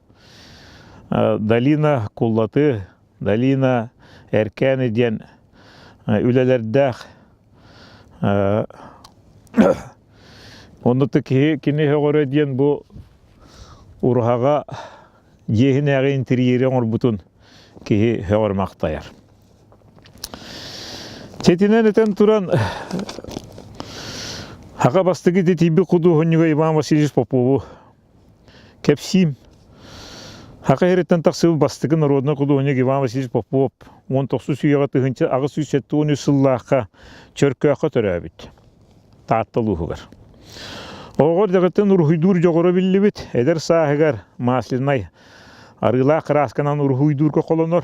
Speaker 1: Долина Куллаты, Долина Эркээни диэн үлэлэрдээх Онно киһи кини өҕөрө диэн бу уруһаҕа дьиэһинээҕи интерьери оҥорбутун киһи сөҕөр махтайар. Ситинэн этэн туран Саха бастакы идэтийбит худуоһунньуга Иван Васильевич Попову кэпсиим. Саха сириттэн тахсыбыт бастакы народнай худуоһунньук Иван Васильевич Попов 19 үйэҕэ 1873 сыллаахха Чөркөөххө төрөөбүт. Таатта улууһугар. Оҕо эрдэҕиттэн уруһуйдуур дьоҕура биллибит, эдэр сааһыгар масляный арыылаах кыраасканан уруһуйдуурга холонор,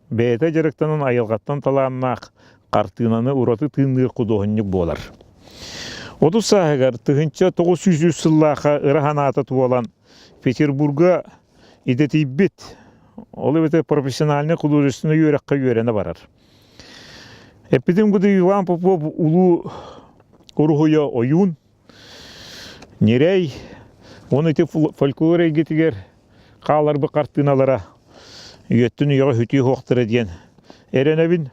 Speaker 1: бэйэтэ дьарыктанан айылҕаттан талааннаах хартыынаны ураты тыынныыр худуоһунньук буолар. 30 сааһыгар 1903 сыллаахха ыра санаата туолан Петербурга идэтийбит, ол эбэтэр профессиональнай художественнай үөрэххэ үөрэнэ барар. Эппитим курдук Иван Попов улуу уруһуйа ойуун, ньирэй, уонна ити фольклор эйгэтигэр хааларбыт хартыыналара үйэттэн үйэҕэ сүтүө суохтара диэн эрэнэбин.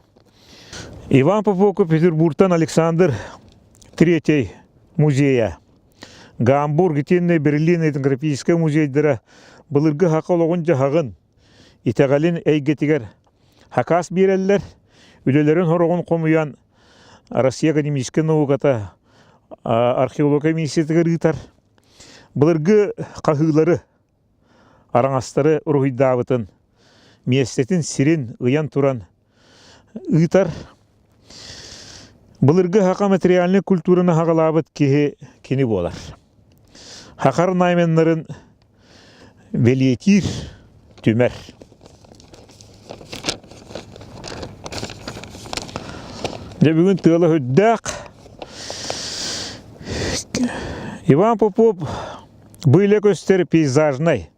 Speaker 1: Иван Попоку Петербургтан Александр Третий музейа Гамбург итиэннэ Берлин этнографическай музейдара былыргы саха олоҕун-дьаһаҕын, итэҕэлин эйгэтигэр хакаас биэрэллэр, үлэлэрин сороҕун хомуйан Россия академическай науката археология миссиятыгар ыытар. Былыргы хаһыылары, араҥастары уруһуйдаабытын, миэстэтин сирин ыйан туран ыытар. Былыргы саха материальнай культураны хаҕалаабыт киһи кини буолар. Хахар найменнарын бэлиэтиир, түмэр. Дьэ бүгүн тыала үрдээх. Иван Попов бу илэ көстөр пейзажнай,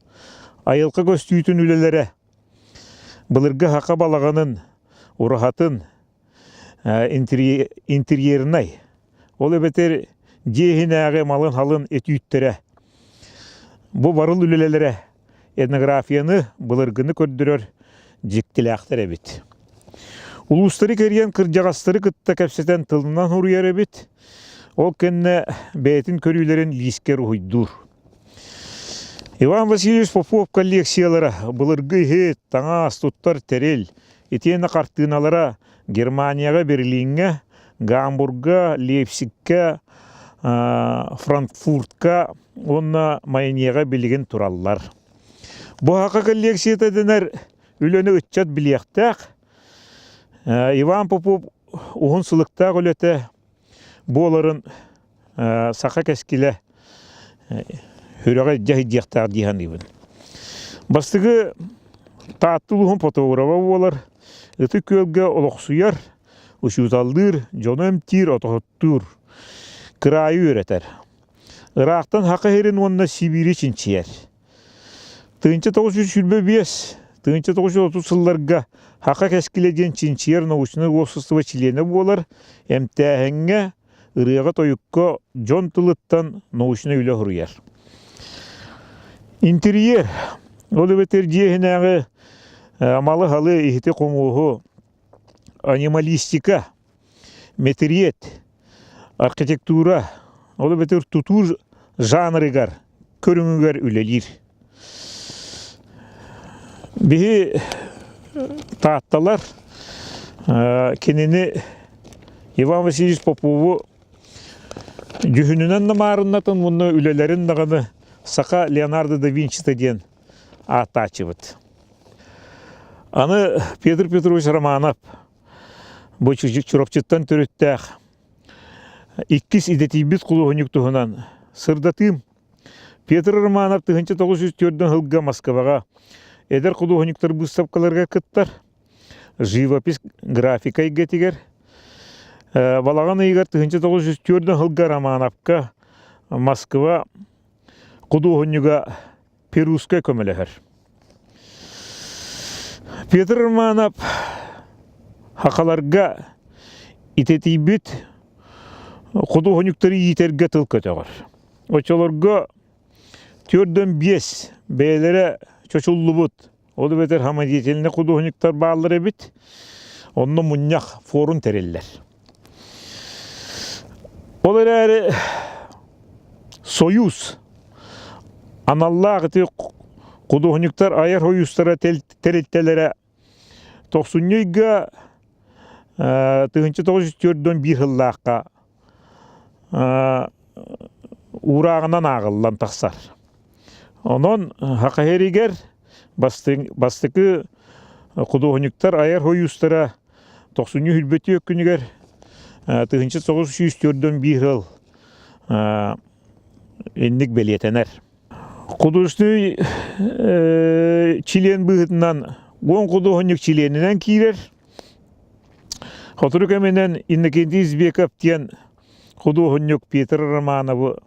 Speaker 1: айылҕа көстүүтүн үлэлэрэ Былыргы саха балаҕанын ураһатын интерьернай, ол эбэтэр дьиэ иһинээҕи малын-халын этүүттэрэ. Бу барыл үлэлэрэ этнографияны былыргыны көрдөрөр дьиктилээхтэр эбит. Улуустары кэрийэн кырдьаҕастары кытта кэпсэтэн тылынан суруйар эбит. Ол кэннэ бэйэтин көрүүлэрин лиискэ уруһуйдуур. Иван Васильевич Попов коллекциялара былыргы иһит, таҥас, туттар тэрил, итиэннэ хартыыналара Германияҕа Берлиҥҥэ, Гамбурга, Лейпцигкэ, Франкфуртка уонна Майнеҕа билигин тураллар. Бу саха коллекцията дэнэр үлэни ыччат билиэхтээх. Иван Попов уһун сылыктаах үлэтэ буоларын саха кэскилэ сүрэҕэ илдьэ сылдьыахтаах дии саныыбын. Бастакы Таатта улууһун фотографа буолар, Ытык Күөлгэ олохсуйар, учууталлыыр, дьону эмтиир, отоһуттуур, кыраайы үөрэтэр. Ыраахтан Саха сирин уонна Сибиири чинчийэр. 1925 1930 сылларга Саха кэскилэ диэн чинчийэр научнай уопсастыба чилиэнэ буолар, эмтээһиҥҥэ, ырыаҕа-тойукка дьон тылыттан научнай үлэ суруйар. Интерьер, ол эбэтэр дьиэ иһинээҕи малы-халы, иһити-хомуоһу, анималистика, мэтириэт, архитектура, ол эбэтэр тутуу жанрыгар, көрүҥүгэр үлэлиир. Биһи Таатталар кинини Иван Васильевич Попову дьүһүнүнэн да маарыннатын уонна үлэлэрин даҕаны саха Леонардо да Винчита диэн ааттааччыбыт. Аны Петр Петрович Романов бу Чурапчыттан төрүттээх иккис идэтийбит худуоһунньук туһунан сырдатыым. Петр Романов 1904 сылга Москваҕа эдэр худуоһунньуктар быыстапкаларыгар кыттар. Живопись графика эйгэтигэр балаҕан ыйыгар 1904 сылга Романовка Москва худуоһунньуга Перускай көмөлөһөр. Петр Романов сахаларга итэтийбит худуоһунньуктары иитэргэ тыл көтөҕөр. Оччолорго 4-5 бэйэлэрэ чочуллубут, ол эбэтэр самодеятельнай худуоһунньуктар бааллар эбит. Онно мунньах, форум тэриллэр. Ол эрээри Союз аналлаах ити худуоһунньуктар айар сойуустара тэрилтэлэрэ тохсунньу ыйга 1941 сыллаахха уурааҕынан ааҕыллан тахсар. Онон Саха сиригэр бастакы худуоһунньуктар айар сойуустара Тохсунньу сүүрбэтиэк күнүгэр 1941 сыл Инник бэлиэтэнэр. Художественный чилиэн быһыытынан уон худуоһунньук чилиэнинэн киирэр. Сотору кэминэн Иннокентий Избеков диэн худуоһунньук Петр Романовы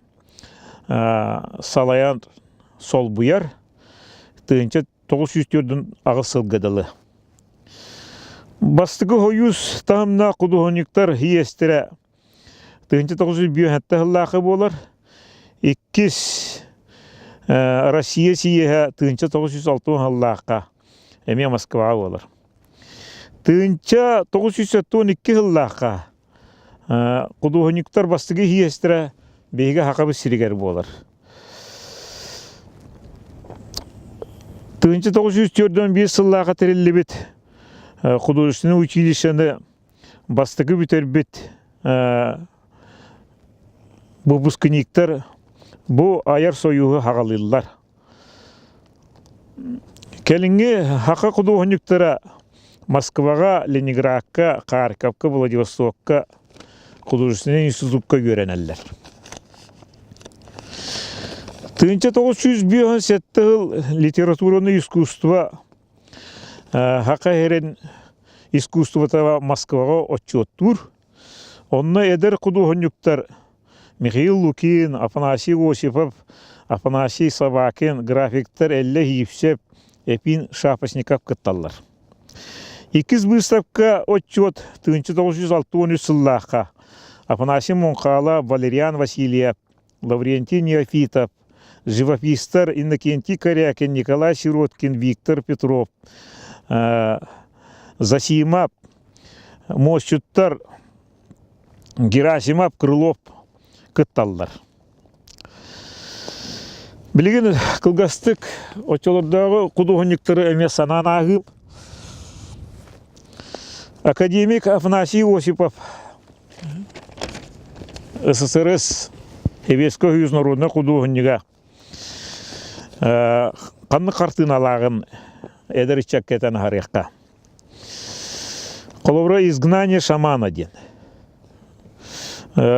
Speaker 1: салайан солбуйар. 1948 сылга дылы. Бастакы хойуус таһымнаах худуоһунньуктар иэстэрэ 1905 сыллаахы буолар. Иккис Россия сийиэһэ 1960 сыллаахха эмиэ Москваҕа буолар. 1972 сыллаахха худуоһунньуктар бастакы сийиэстэрэ биһиги Сахабыт сиригэр буолар. 1941 сыллаахха тэриллибит художественнай училищены бастакы бүтэрбит выпускниктар бу айар сойууһу хаҕалыыллар. Кэлиҥҥи саха худуоһунньуктара Москваҕа, Ленинградка, Харьковка, Владивостокка художественнай институкка үөрэнэллэр. 1957 сыл литератураны искусство Саха сирин искусствота Москваҕа отчуоттуур. Онно эдэр худуоһунньуктар Михаил Лукин, Афанасий Осипов, Афанасий Собакин, графиктар Эллэ Евсеев, Эпин Шапошников кытталлар. Иккис быыстапка отчуот 1963 сыллаахха Афанасий Муҥхаала, Валериан Васильев, Лаврентий Неофитов, живопистар Иннокентий Корякин, Николай Сироткин, Виктор Петров, Засимов, муосчуттар Герасимов, Крылов кытталлар. Билигин кылгастык оччолордооҕу худуоһунньуктары эмиэ санаан ааһыым. Академик Афанасий Осипов СССР Сэбиэскэй Союз народнай худуоһунньуга ханнык хартыыналааҕын эдэр ыччакка этэн аһарыахха. Холобура «Изгнание шамана» диэн.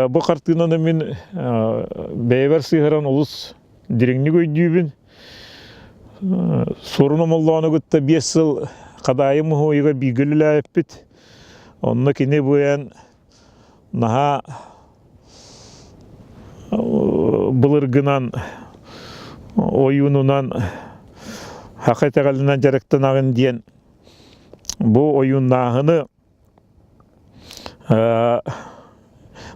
Speaker 1: Бу хартыынаны мин бэйэбэр сыһаран олус дириҥник өйдүүбүн. Суорун Омоллоону кытта 5 сыл Хадаайы муһуойугар бииргэ үлэлээбиппит. Онно кини бу эн наһаа былыргынан ойуунунан саха итэҕэлинэн дьарыктанаҕын диэн бу ойууннааһыны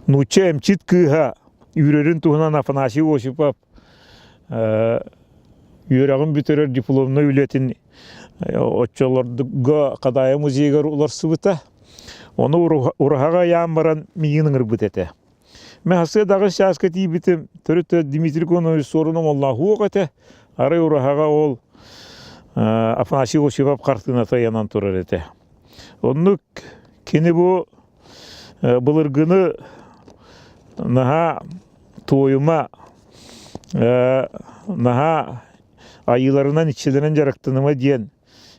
Speaker 1: нуучча эмчит кыыһа үүрэрин туһунан Афанасий Осипов үөрэҕин бүтэрэр дипломнай үлэтин оччолорго Хадаайы музейыгар уларсыбыта. Ону ураһаҕа ыйаан баран миигин ыҥырбыт этэ. Мин хасыа даҕы чааска тиийбитим, төрүт Дмитрий Конович Суорун омоллоох этэ. Арай ураһаҕа ол Афанасий Осипов хартыыната ыйанан турар этэ. Оннук кини бу былыргыны наһаа туойума, наһаа айыыларынан иччилэрин дьарыктаныма диэн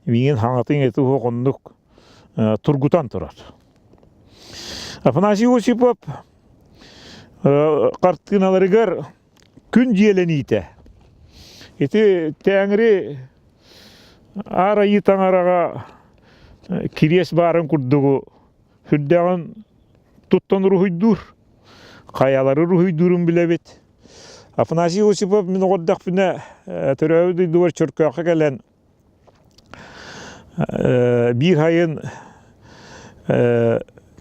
Speaker 1: миигин хаҥатын эти уһук оннук тургутан турар. Афанасий Осипов хартыыналарыгар күн дьиэлэниитэ. Ити Тээҥри Аар Айыы Таҥараҕа кириэс баарын курдугу сүрдээҕин туттан уруһуйдуур. Хайалары уруһуйдуурун билэбит. Афанасий Осипов мин оҕордохпуна төрөөбүт дойдубар Чөркөөххө кэлэн биир сайын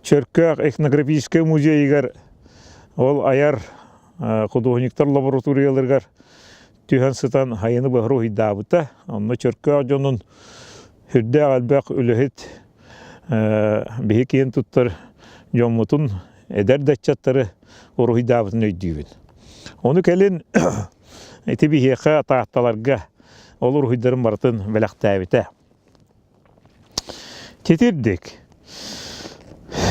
Speaker 1: Чөркөөх этнографическай музейыгар ол айар художниктар лабораторияларыгар түһэн сытан сайыны быһа уруһуйдаабыта. Онно Чөркөөх дьонун сүрдээх элбэх үлэһит биһи киэн туттар дьоммутун эдэр да ыччаттары уруһуйдаабытын өйдүүбүн. Ону кэлин ити биһиэхэ Таатталарга ол уруһуйдарын барытын бэлэхтээбитэ. Титирдик.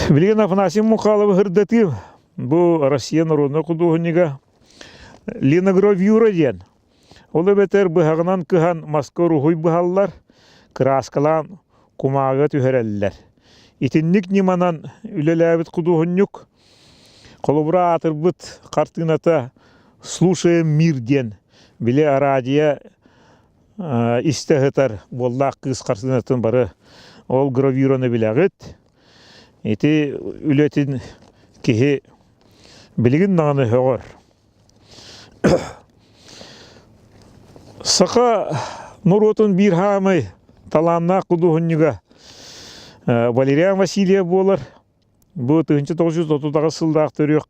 Speaker 1: Билигин Афанасий Мухаловы ырдатыым. Бу Россия народнай худуоһунньуга Линогравюра диэн. Ол эбэтэр быһаҕынан кыһан маска уруһуй быһаллар, кырааскалаан кумааҕыга түһэрэллэр. Итинник ньыманан үлэлээбит худуоһунньук холобура аатырбыт хартыыната. «Слушаем мир» диэн били араадьыйа истэ сытар уоллаах кыыс хартыынатын бары ол гравюраны билэҕит. Ити үлэтин киһи билигин даҕаны сөҕөр. Саха норуотун биир хаамай талааннаах худуоһунньуга Валериан Васильев буолар. Бу 1938 сыллаах төрүөх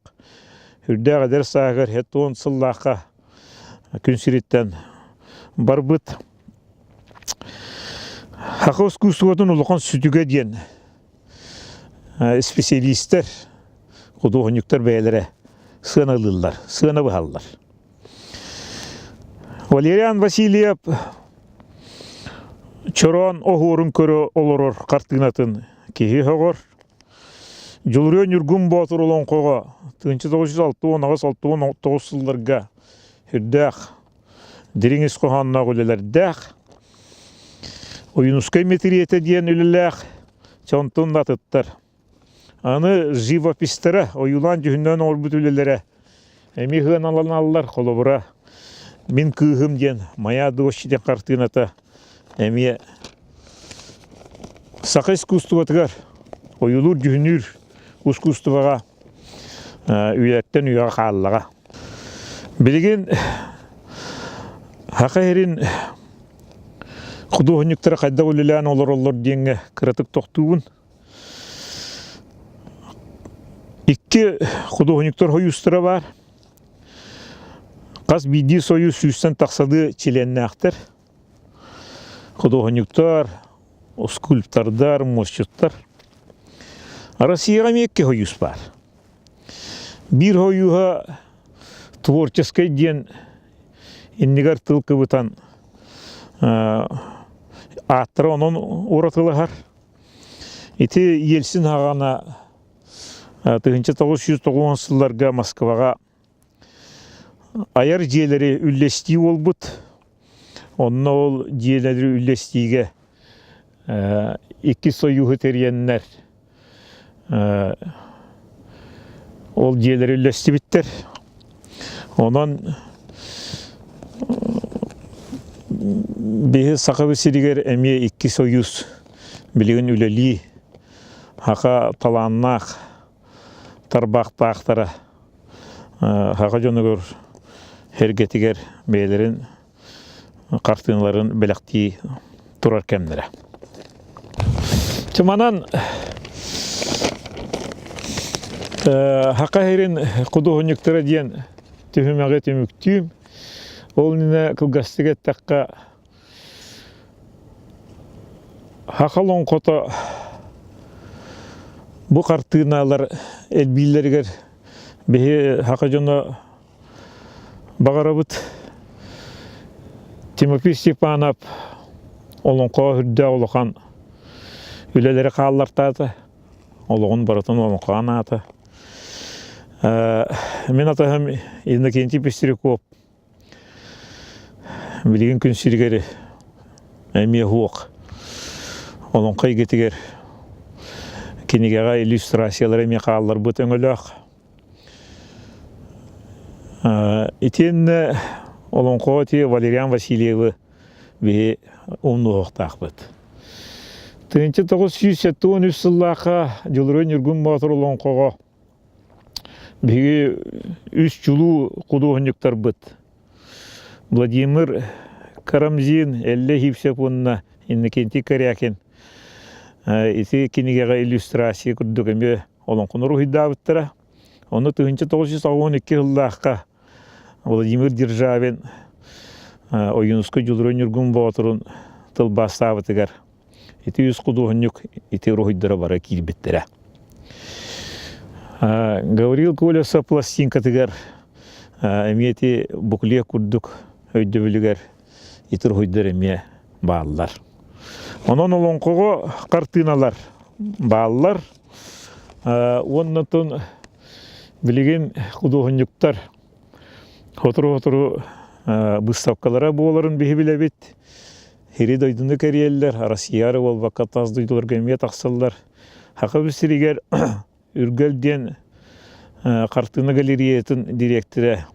Speaker 1: үрдээх эдэр сааһыгар 70 сыллаахха күн сириттэн барбыт. Саха искусствотын улахан сүтүгэ диэн исписэлиистэр, худуоһунньуктар бэйэлэрэ сыаналыыллар, сыана быһаллар. Валериан Васильев чороон оһуорун көрө олорор хартыынатын киһи сөҕөр. Дьулуруо Ньургун Боотур олоҥхоҕо 1968-69 сылларга үрдээх дириҥ ис хоһоонноох үлэлэрдээх, Ойуунускай мэтириэтэ диэн үлэлээх, онтон да атыттар. Аны живопистара ойуулаан-дьүһүннээн оҥорбут үлэлэрэ эмиэ сыаналаналлар. Холобура, «Мин кыыһым» диэн «Моя дочь» диэн хартыыната эмиэ саха искусствотыгар ойуулуур-дьүһүннүүр ускуустубаҕа үйэттэн үйэҕэ хааллаҕа. Билигин Саха сирин худуоһунньуктара хайдах үлэлээн олороллор диэҥҥэ кыратык тохтуубун. Икки худуоһунньуктар сойуустара баар. Хас биирдии сойуус сүүстэн тахсалыы чилиэннээхтэр. Худуоһунньуктар, скульптордар, муосчуттар. Россияҕа эмиэ икки сойуус баар. Биир сойууһа творческай диэн иннигэр тыл кыбытан ааттара онон уратылаһар. Ити Ельцин аҕана 1990 сылларга Москваҕа айар дьиэлэри үллэстии буолбут. Онно ол дьиэлэри үллэстиигэ икки сойууһу тэрийэннэр ол дьиэлэри үллэстибиттэр. Онон биһи Сахабыт сиригэр эмиэ икки сойуус билигин үлэлии саха талааннаах тарбахтаахтара саха дьонугар сэргэтигэр бэйэлэрин хартыыналарын бэлэхтии турар кэмнэрэ. Манан Саха сирин худуоһунньуктара диэн түһүмэҕи түмүктүүм. Ол иннинэ кылгастык эттэххэ, Саха олоҥхото бу хартыыналар элбииллэригэр биһи саха дьоно Баҕарабыт Тимофей Степанов олоҥхо үрдээх улахан үлэлэри хааллартаата, олоҕун барытын олоҥхоҕо анаата. Мин атаһым Иннокентий Пестряков билигин күн сиригэр эмиэ суох. Олоҥхо эйгэтигэр кинигэҕэ иллюстрациялары эмиэ хаалларбыт өҥөлөөх. Итиэннэ олоҥхоҕо ити Валериан Васильевы биһи умнуохтаахпыт. 1973 сыллаахха Дьулуруй Ньургун Боотур олоҥхоҕо биһиги үс чулуу худуоһунньуктарбыт Владимир Карамзин, Эллэ Сивцев уонна Иннокентий Корякин ити кинигэҕэ иллюстрация курдук эмиэ олоҥхону уруһуйдаабыттара. Ону 1992 сыллаахха Владимир Державин Ойуунускай Дьулуруй Ньургун Боотурун тылбаастаабытыгар ити үс худуоһунньук ити уруһуйдара бары киирбиттэрэ. Гаврил Колесов пластинкатыгар эмиэ ити буклет курдук өйдөбүлүгэр ити уруһуйдар эмиэ бааллар. Онон олоҥхоҕо хартыыналар бааллар. Уонна билигин худуоһунньуктар сотору-сотору быыстапкалара буоларын биһи билэбит. Сири дойдуну кэрийэллэр, Россия эрэ буолбакка тас дойдуларга эмиэ тахсаллар. Саха сиригэр Үргэл диэн хартыына галереятын дириэктэрэ.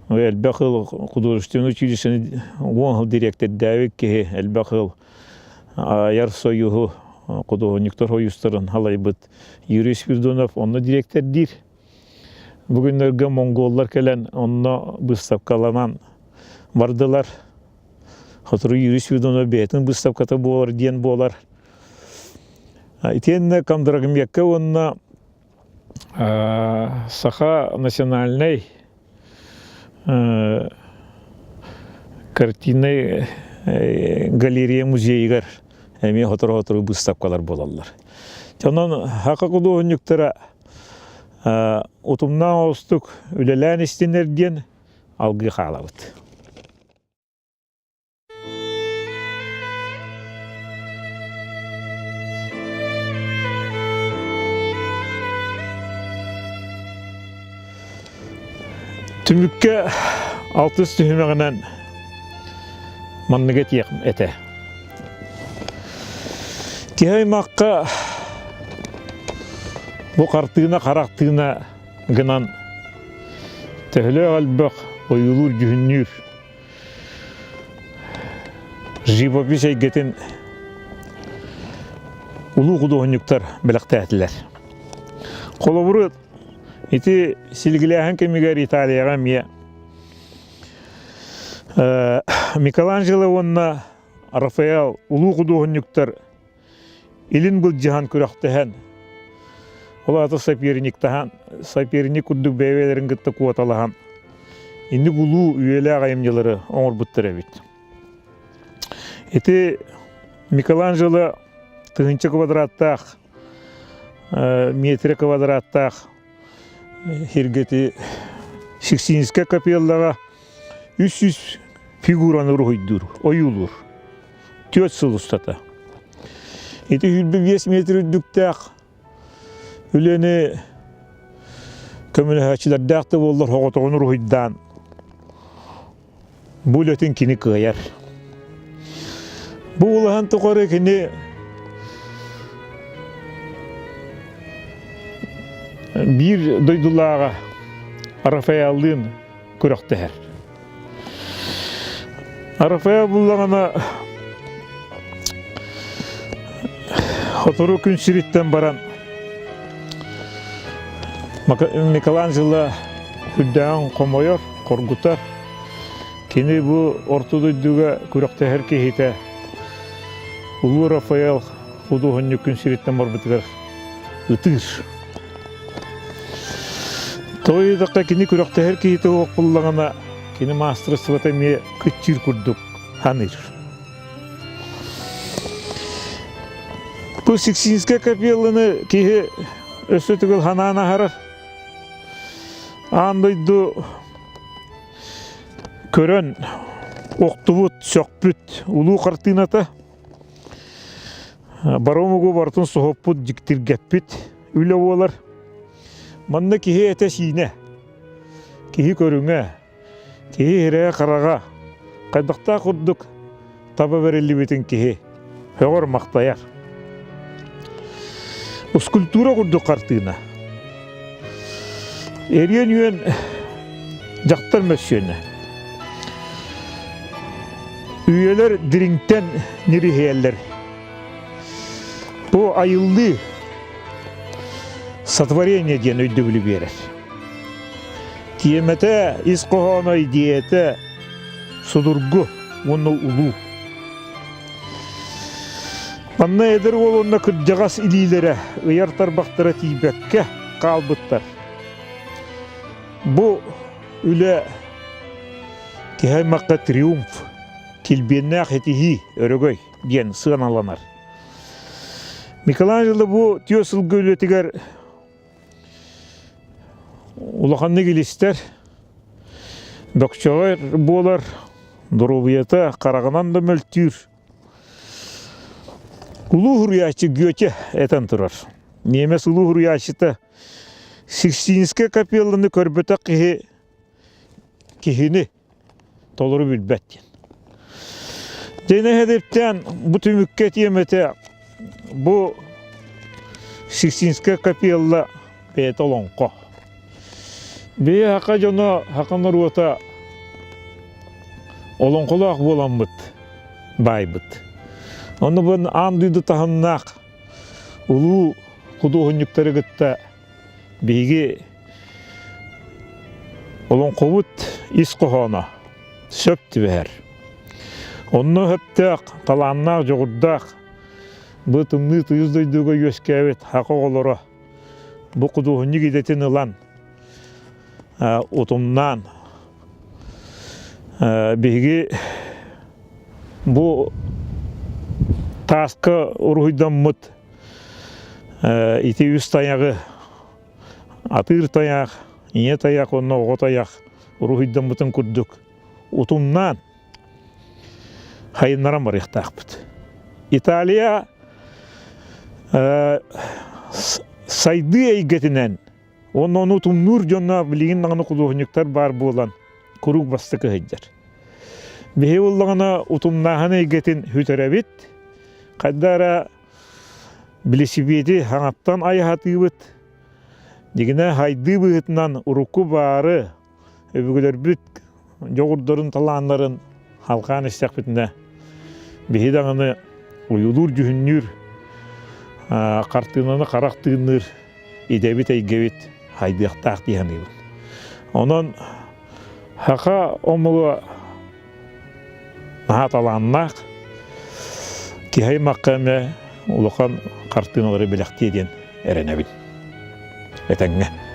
Speaker 1: Элбэх ыл художественный училищены уон сыл дириэктэрдээбит киһи элбэх ыл айар союһу худуоһунньуктар союзтарын халайбыт Юрий Спиридонов онно дириэктэрдиир. Бу күннэргэ монголлар кэлэн онно быыстапкаланан бардылар. Сотору Юрий Спиридонов бэйэтин быыстапката буолар диэн буолар. Итиэннэ Комдрагмекка уонна Саха национальнай картиннай галерея музейыгар эмиэ сотору-сотору быыстапкалар буолаллар. Онон саха худуоһунньуктара утумнаах оҕустук үлэлээн истиннэр диэн алгыы хаалабыт. Түмүккэ алтыс түһүмэҕинэн манныгы этиэх этэ. Киһи аймахха бу хартыына харах тыына гынан төһөлөөх элбэх ойуулуур-дьүһүннүүр Живопись эйгэтин улуу худуоһунньуктар бэлэхтээтилэр. Холобуру ити силигилээһин кэмигэр Италияҕа эмиэ Микеланджело уонна Рафаэл улуу худуоһунньуктар илин былдьаһан күрэхтэһэн, ол аата соперниктаһан, соперник курдук бэйэ-бэйэлэрин кытта куоталаһан, инник улуу үйэлээх айымньылары оҥорбуттар эбит. Ити Микеланджело тыһыынча квадраттаах, метрэ квадраттаах сиргэ Сикстинскэй капеллаҕа 300 фигураны уруһуйдуур, ойуулуур. Түөрт сыл устата. Ити 25 метр үрдүктээх үлэни көмөлөһөөччүлэрдээх да буоллар соҕотоҕун уруһуйдаан бу үлэтин кини кыайар. Бу улахан тухары кини биир дойдулааҕа Рафаэллыын күрэхтэһэр. Рафаэл буллаҕына сотору күн сириттэн баран Микеланджело үрдээҕин хомойор, хоргутар. Кини бу орто дойдуга күрэхтэһэр киһитэ Улуу Рафаэл худуоһунньук күн сириттэн барбытыгар ытыыр. Тоҕо диэтэххэ кини күрэхтэһэр киһитэ суох буоллаҕына, кини маастарыстыбата эмиэ кыччыыр курдук саныыр. Бу Сиксинскэй капелланы киһи өссө төгүл санаан аһарар. Аан дойду көрөн охтубут, сөхпүт улуу хартыыната Бары омугу барытын соһуппут, дьиктиргэппит үлэ буолар. Манна киһи этэ-сиинэ, киһи көрүҥэ, киһи иһирэ-хараҕа хайдахтаах курдук таба бэриллибитин киһи сөҕөр-махтайар. Скульптура курдук хартыына. Эриэн үөн дьахтар мөссүөнэ. Үйэлэр дириҥтэн ньириһийэллэр. Бу айыллыы сотворение диэн өйдөбүлү биэрэр. Тиэмэтэ, ис хоһооно, идиэйэтэ судургу уонна улуу. Манна эдэр уол уонна кырдьаҕас илиилэрэ ыйар тарбахтара тиийбэккэ хаалбыттар. Бу үлэ киһи аймахха триумф, килбиэннээх этиһии, өрөгөй диэн сыаналанар. Микеланджело бу түө сылгы үлэтигэр улаханнык илистэр, бөкчөҕөр буолар, доруобуйата хараҕынан да мөлтүүр. Улуу суруйааччы Гёте этэн турар. Немец улуу суруйааччыта Сикстинскэй капелланы көрбөтөх киһи киһини толору билбэт диэн. Дьэ эһэдиптээн бу түмүккэ этиэм этэ бу Сикстинскэй капелла бэйэтэ олоҥхо. Бэйэ саха дьоно, саха норуота. Олоҥхолоох буоламмыт баайбыт. Онно бу аан дойду таһымнаах улуу худуоһунньуктары кытта биһиги олоҥхобут ис хоһооно сөп түбэһэр. Онно сөптөөх, талааннаах, дьоҕурдаах бу тымныы тыйыс дойдуга үөскээбит саха оҕолоро бу худуоһунньук идэтин ылан утумнаан биһиги бу тааска уруһуйдаммыт ити үс тайаҕы атыыр тайах, ийэ тайах уонна оҕо тайах уруһуйдаммытын курдук утумнаан хайыннаран барыахтаахпыт. Италия сайдыы эйгэтинэн Уонна ону утумнуур дьонно билигин даҕаны худуоһунньуктар баар буолан куруук бастакы сылдьар. Биһи буоллаҕына утумнааһын эйгэтин сүтэрэбит. Хайда эрэ билисибиэти хаҥаттан айаһатыыбыт. Дьигинэ хайдыы быһыытынан урукку баары өбүгэлэрбит дьоҕурдарын, талааннарын халҕаан истэхпитинэ биһи даҕаны уйулуур-дьүһүннүүр хартыынаны харах тыынныыр идэбит эйгэбит хайдыахтаах дии саныыбын. Онон саха омуга наһаа талааннаах, киһи аймахха эмэ улахан хартыыналары бэлэхтиэ диэн эрэнэбин. Этэҥҥэ.